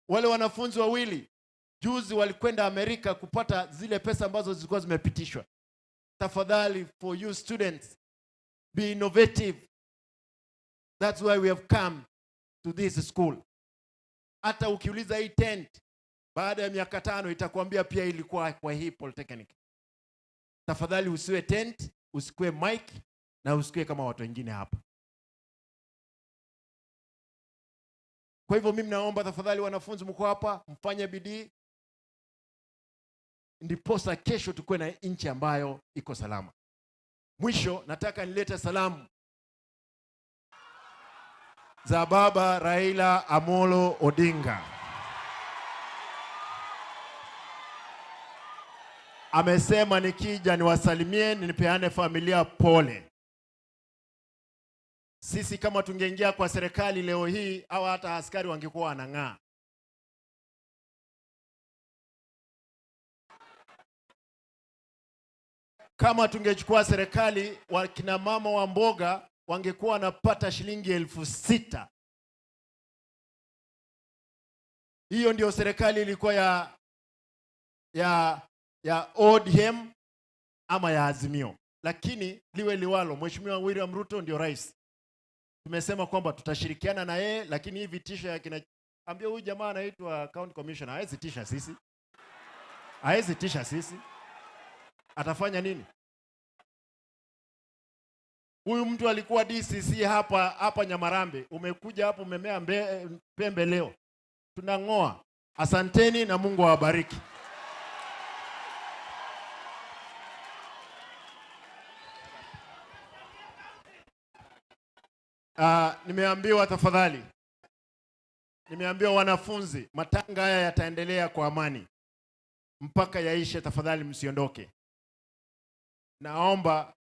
Wale wanafunzi wawili juzi walikwenda Amerika kupata zile pesa ambazo zilikuwa zimepitishwa. Tafadhali, for you students, be innovative. That's why we have come to this school. Hata ukiuliza hii tent baada ya miaka 5 itakwambia pia ilikuwa kwa hii polytechnic. Tafadhali usiwe tent, usikue mic na usikue kama watu wengine hapa. Kwa hivyo mimi naomba tafadhali wanafunzi mko hapa, mfanye bidii ndiposa kesho tukue na nchi ambayo iko salama. Mwisho nataka nilete salamu za baba Raila Amolo Odinga. Amesema nikija niwasalimie, nipeane familia pole. Sisi kama tungeingia kwa serikali leo hii, au hata askari wangekuwa wanang'aa. Kama tungechukua serikali, wakina mama wa mboga wangekuwa wanapata shilingi 6,000. Hiyo ndio serikali ilikuwa ya ODM ama ya Azimio. Lakini liwe liwalo, Mheshimiwa William Ruto ndio rais. Tumesema kwamba tutashirikiana na yeye, lakini hii vitisho ya kina, ambia huyu jamaa anaitwa county commissioner, hawezi tisha sisi. Hawezi tisha sisi. Atafanya nini? Huyu mtu alikuwa DCC hapa Nyamarambe. Umekuja hapo umemea pembe leo. Tunang'oa. Asanteni na Mungu awabariki. Nimeambiwa tafadhali. Nimeambiwa wanafunzi, matanga haya yataendelea kwa amani mpaka yaishe, tafadhali msiondoke. Naomba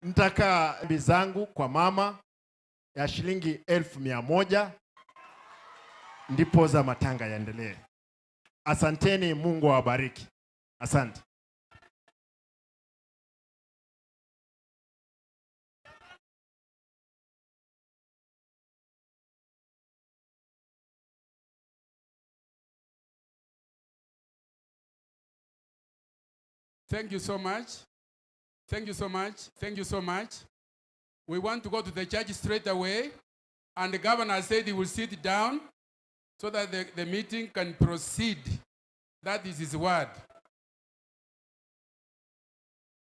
nitaka bizangu kwa mama ya shilingi 1,100 ndipo za matanga yaendelee. Asanteni, Mungu awabariki. Asante. Thank you so much. Thank you so much. Thank you so much. We want to go to the church straight away. And the governor said he will sit down so that the meeting can proceed. That is his word.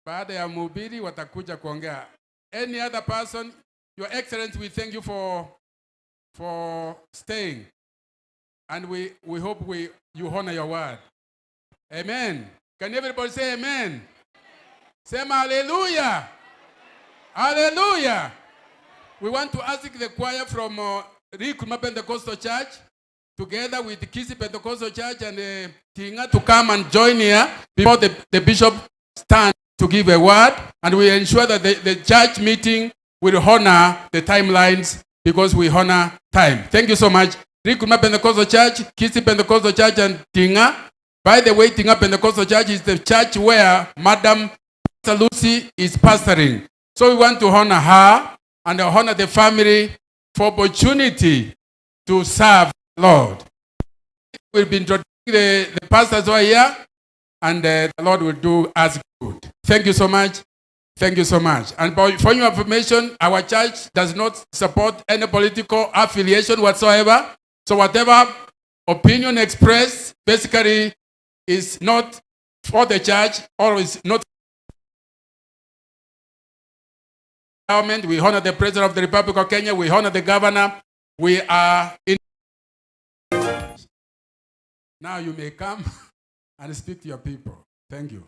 Baada ya mhubiri watakuja kuongea. Any other person, Your Excellency, we thank you for staying. And we hope you honor your word. Amen. Can everybody say amen? Sema hallelujah. Hallelujah. We want to ask the choir from Rikuma Pentecostal Church, together with Kisi Pentecostal Church and Tinga, to come and join here before the bishop stands to give a word. And we ensure that the church meeting will honor the timelines, because we honor time. Thank you so much. Rikuma Pentecostal Church, Kisi Pentecostal Church, and Tinga. By the way, Tinga Pentecostal Church is the church where Madam Pastor Lucy is pastoring. So we want to honor her and honor the family for opportunity to serve the Lord. We'll be introducing the pastors who are here, and the Lord will do us good. Thank you so much. Thank you so much. And for your information, our church does not support any political affiliation whatsoever. So whatever opinion expressed basically is not for the church or is not government. We honor the President of the Republic of Kenya. We honor the governor. We are in. Now you may come and speak to your people. Thank you.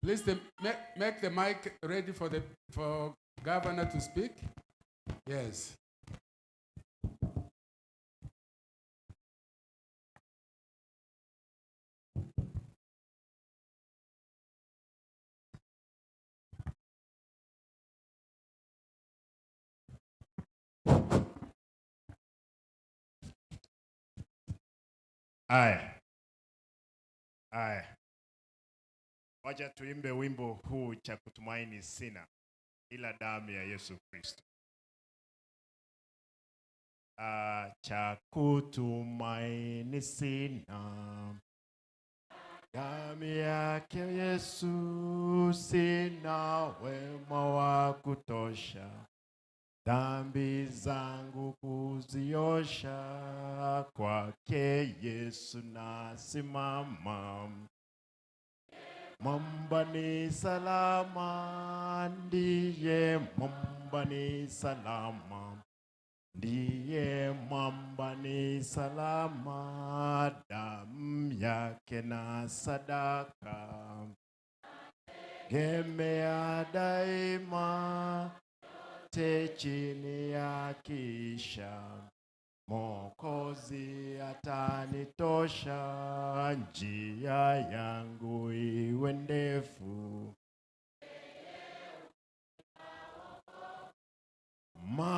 Please make the mic ready for governor to speak. Yes. Aya. Aya. Wacha tuimbe wimbo huu, cha kutumaini sina ila damu ya Yesu Kristo. Cha kutumaini sina, damu yake Yesu, sina wema wa kutosha, dhambi zangu kuziosha, kwake Yesu nasimama. Mwamba ni salama, ndiye mwamba ni salama, ndiye mwamba ni salama, damu yake na sadaka, gemea daima, te chini ya kisha, Mwokozi atanitosha, njia yangu iwe ndefu.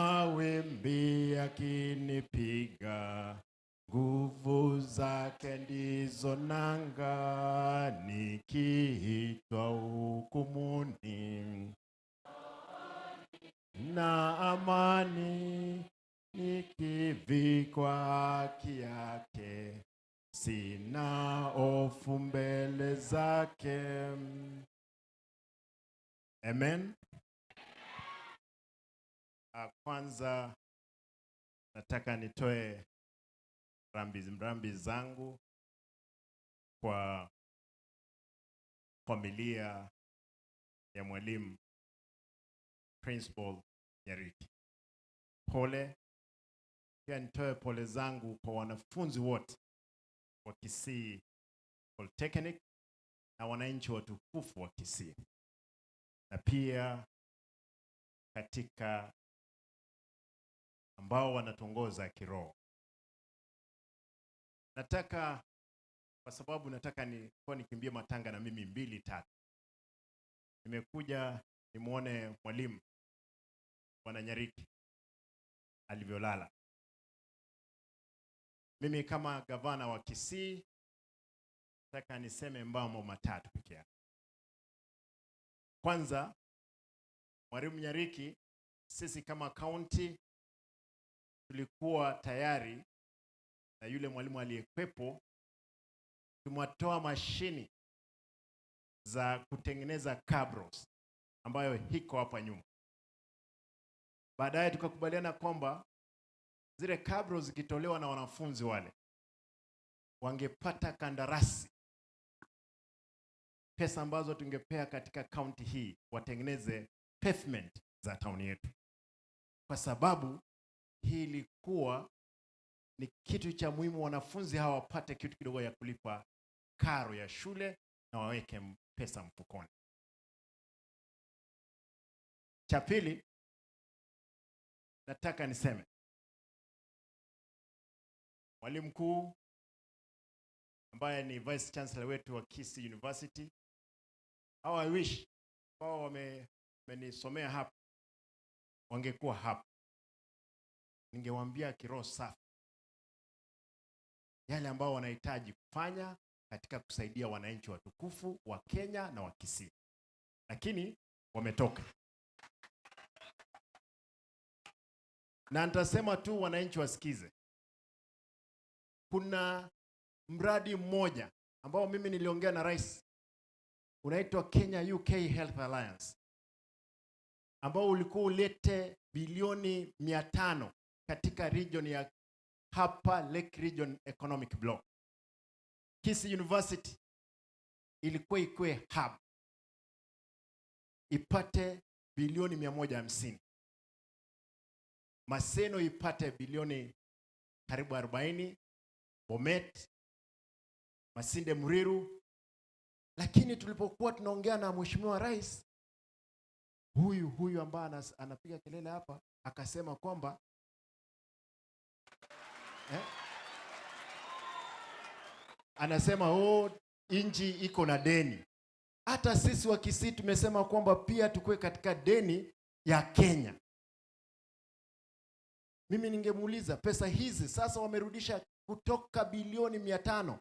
Mawimbi yakinipiga, nguvu zake ndizo nanga, nikiitwa hukumuni na amani, nikivikwa haki yake, sina hofu mbele zake. Amen. Kwanza nataka nitoe rambi zangu kwa familia ya mwalimu Principal Nyariki. Pole. Pia nitoe pole zangu kwa wanafunzi wote wa Kisii Polytechnic na wananchi watukufu wa Kisii, na pia katika ambao wanatongoza kiroho. Nataka, kwa sababu nataka nikimbie matanga na mimi 2 3. Nimekuja nimuone mwalimu Bwana Nyariki alivyolala. Mimi kama gavana wa Kisii nataka niseme mambo matatu pekee yake. Kwanza, Mwalimu Nyariki, sisi kama county tulikuwa tayari na yule mwalimu aliyekwepo, tumwatoa mashini za kutengeneza cabros ambayo hiko hapa nyuma. Baadaye tukakubaliana kwamba zile cabros zikitolewa na wanafunzi wale wangepata kandarasi, pesa ambazo tungepea katika county hii watengeneze pavement za town yetu, kwa sababu hii ilikuwa ni kitu cha muhimu, wanafunzi hawa wapate kitu kidogo ya kulipa karo ya shule na waweke pesa mfukoni. Cha pili, nataka niseme mwalimu mkuu ambaye ni Vice Chancellor wetu wa Kisii University, how I wish wao wamenisomea hapa wangekuwa hapa, ningewaambia kiroho safi yale ambao wanahitaji kufanya katika kusaidia wananchi watukufu wa Kenya na wa Kisii, lakini wametoka. Na nitasema tu wananchi wasikize. Kuna mradi mmoja ambao mimi niliongea na rais, unaitwa Kenya UK Health Alliance, ambao ulikuwa ulete bilioni 500 katika region ya hapa Lake Region Economic Block. Kisii University ilikuwa ikuwe hub, ipate bilioni 150. Maseno ipate bilioni karibu 40, Bomet, Masinde Muriru, Lakini tulipokuwa tunaongea na Mheshimiwa Rais, huyu ambaye anapiga kelele hapa akasema kwamba anasema nchi iko na deni. Hata sisi wa Kisii tumesema kwamba pia tukue katika deni ya Kenya. Mimi ningemuuliza pesa hizi sasa wamerudisha kutoka bilioni 500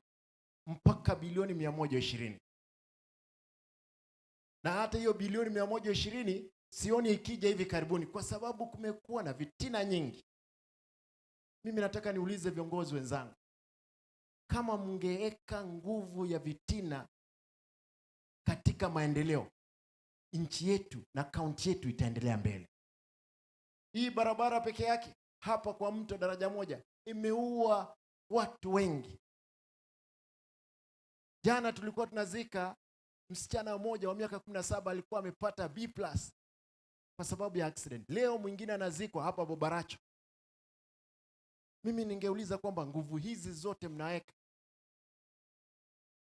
mpaka bilioni 120. Na hata hiyo bilioni 120 sioni ikija hivi karibuni kwa sababu kumekuwa na vitina nyingi. Mimi nataka niulize viongozi wenzangu, kama mngeeka nguvu ya vitina katika maendeleo, nchi yetu na kaunti yetu itaendelea mbele. Hii barabara peke yake hapa kwa mto daraja moja imeua watu wengi. Jana tulikuwa tunazika msichana mmoja wa miaka 17 alikuwa amepata B+ kwa sababu ya accident. Leo mwingine anazikwa hapa Bobaracho. Mimi ningeuliza kwamba nguvu hizi zote mnaweka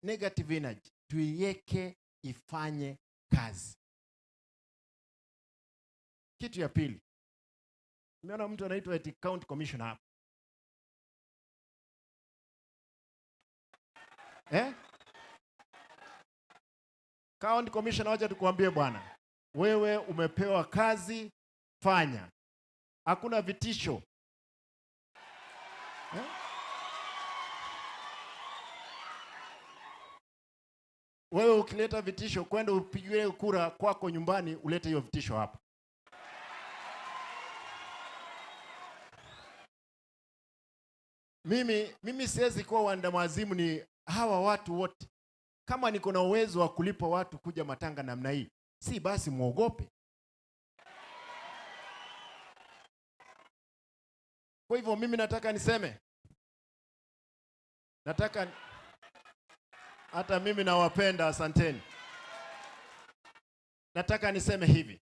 negative energy, tuiweke ifanye kazi. Kitu ya pili, nimeona mtu anaitwa eti county commissioner hapa. County commissioner, wacha tukuambie bwana, wewe umepewa kazi, fanya. Hakuna vitisho. Wewe ukileta vitisho kwenda upigiwe kura kwako nyumbani, ulete hiyo vitisho hapa. Mimi siwezi kuwa wandamazimu ni hawa watu wote. Kama niko na uwezo wa kulipa watu kuja matanga namna hii, si basi muogope. Kwa hivyo mimi nataka niseme, nataka hata mimi nawapenda, asanteni. Nataka niseme hivi.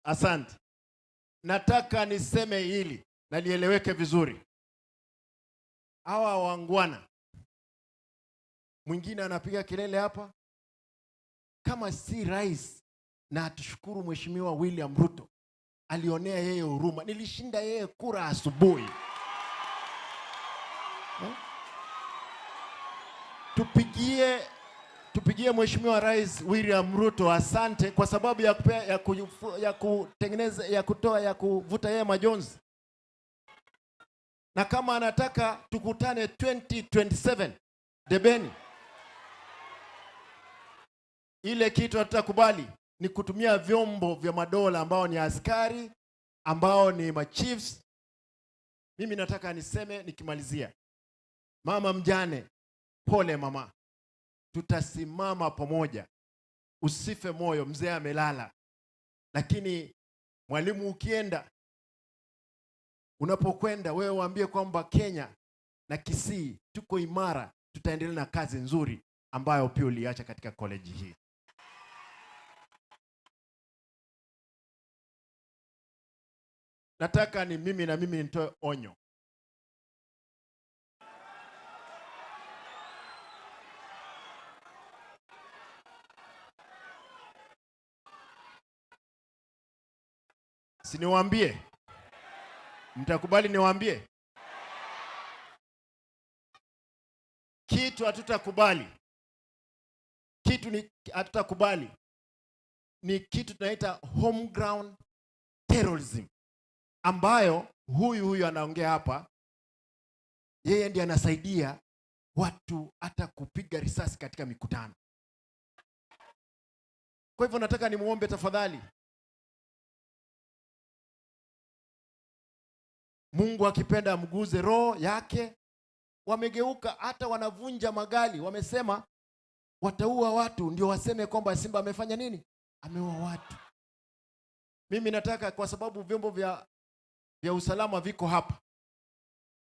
Asante. Nataka niseme hili na lieleweke vizuri. Hawa wangwana, mwingine anapiga kelele hapa kama si rais, na atushukuru Mheshimiwa William Ruto alionea yeye huruma. Nilishinda yeye kura asubuhi. Tupigie Mheshimiwa Rais William Ruto asante kwa sababu ya kutengeneza, ya kutoa, ya kuvuta yeye majonzi. Na kama anataka tukutane 2027 debeni. Ile kitu hatutakubali ni kutumia vyombo vya madola ambao ni askari, ambao ni machiefs. Mimi nataka niseme nikimalizia, mama mjane, pole mama. Tutasimama pamoja. Usife moyo, mzee amelala. Lakini mwalimu ukienda, unapokwenda wewe waambie kwamba Kenya na Kisii tuko imara, tutaendelea na kazi nzuri ambayo pia uliacha katika college hii. Nataka ni mimi na mimi nitoe onyo. Si niwaambie? Mtakubali niwaambie? Kitu hatutakubali. Kitu ni hatutakubali ni kitu tunaita homegrown terrorism, ambayo huyu anaongea hapa, yeye ndiye anasaidia watu hata kupiga risasi katika mikutano. Kwa hivyo nataka nimuombe tafadhali, Mungu akipenda amguze roho yake. Wamegeuka hata wanavunja magari, wamesema wataua watu ndio waseme kwamba Simba amefanya nini? Ameua watu. Mimi nataka, kwa sababu vyombo vya usalama viko hapa,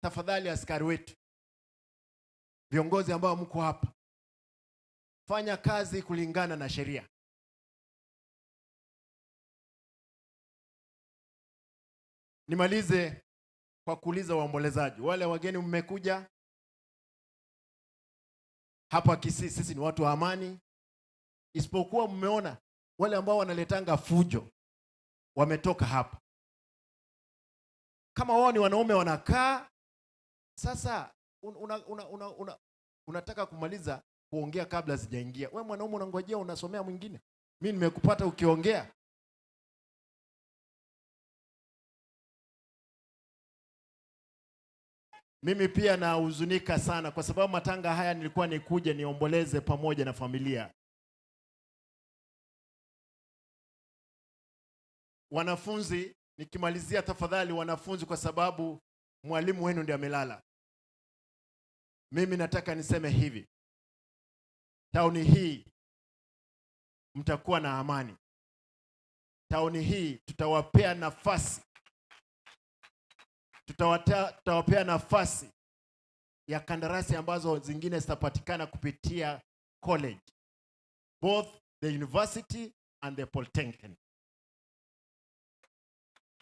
tafadhali askari wetu, viongozi ambao mko hapa, fanya kazi kulingana na sheria. Nimalize kwa kuuliza waombolezaji, wale wageni mmekuja, Hapa Kisii sisi ni watu wa amani, isipokuwa mmeona wale ambao wanaletanga fujo wametoka hapa. Kama wao ni wanaume wanakaa. Sasa unataka kumaliza kuongea kabla sijaingia. Wewe mwanaume unangojea unasomea mwingine. Mimi nimekupata ukiongea. Mimi pia nahuzunika sana kwa sababu matanga haya nilikuwa nikuje niomboleze pamoja na familia. Wanafunzi, nikimalizia tafadhali wanafunzi, kwa sababu mwalimu wenu ndiye amelala. Mimi nataka niseme hivi. Tauni hii mtakuwa na amani. Tauni hii tutawapea nafasi. Tutawapea nafasi ya kandarasi ambazo zingine zitapatikana kupitia college, both the university and the polytechnic.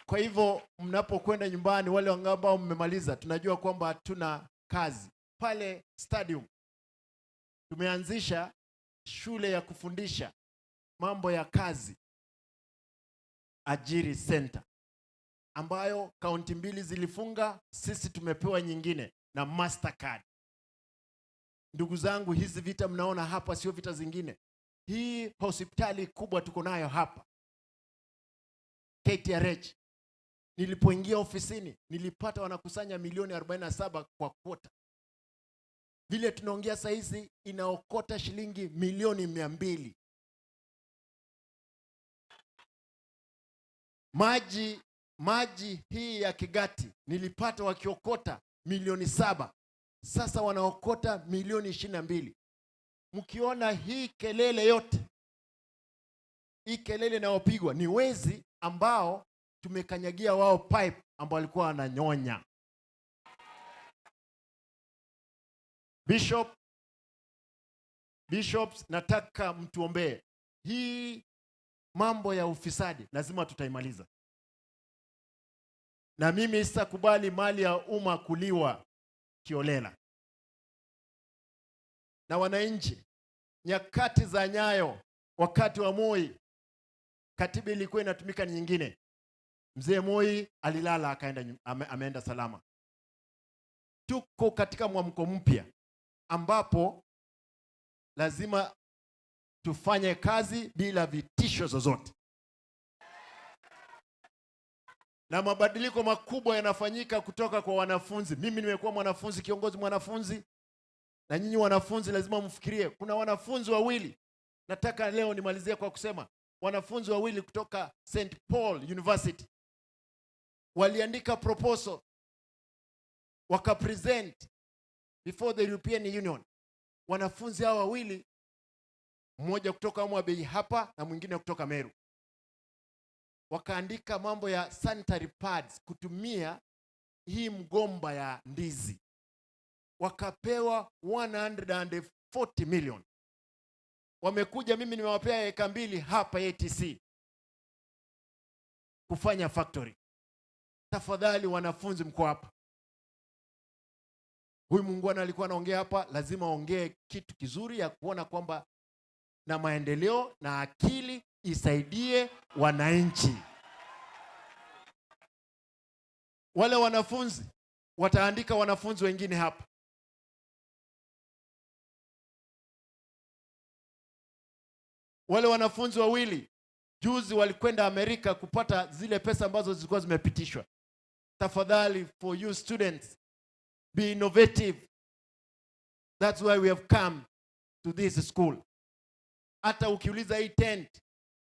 Kwa hivyo mnapokwenda nyumbani, wale ambao mmemaliza, tunajua kwamba hatuna kazi. Pale stadium tumeanzisha shule ya kufundisha mambo ya kazi, Ajiri Center, ambayo kaunti mbili zilifunga, sisi tumepewa nyingine na Mastercard. Ndugu zangu, hizi vita mnaona hapa sio vita zingine. Hii hospitali kubwa tuko nayo hapa KTRH, nilipoingia ofisini nilipata wanakusanya milioni 47 kwa kwota. Vile tunaongea saa hizi inaokota shilingi milioni 200. Maji hii ya Kigati nilipata wakiokota milioni 7. Sasa wanaokota milioni 22. Mkiona hii kelele yote, hii kelele inayopigwa ni wezi ambao tumekanyagia wao pipe ambao walikuwa wananyonya. Bishops, nataka mtuombee. Hii mambo ya ufisadi lazima tutaimaliza. Na mimi sitakubali mali ya umma kuliwa kiolela. Na wananchi, nyakati za Nyayo, wakati wa Moi, katiba ilikuwa inatumika ni nyingine. Mzee Moi alilala akaenda, ameenda salama. Tuko katika mwamko mpya ambapo lazima tufanye kazi bila vitisho zozote. Na mabadiliko makubwa yanafanyika kutoka kwa wanafunzi. Mimi nimekuwa mwanafunzi, kiongozi mwanafunzi, na nyinyi wanafunzi lazima mfikirie. Kuna wanafunzi wawili, nataka leo nimalizie kwa kusema, wanafunzi wawili kutoka St. Paul University waliandika proposal, wakapresent before the European Union. Wanafunzi hao wawili, mmoja kutoka Mwabei hapa na mwingine kutoka Meru, wakaandika mambo ya sanitary pads kutumia hii mgomba ya ndizi. Wakapewa 140 million. Wamekuja, mimi nimewapea eka 2 hapa ATC kufanya factory. Tafadhali wanafunzi mko hapa. Huyu muungwana alikuwa anaongea hapa, lazima aongee kitu kizuri ya kuona kwamba na maendeleo na akili isaidie wananchi. Wale wanafunzi wataandika wanafunzi wengine hapa. Wale wanafunzi wawili juzi walikwenda Amerika kupata zile pesa ambazo zilikuwa zimepitishwa. Tafadhali, for you students, be innovative. That's why we have come to this school. Hata ukiuliza hii tent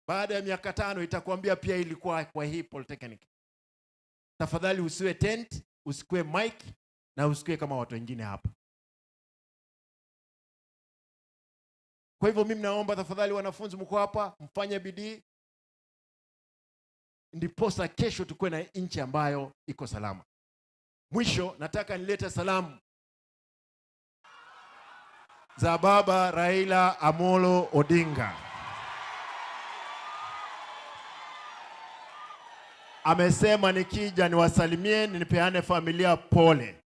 baada ya miaka 5 itakwambia pia ilikuwa kwa hii polytechnic. Tafadhali usiwe tent, usikue mic na usikue kama watu wengine hapa. Kwa hivyo mimi naomba tafadhali wanafunzi mko hapa, mfanye bidii ndiposa kesho tukue na nchi ambayo iko salama. Mwisho nataka nilete salamu za baba Raila Amolo Odinga. Amesema nikija niwasalimie, nipeane familia pole.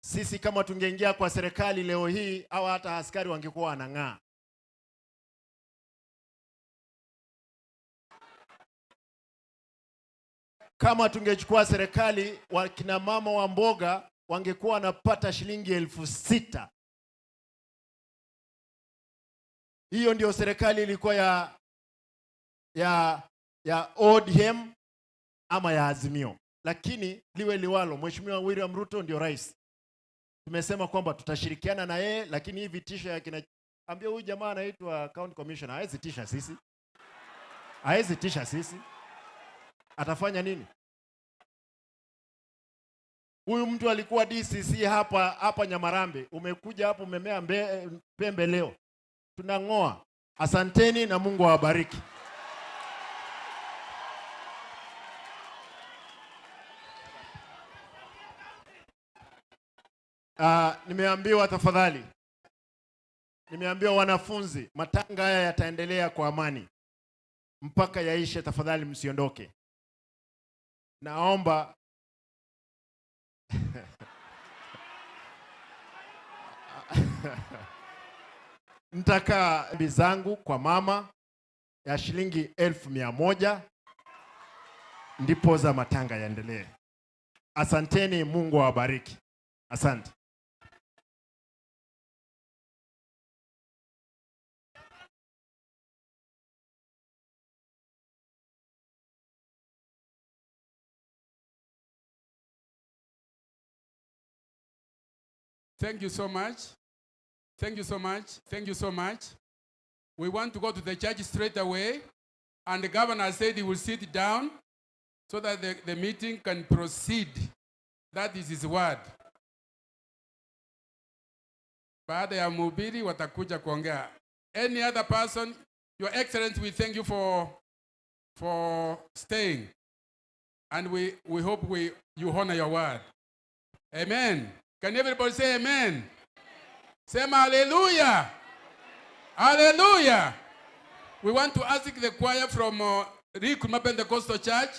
Sisi kama tungeingia kwa serikali leo hii, au hata askari wangekuwa wanang'aa. Kama tungechukua serikali, wakina mama wa mboga wangekuwa wanapata shilingi 6,000. Hiyo ndio serikali ilikuwa ya ODM ama ya Azimio. Lakini liwe liwalo, Mheshimiwa William Ruto ndio rais. Tumesema kwamba tutashirikiana na yeye, lakini hii vitisho ya kina, ambia huyu jamaa anaitwa county commissioner, hawezi tisha sisi. Hawezi tisha sisi. Atafanya nini? Huyu mtu alikuwa DCC hapa Nyamarambe. Umekuja hapo umemea pembe leo. Tunang'oa. Asanteni na Mungu awabariki. Nimeambiwa tafadhali. Nimeambiwa wanafunzi, matanga haya yataendelea kwa amani mpaka yaishe, tafadhali msiondoke. Naomba nitaka bizangu kwa mama ya shilingi 1,100 ndipo za matanga yaendelee. Asanteni, Mungu awabariki. Asante. Thank you so much. Thank you so much. Thank you so much. We want to go to the church straight away. And the governor said he will sit down so that the meeting can proceed. That is his word. Baada ya mhubiri watakuja kuongea. Any other person? Your Excellency, we thank you for staying. And we hope you honor your word. Amen. Can everybody say amen? Sema hallelujah. Hallelujah. We want to ask the choir from Rikuma Pentecostal Church,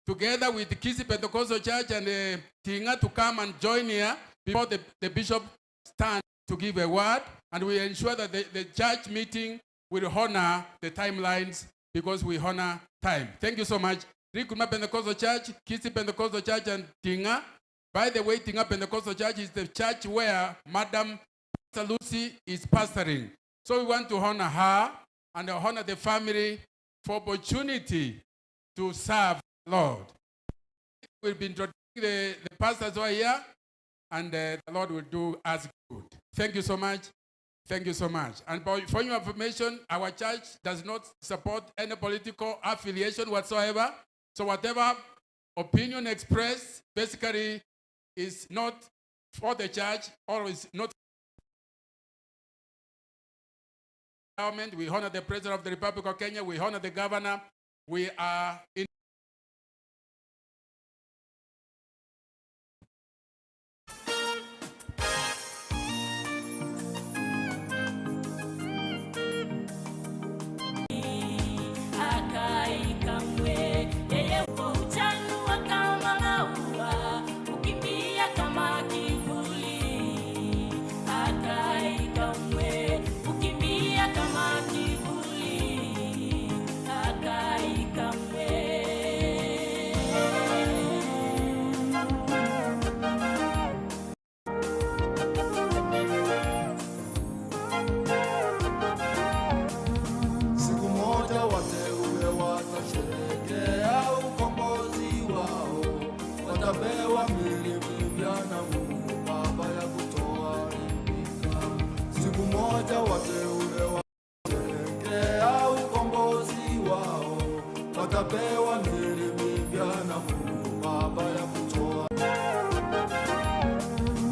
together with Kisii Pentecostal Church and Tinga, to come and join here before the bishop stands to give a word. And we ensure that the church meeting will honor the timelines, because we honor time. Thank you so much. Rikuma Pentecostal Church, Kisii Pentecostal Church, and Tinga. By the way, Tinga Pentecostal Church is the church where Madam Pastor Lucy is pastoring. So we want to honor her and honor the family for opportunity to serve the Lord. We'll be introducing the pastors who are here, and the Lord will do us good. Thank you so much. Thank you so much. And for your information, our church does not support any political affiliation whatsoever. So whatever opinion expressed basically is not for the church or is not government. We honor the President of the Republic of Kenya. We honor the governor. We are in Watapewa miili mipya na Mungu Baba ya kutoa.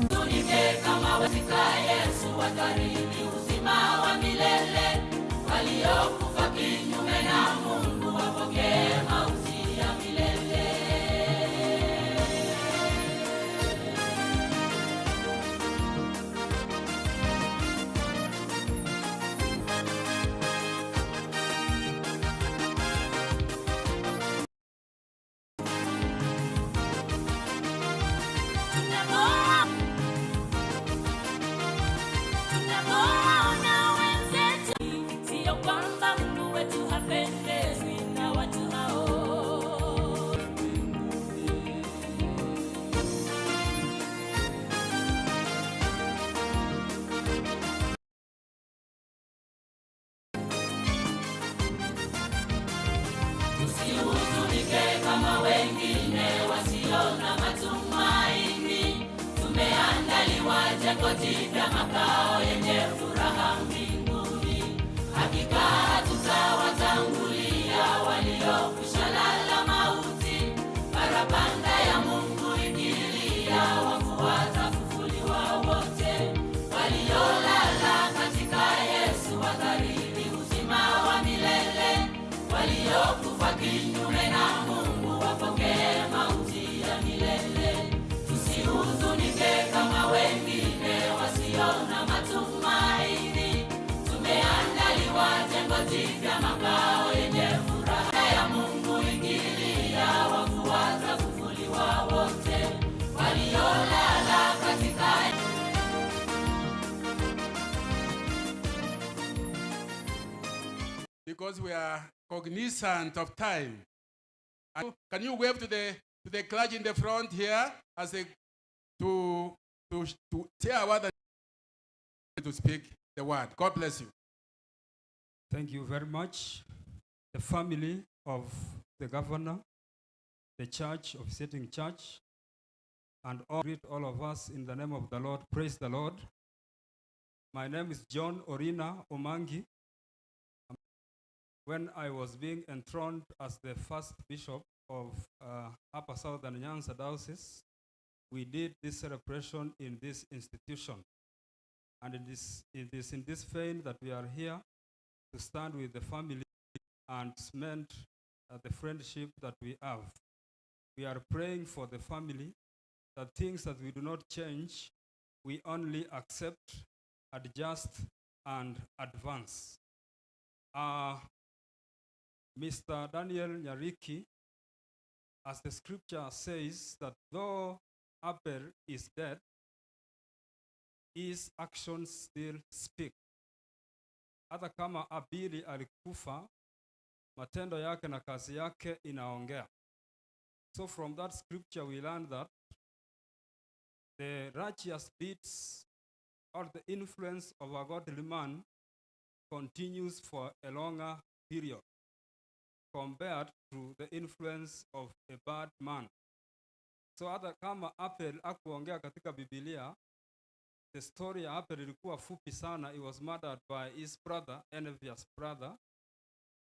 Tunike kama wazika Yesu watarithi uzima wa milele, waliokufa kinyume na Mungu wapokee mauti ya milele. Tusihuzunike kama wengine wasio na matumaini. Tumeandaliwa jengo jipya, makao yenye furaha mbinguni. Hakika hatutawatangulia waliokwisha lala mauti. Parapanda ya Mungu ikilia, wafu watafufuliwa wote. Waliolala katika Yesu watarithi uzima wa milele. Waliokufa kinyume na Mungu wapokee mauti ya milele. Tusihuzunike kama wengine wasio na matumaini. Tumeandaliwa jengo jipya, makao yenye furaha ya Mungu ikilia, wafu watafufuliwa wote. Waliolala katika Because we are cognizant of time. And can you wave to the clergy in the front here as a to tell others to speak the word? God bless you. Thank you very much. The family of the governor, the church, officiating church, and all, greet all of us in the name of the Lord. Praise the Lord. My name is John Orina Omangi. When I was being enthroned as the first bishop of Upper Southern Nyanza Diocese, we did this celebration in this institution. And it is in this vein that we are here to stand with the family and cement the friendship that we have. We are praying for the family that things that we do not change, we only accept, adjust, and advance. Mr. Daniel Nyariki, as the scripture says, that though Abel is dead, his actions still speak. Hata kama Abili alikufa, matendo yake na kazi yake inaongea. So from that scripture we learn that the righteous deeds or the influence of a godly man continues for a longer period compared to the influence of a bad man. So hata kama Abel hakuongea katika Biblia, the story ya Abel ilikuwa fupi sana. He was murdered by his brother, envious brother.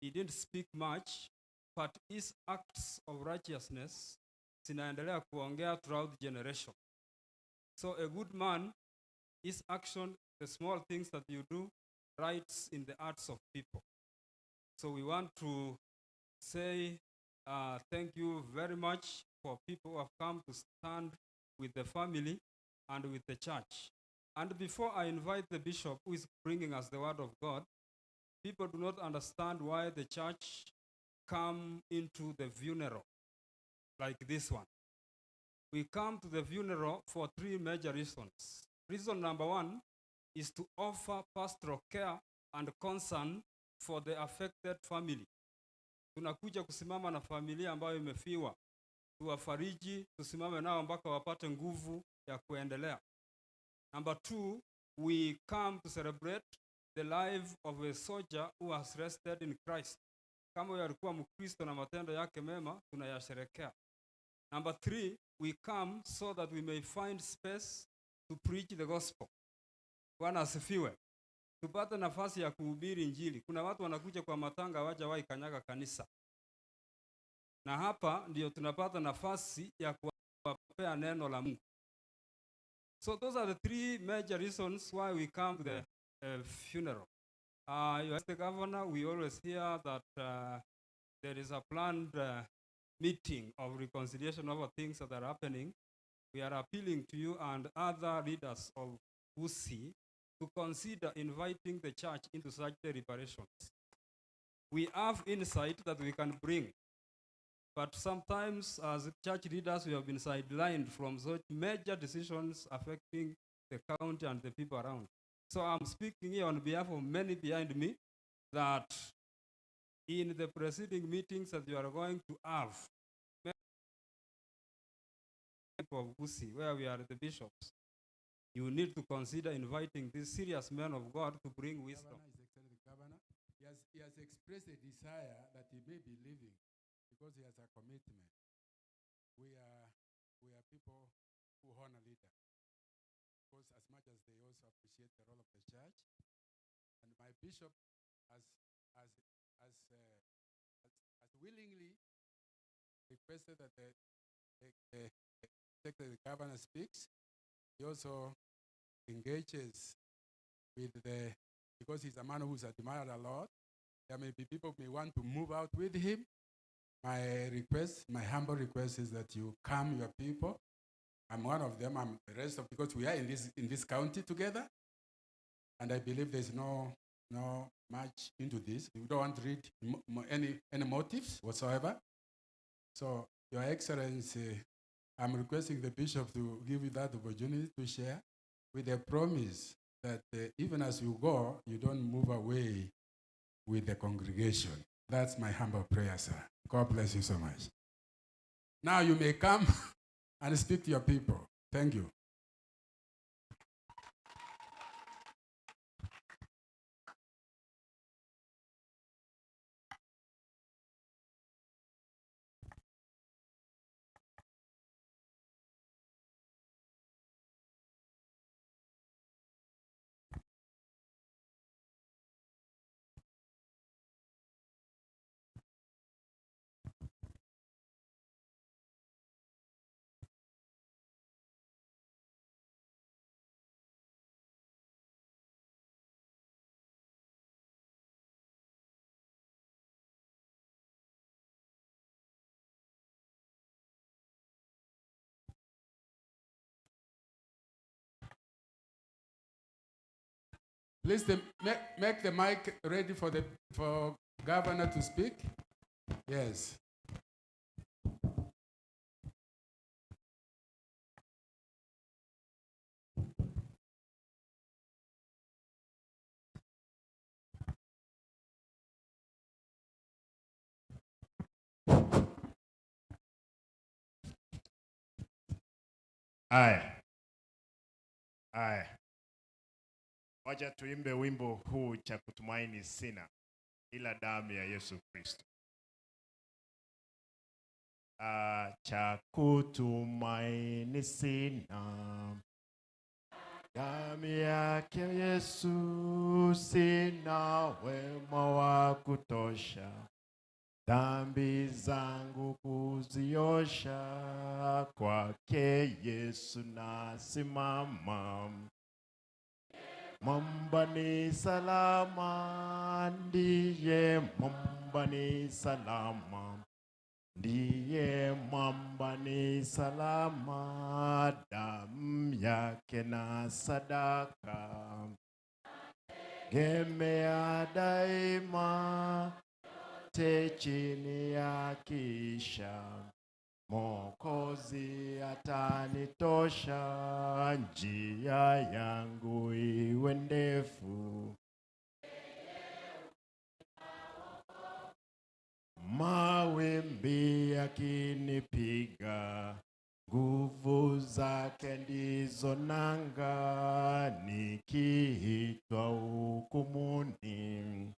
He didn't speak much, but his acts of righteousness zinaendelea kuongea throughout generation. So a good man, his action, the small things that you do, writes in the hearts of people. So we want to say thank you very much for people who have come to stand with the family and with the church. And before I invite the bishop who is bringing us the word of God, people do not understand why the church come into the funeral like this one. We come to the funeral for three major reasons. Reason number one is to offer pastoral care and concern for the affected family. Tunakuja kusimama na familia ambayo imefiwa, tuwafariji, tusimame nao mpaka wapate nguvu ya kuendelea. Number two, we come to celebrate the life of a soldier who has rested in Christ. Kama huyo alikuwa Mkristo na matendo yake mema, tunayasherekea. Number three, we come so that we may find space to preach the gospel. Bwana asifiwe. Tupate nafasi ya kuhubiri Injili. Kuna watu wanakuja kwa matanga hawajawahi kanyaga kanisa. Na hapa ndio tunapata nafasi ya kuwapea neno la Mungu. So those are the three major reasons why we come to the funeral. As the governor, we always hear that there is a planned meeting of reconciliation over things that are happening. We are appealing to you and other leaders of Gusii to consider inviting the church into such deliberations. We have insight that we can bring, but sometimes as church leaders, we have been sidelined from such major decisions affecting the county and the people around. So I'm speaking here on behalf of many behind me that in the preceding meetings that you are going to have, of Gusii, where we are the bishops, you need to consider inviting these serious men of God to bring wisdom. Governor, he has expressed a desire that he may be leaving. because he has a commitment. We are people who honor leaders, because as much as they also appreciate the role of the church, and my bishop has willingly requested that the secretary, the governor speaks. He also engages with the, because he's a man who's admired a lot. There may be people who may want to move out with him. My request, my humble request is that you calm your people. I'm one of them. I'm the rest of, because we are in this county together. And I believe there's no much into this. We don't want to read any motives whatsoever. So, Your Excellency, I'm requesting the bishop to give you that opportunity to share with a promise that even as you go, you don't move away with the congregation. That's my humble prayer, sir. God bless you so much. Now you may come and speak to your people. Thank you. Please make the mic ready for the governor to speak. Yes. Aya. Aya. Wacha tuimbe wimbo huu, cha kutumaini sina ila damu ya Yesu Kristo. Cha kutumaini sina, damu yake Yesu, sina wema wa kutosha, dhambi zangu kuziosha, kwake Yesu nasimama. Mwamba ni salama, ndiye mwamba ni salama, ndiye mwamba ni salama, damu yake na sadaka, gemea daima, te chini ya kisha, Mwokozi atanitosha, njia yangu iwe ndefu. Mawimbi yakinipiga, nguvu zake ndizo nanga, nikiitwa hukumuni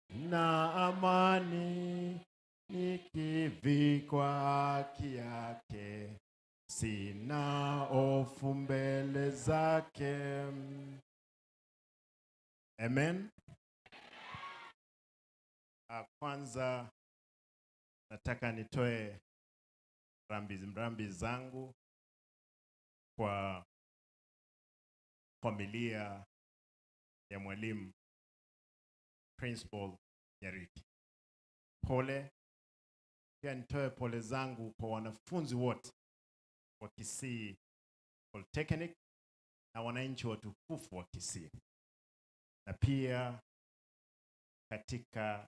na amani, nikivikwa haki yake, sina hofu mbele zake. Amen. Kwanza nataka nitoe rambi zangu kwa familia ya mwalimu Principal Nyariki. Pole. Pia nitoe pole zangu kwa wanafunzi wote wa Kisii Polytechnic na wananchi watukufu wa Kisii, na pia katika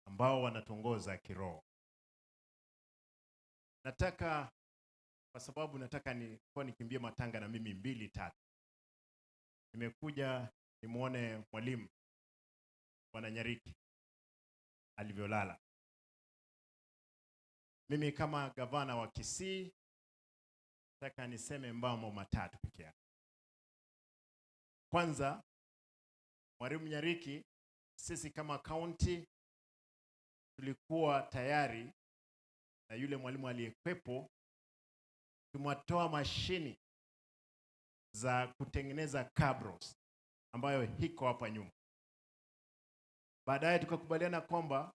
ambao wanatongoza kiroho. Nataka, kwa sababu nataka nikimbie matanga na mimi 2 3. Nimekuja nimuone mwalimu Bwana Nyariki alivyolala. Mimi kama gavana wa Kisii nataka niseme mambo matatu peke yake. Kwanza, mwalimu Nyariki, sisi kama county Tulikuwa tayari na yule mwalimu aliyekwepo, tumetoa mashini za kutengeneza cabros ambayo hiko hapa nyuma. Baadaye tukakubaliana kwamba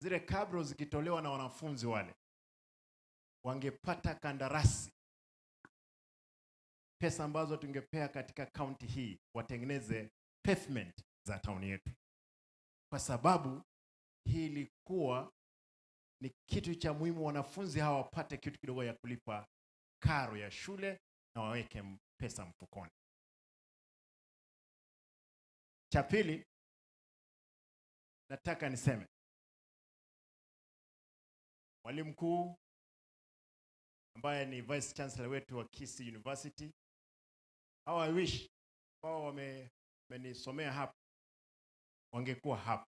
zile cabros zikitolewa na wanafunzi wale wangepata kandarasi, pesa ambazo tungepea katika county hii watengeneze pavement za town yetu, kwa sababu hii ilikuwa ni kitu cha muhimu, wanafunzi hawa wapate kitu kidogo ya kulipa karo ya shule na waweke pesa mfukoni. Cha pili, nataka niseme mwalimu mkuu ambaye ni Vice Chancellor wetu wa Kisii University, how I wish wao wamenisomea hapa wangekuwa hapa,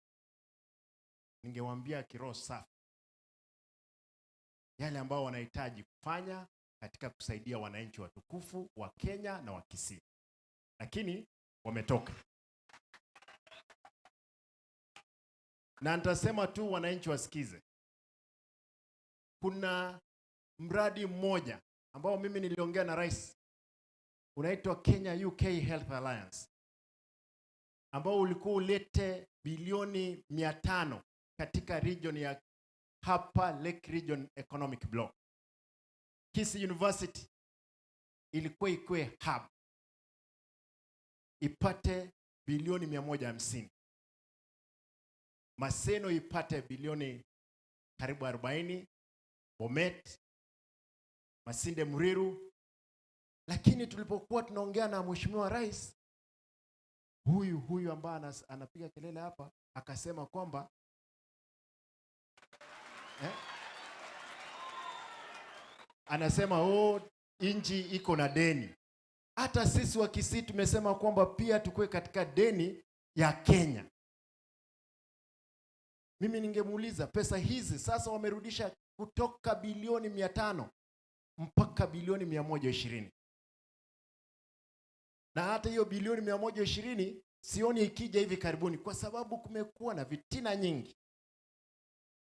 ningewaambia kiroho safi yale ambao wanahitaji kufanya katika kusaidia wananchi watukufu wa Kenya na wa Kisii, lakini wametoka. Na nitasema tu wananchi wasikize, kuna mradi mmoja ambao mimi niliongea na rais, unaitwa Kenya UK Health Alliance, ambao ulikuwa ulete bilioni 500 katika region ya hapa Lake Region Economic Block. Kisii University ilikuwa ikuwe hub, ipate bilioni 150. Maseno ipate bilioni karibu 40, Bomet, Masinde Muriru. Lakini tulipokuwa tunaongea na Mheshimiwa Rais, huyu ambaye anapiga kelele hapa, akasema kwamba anasema oh, nchi iko na deni. Hata sisi wa Kisii tumesema kwamba pia tukue katika deni ya Kenya. Mimi ningemuuliza pesa hizi sasa wamerudisha kutoka bilioni 500 mpaka bilioni 120. Na hata hiyo bilioni 120 sioni ikija hivi karibuni, kwa sababu kumekuwa na vitina nyingi.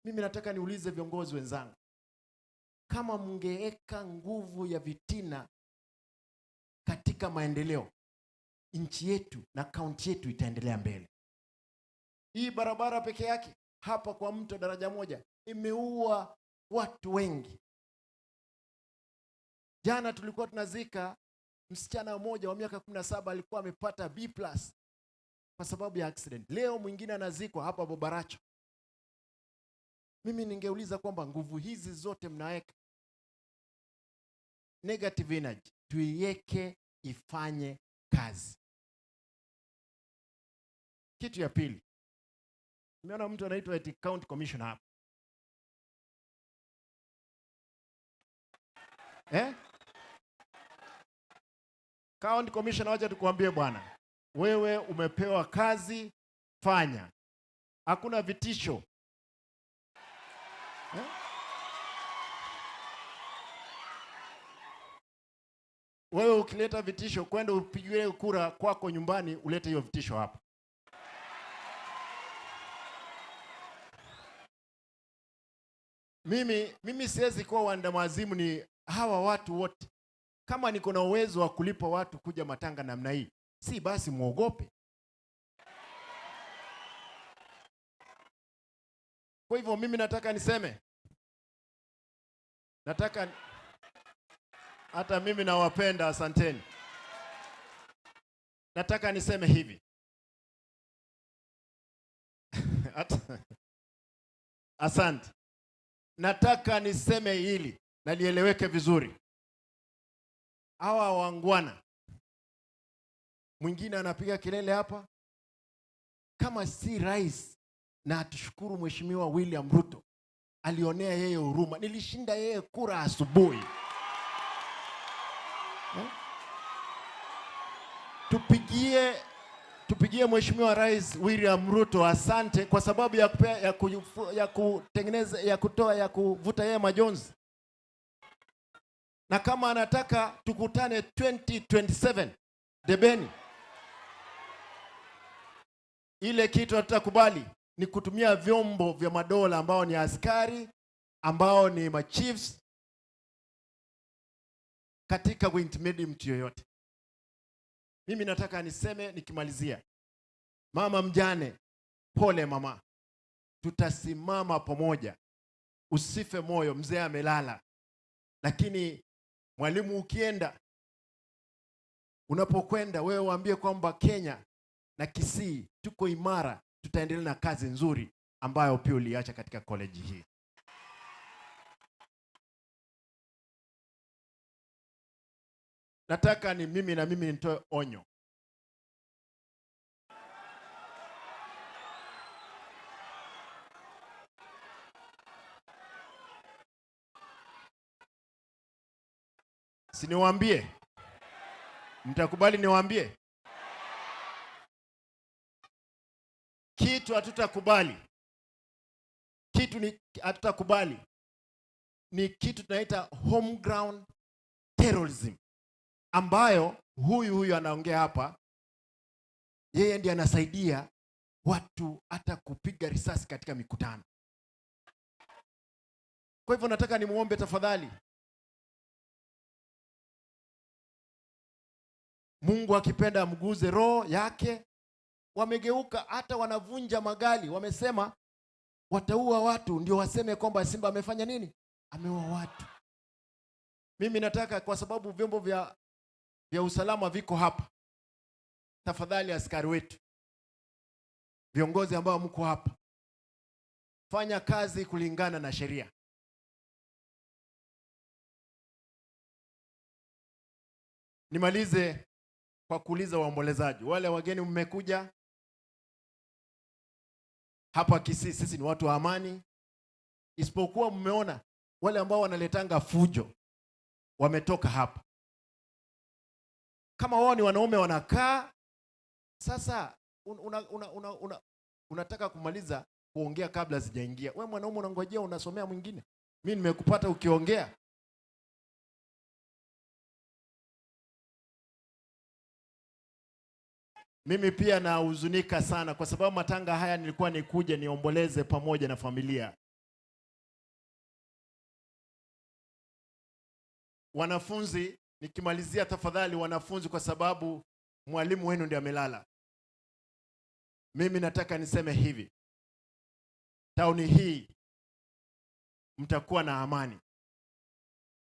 Mimi nataka niulize viongozi wenzangu, kama mngeeka nguvu ya vitina katika maendeleo, nchi yetu na kaunti yetu itaendelea mbele. Hii barabara peke yake hapa kwa mto daraja moja imeua watu wengi. Jana tulikuwa tunazika msichana mmoja wa miaka 17 alikuwa amepata B+ kwa sababu ya accident. Leo mwingine anazikwa hapa Bobaracho. Mimi ningeuliza kwamba nguvu hizi zote mnaweka negative energy, tuiweke ifanye kazi. Kitu ya pili, nimeona mtu anaitwa eti county commissioner hapa. County commissioner, wacha tukuambie bwana, wewe umepewa kazi, fanya. Hakuna vitisho. Wewe ukileta vitisho, kwenda upigiwe kura kwako nyumbani, ulete hiyo vitisho hapa. Mimi siwezi kuwa wandamazimu ni hawa watu wote. Kama niko na uwezo wa kulipa watu kuja matanga namna hii, si basi muogope. Kwa hivyo mimi nataka niseme, nataka hata mimi nawapenda, asanteni. Nataka niseme hivi. Asante. Nataka niseme hili na lieleweke vizuri. Hawa wangwana, mwingine anapiga kelele hapa, kama si rais, na atushukuru Mheshimiwa William Ruto, alionea yeye huruma. Nilishinda yeye kura asubuhi. Tupigie Mheshimiwa Rais William Ruto asante kwa sababu ya kutengeneza, ya kutoa, ya kuvuta yeye majonzi. Na kama anataka tukutane 2027 debeni, ile kitu hatutakubali. ni kutumia vyombo vya madola ambao ni askari, ambao ni machiefs, katika kuintimidate mtu yoyote. Mimi nataka niseme nikimalizia, mama mjane, pole mama, tutasimama pamoja, usife moyo, mzee amelala. Lakini mwalimu ukienda, unapokwenda wewe waambie kwamba Kenya na Kisii tuko imara, tutaendelea na kazi nzuri ambayo pia uliacha katika college hii. Nataka ni mimi na mimi nitoe onyo. Si niwaambie? Mtakubali niwaambie? Kitu hatutakubali. Kitu ni hatutakubali. Ni kitu tunaita homegrown terrorism, ambayo huyu anaongea hapa, yeye ndiye anasaidia watu hata kupiga risasi katika mikutano. Kwa hivyo nataka nimuombe tafadhali, Mungu akipenda amguze roho yake. Wamegeuka hata wanavunja magari, wamesema wataua watu ndio waseme kwamba Simba amefanya nini? Ameua watu. Mimi nataka, kwa sababu vyombo vya usalama viko hapa, tafadhali askari wetu, viongozi ambao mko hapa, fanya kazi kulingana na sheria. Nimalize kwa kuuliza waombolezaji, wale wageni mmekuja hapa Kisii, sisi ni watu wa amani, isipokuwa mmeona wale ambao wanaletanga fujo wametoka hapa. Kama wao ni wanaume wanakaa sasa, unataka kumaliza kuongea kabla sijaingia. Wewe mwanaume unangojea unasomea mwingine. Mimi nimekupata ukiongea. Mimi pia nahuzunika sana kwa sababu matanga haya nilikuwa nikuje niomboleze pamoja na familia. Wanafunzi, nikimalizia tafadhali wanafunzi, kwa sababu mwalimu wenu ndiye amelala. Mimi nataka niseme hivi, tauni hii mtakuwa na amani.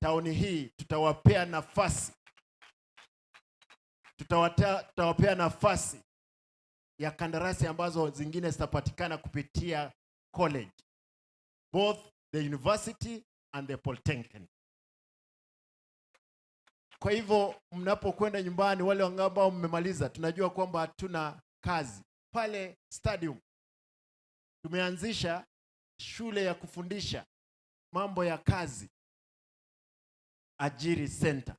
Tauni hii tutawapea nafasi. Tutawapea nafasi ya kandarasi ambazo zingine zitapatikana kupitia college, both the university and the polytechnic. Kwa hivyo mnapokwenda nyumbani, wale ambao mmemaliza, tunajua kwamba hatuna kazi. Pale stadium tumeanzisha shule ya kufundisha mambo ya kazi, Ajiri Center,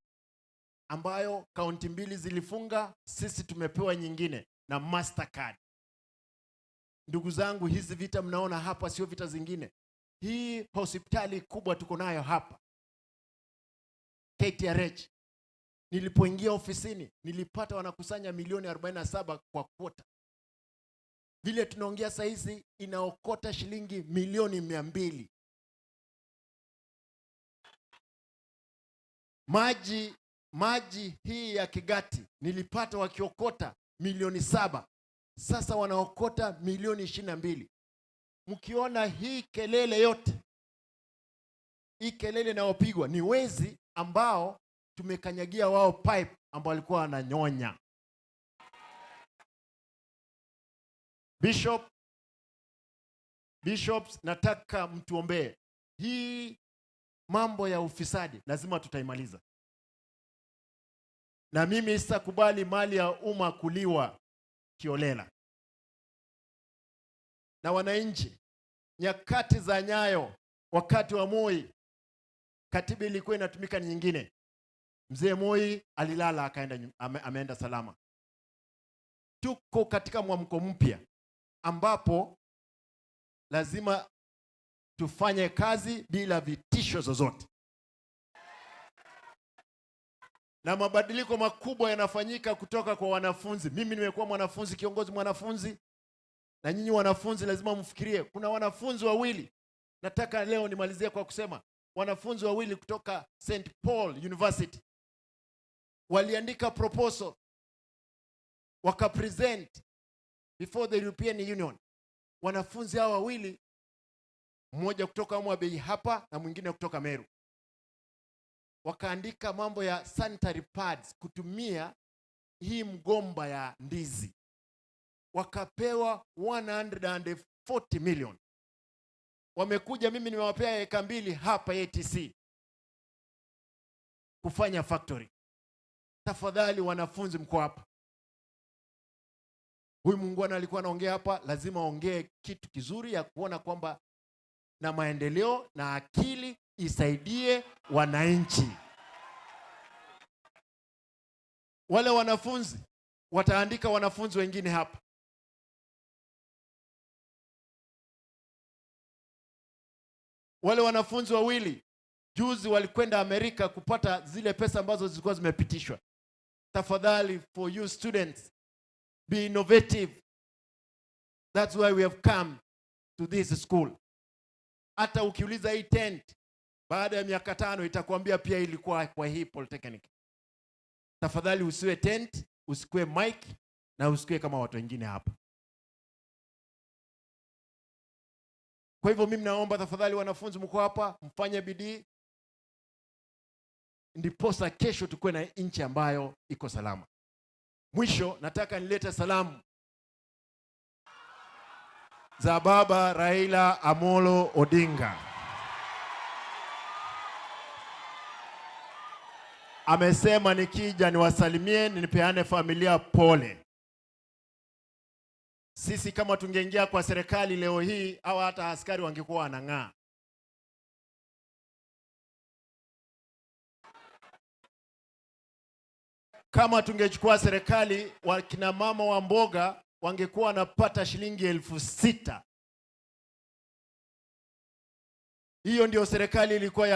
ambayo kaunti mbili zilifunga, sisi tumepewa nyingine na Mastercard. Ndugu zangu, hizi vita mnaona hapa sio vita zingine. Hii hospitali kubwa tuko nayo hapa KTRH, nilipoingia ofisini nilipata wanakusanya milioni 47 kwa kwota. Vile tunaongea saa hizi inaokota shilingi milioni 200. Maji hii ya Kigati nilipata wakiokota milioni 7. Sasa wanaokota milioni 22. Mkiona hii kelele yote, hii kelele inayopigwa ni wezi ambao tumekanyagia wao pipe ambao walikuwa wananyonya. Bishops, nataka mtuombee. Hii mambo ya ufisadi lazima tutaimaliza. Na mimi sitakubali mali ya umma kuliwa kiolela. Na wananchi, nyakati za Nyayo, wakati wa Moi, katiba ilikuwa inatumika nyingine. Mzee Moi alilala akaenda, ameenda salama. Tuko katika mwamko mpya ambapo lazima tufanye kazi bila vitisho zozote. Na mabadiliko makubwa yanafanyika kutoka kwa wanafunzi. Mimi nimekuwa mwanafunzi, kiongozi mwanafunzi. Na nyinyi wanafunzi lazima mfikirie. Kuna wanafunzi wawili, nataka leo nimalizie kwa kusema, wanafunzi wawili kutoka St. Paul University waliandika proposal, wakapresent before the European Union. Wanafunzi hao wawili, mmoja kutoka Homa Bay hapa na mwingine kutoka Meru, wakaandika mambo ya sanitary pads kutumia hii mgomba ya ndizi. Wakapewa 140 million. Wamekuja, mimi nimewapea eka 2 hapa ATC kufanya factory. Tafadhali wanafunzi mko hapa. Huyu muungwana alikuwa anaongea hapa, lazima aongee kitu kizuri ya kuona kwamba na maendeleo na akili isaidie wananchi. Wale wanafunzi wataandika wanafunzi wengine hapa. Wale wanafunzi wawili juzi walikwenda Amerika kupata zile pesa ambazo zilikuwa zimepitishwa. Tafadhali, for you students, be innovative. That's why we have come to this school. Hata ukiuliza hii tent baada ya miaka 5 itakwambia pia ilikuwa kwa hii polytechnic. Tafadhali usiwe tent, usikue mic na usikue kama watu wengine hapa. Kwa hivyo mimi naomba tafadhali wanafunzi mko hapa, mfanye bidii ndiposa kesho tukue na nchi ambayo iko salama. Mwisho nataka nilete salamu za baba Raila Amolo Odinga. Amesema nikija niwasalimie, nipeane familia pole. Sisi kama tungeingia kwa serikali leo hii, au hata askari wangekuwa wanang'aa. Kama tungechukua serikali, wakina mama wa mboga wangekuwa wanapata shilingi 6,000. Hiyo ndio serikali ilikuwa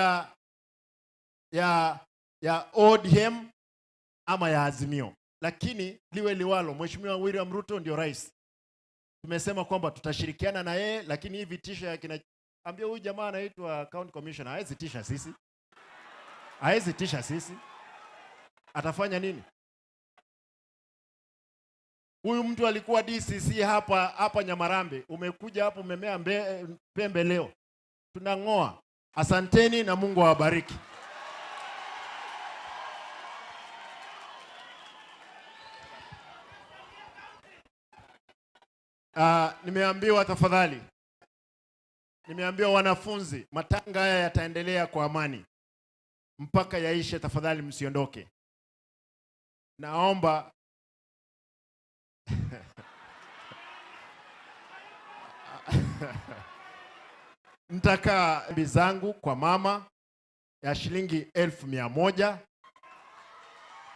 ya ODM ama ya Azimio. Lakini liwe liwalo, Mheshimiwa William Ruto ndio rais. Tumesema kwamba tutashirikiana na yeye, lakini hii vitisho ya kina, ambia huyu jamaa anaitwa county commissioner, hawezi tisha sisi. Hawezi tisha sisi. Atafanya nini? Huyu mtu alikuwa DCC hapa Nyamarambe. Umekuja hapo umemea pembe leo. Tunangoa. Asanteni na Mungu awabariki. Nimeambiwa tafadhali. Nimeambiwa wanafunzi, matanga haya yataendelea kwa amani mpaka yaishe, tafadhali msiondoke. Naomba nitaka bizangu kwa mama ya shilingi 1,100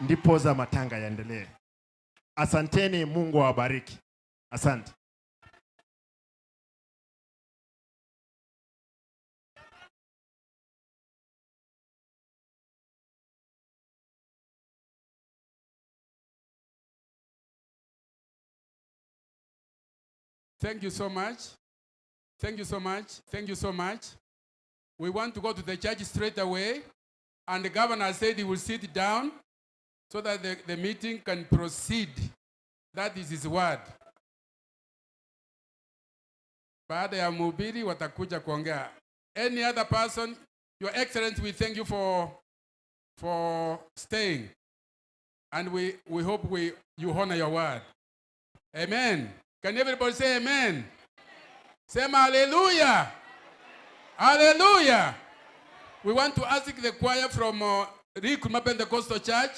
ndipo za matanga yaendelee. Asanteni, Mungu awabariki. Asante. Thank you so much. Thank you so much. Thank you so much. We want to go to the church straight away. And the governor said he will sit down so that the meeting can proceed. That is his word. Baada ya mhubiri watakuja kuongea. Any other person? Your Excellency, we thank you for staying. And we hope you honor your word. Amen. Can everybody say amen? Say hallelujah. Hallelujah. We want to ask the choir from Rikuruma Pentecostal Church,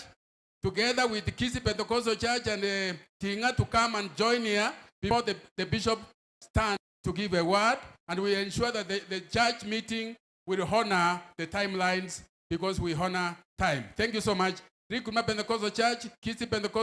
together with Kisii Pentecostal Church and Tinga, to come and join here before the bishop stands to give a word. And we ensure that the church meeting will honor the timelines, because we honor time. Thank you so much. Rikuruma Pentecostal Church, Kisii Pentecostal.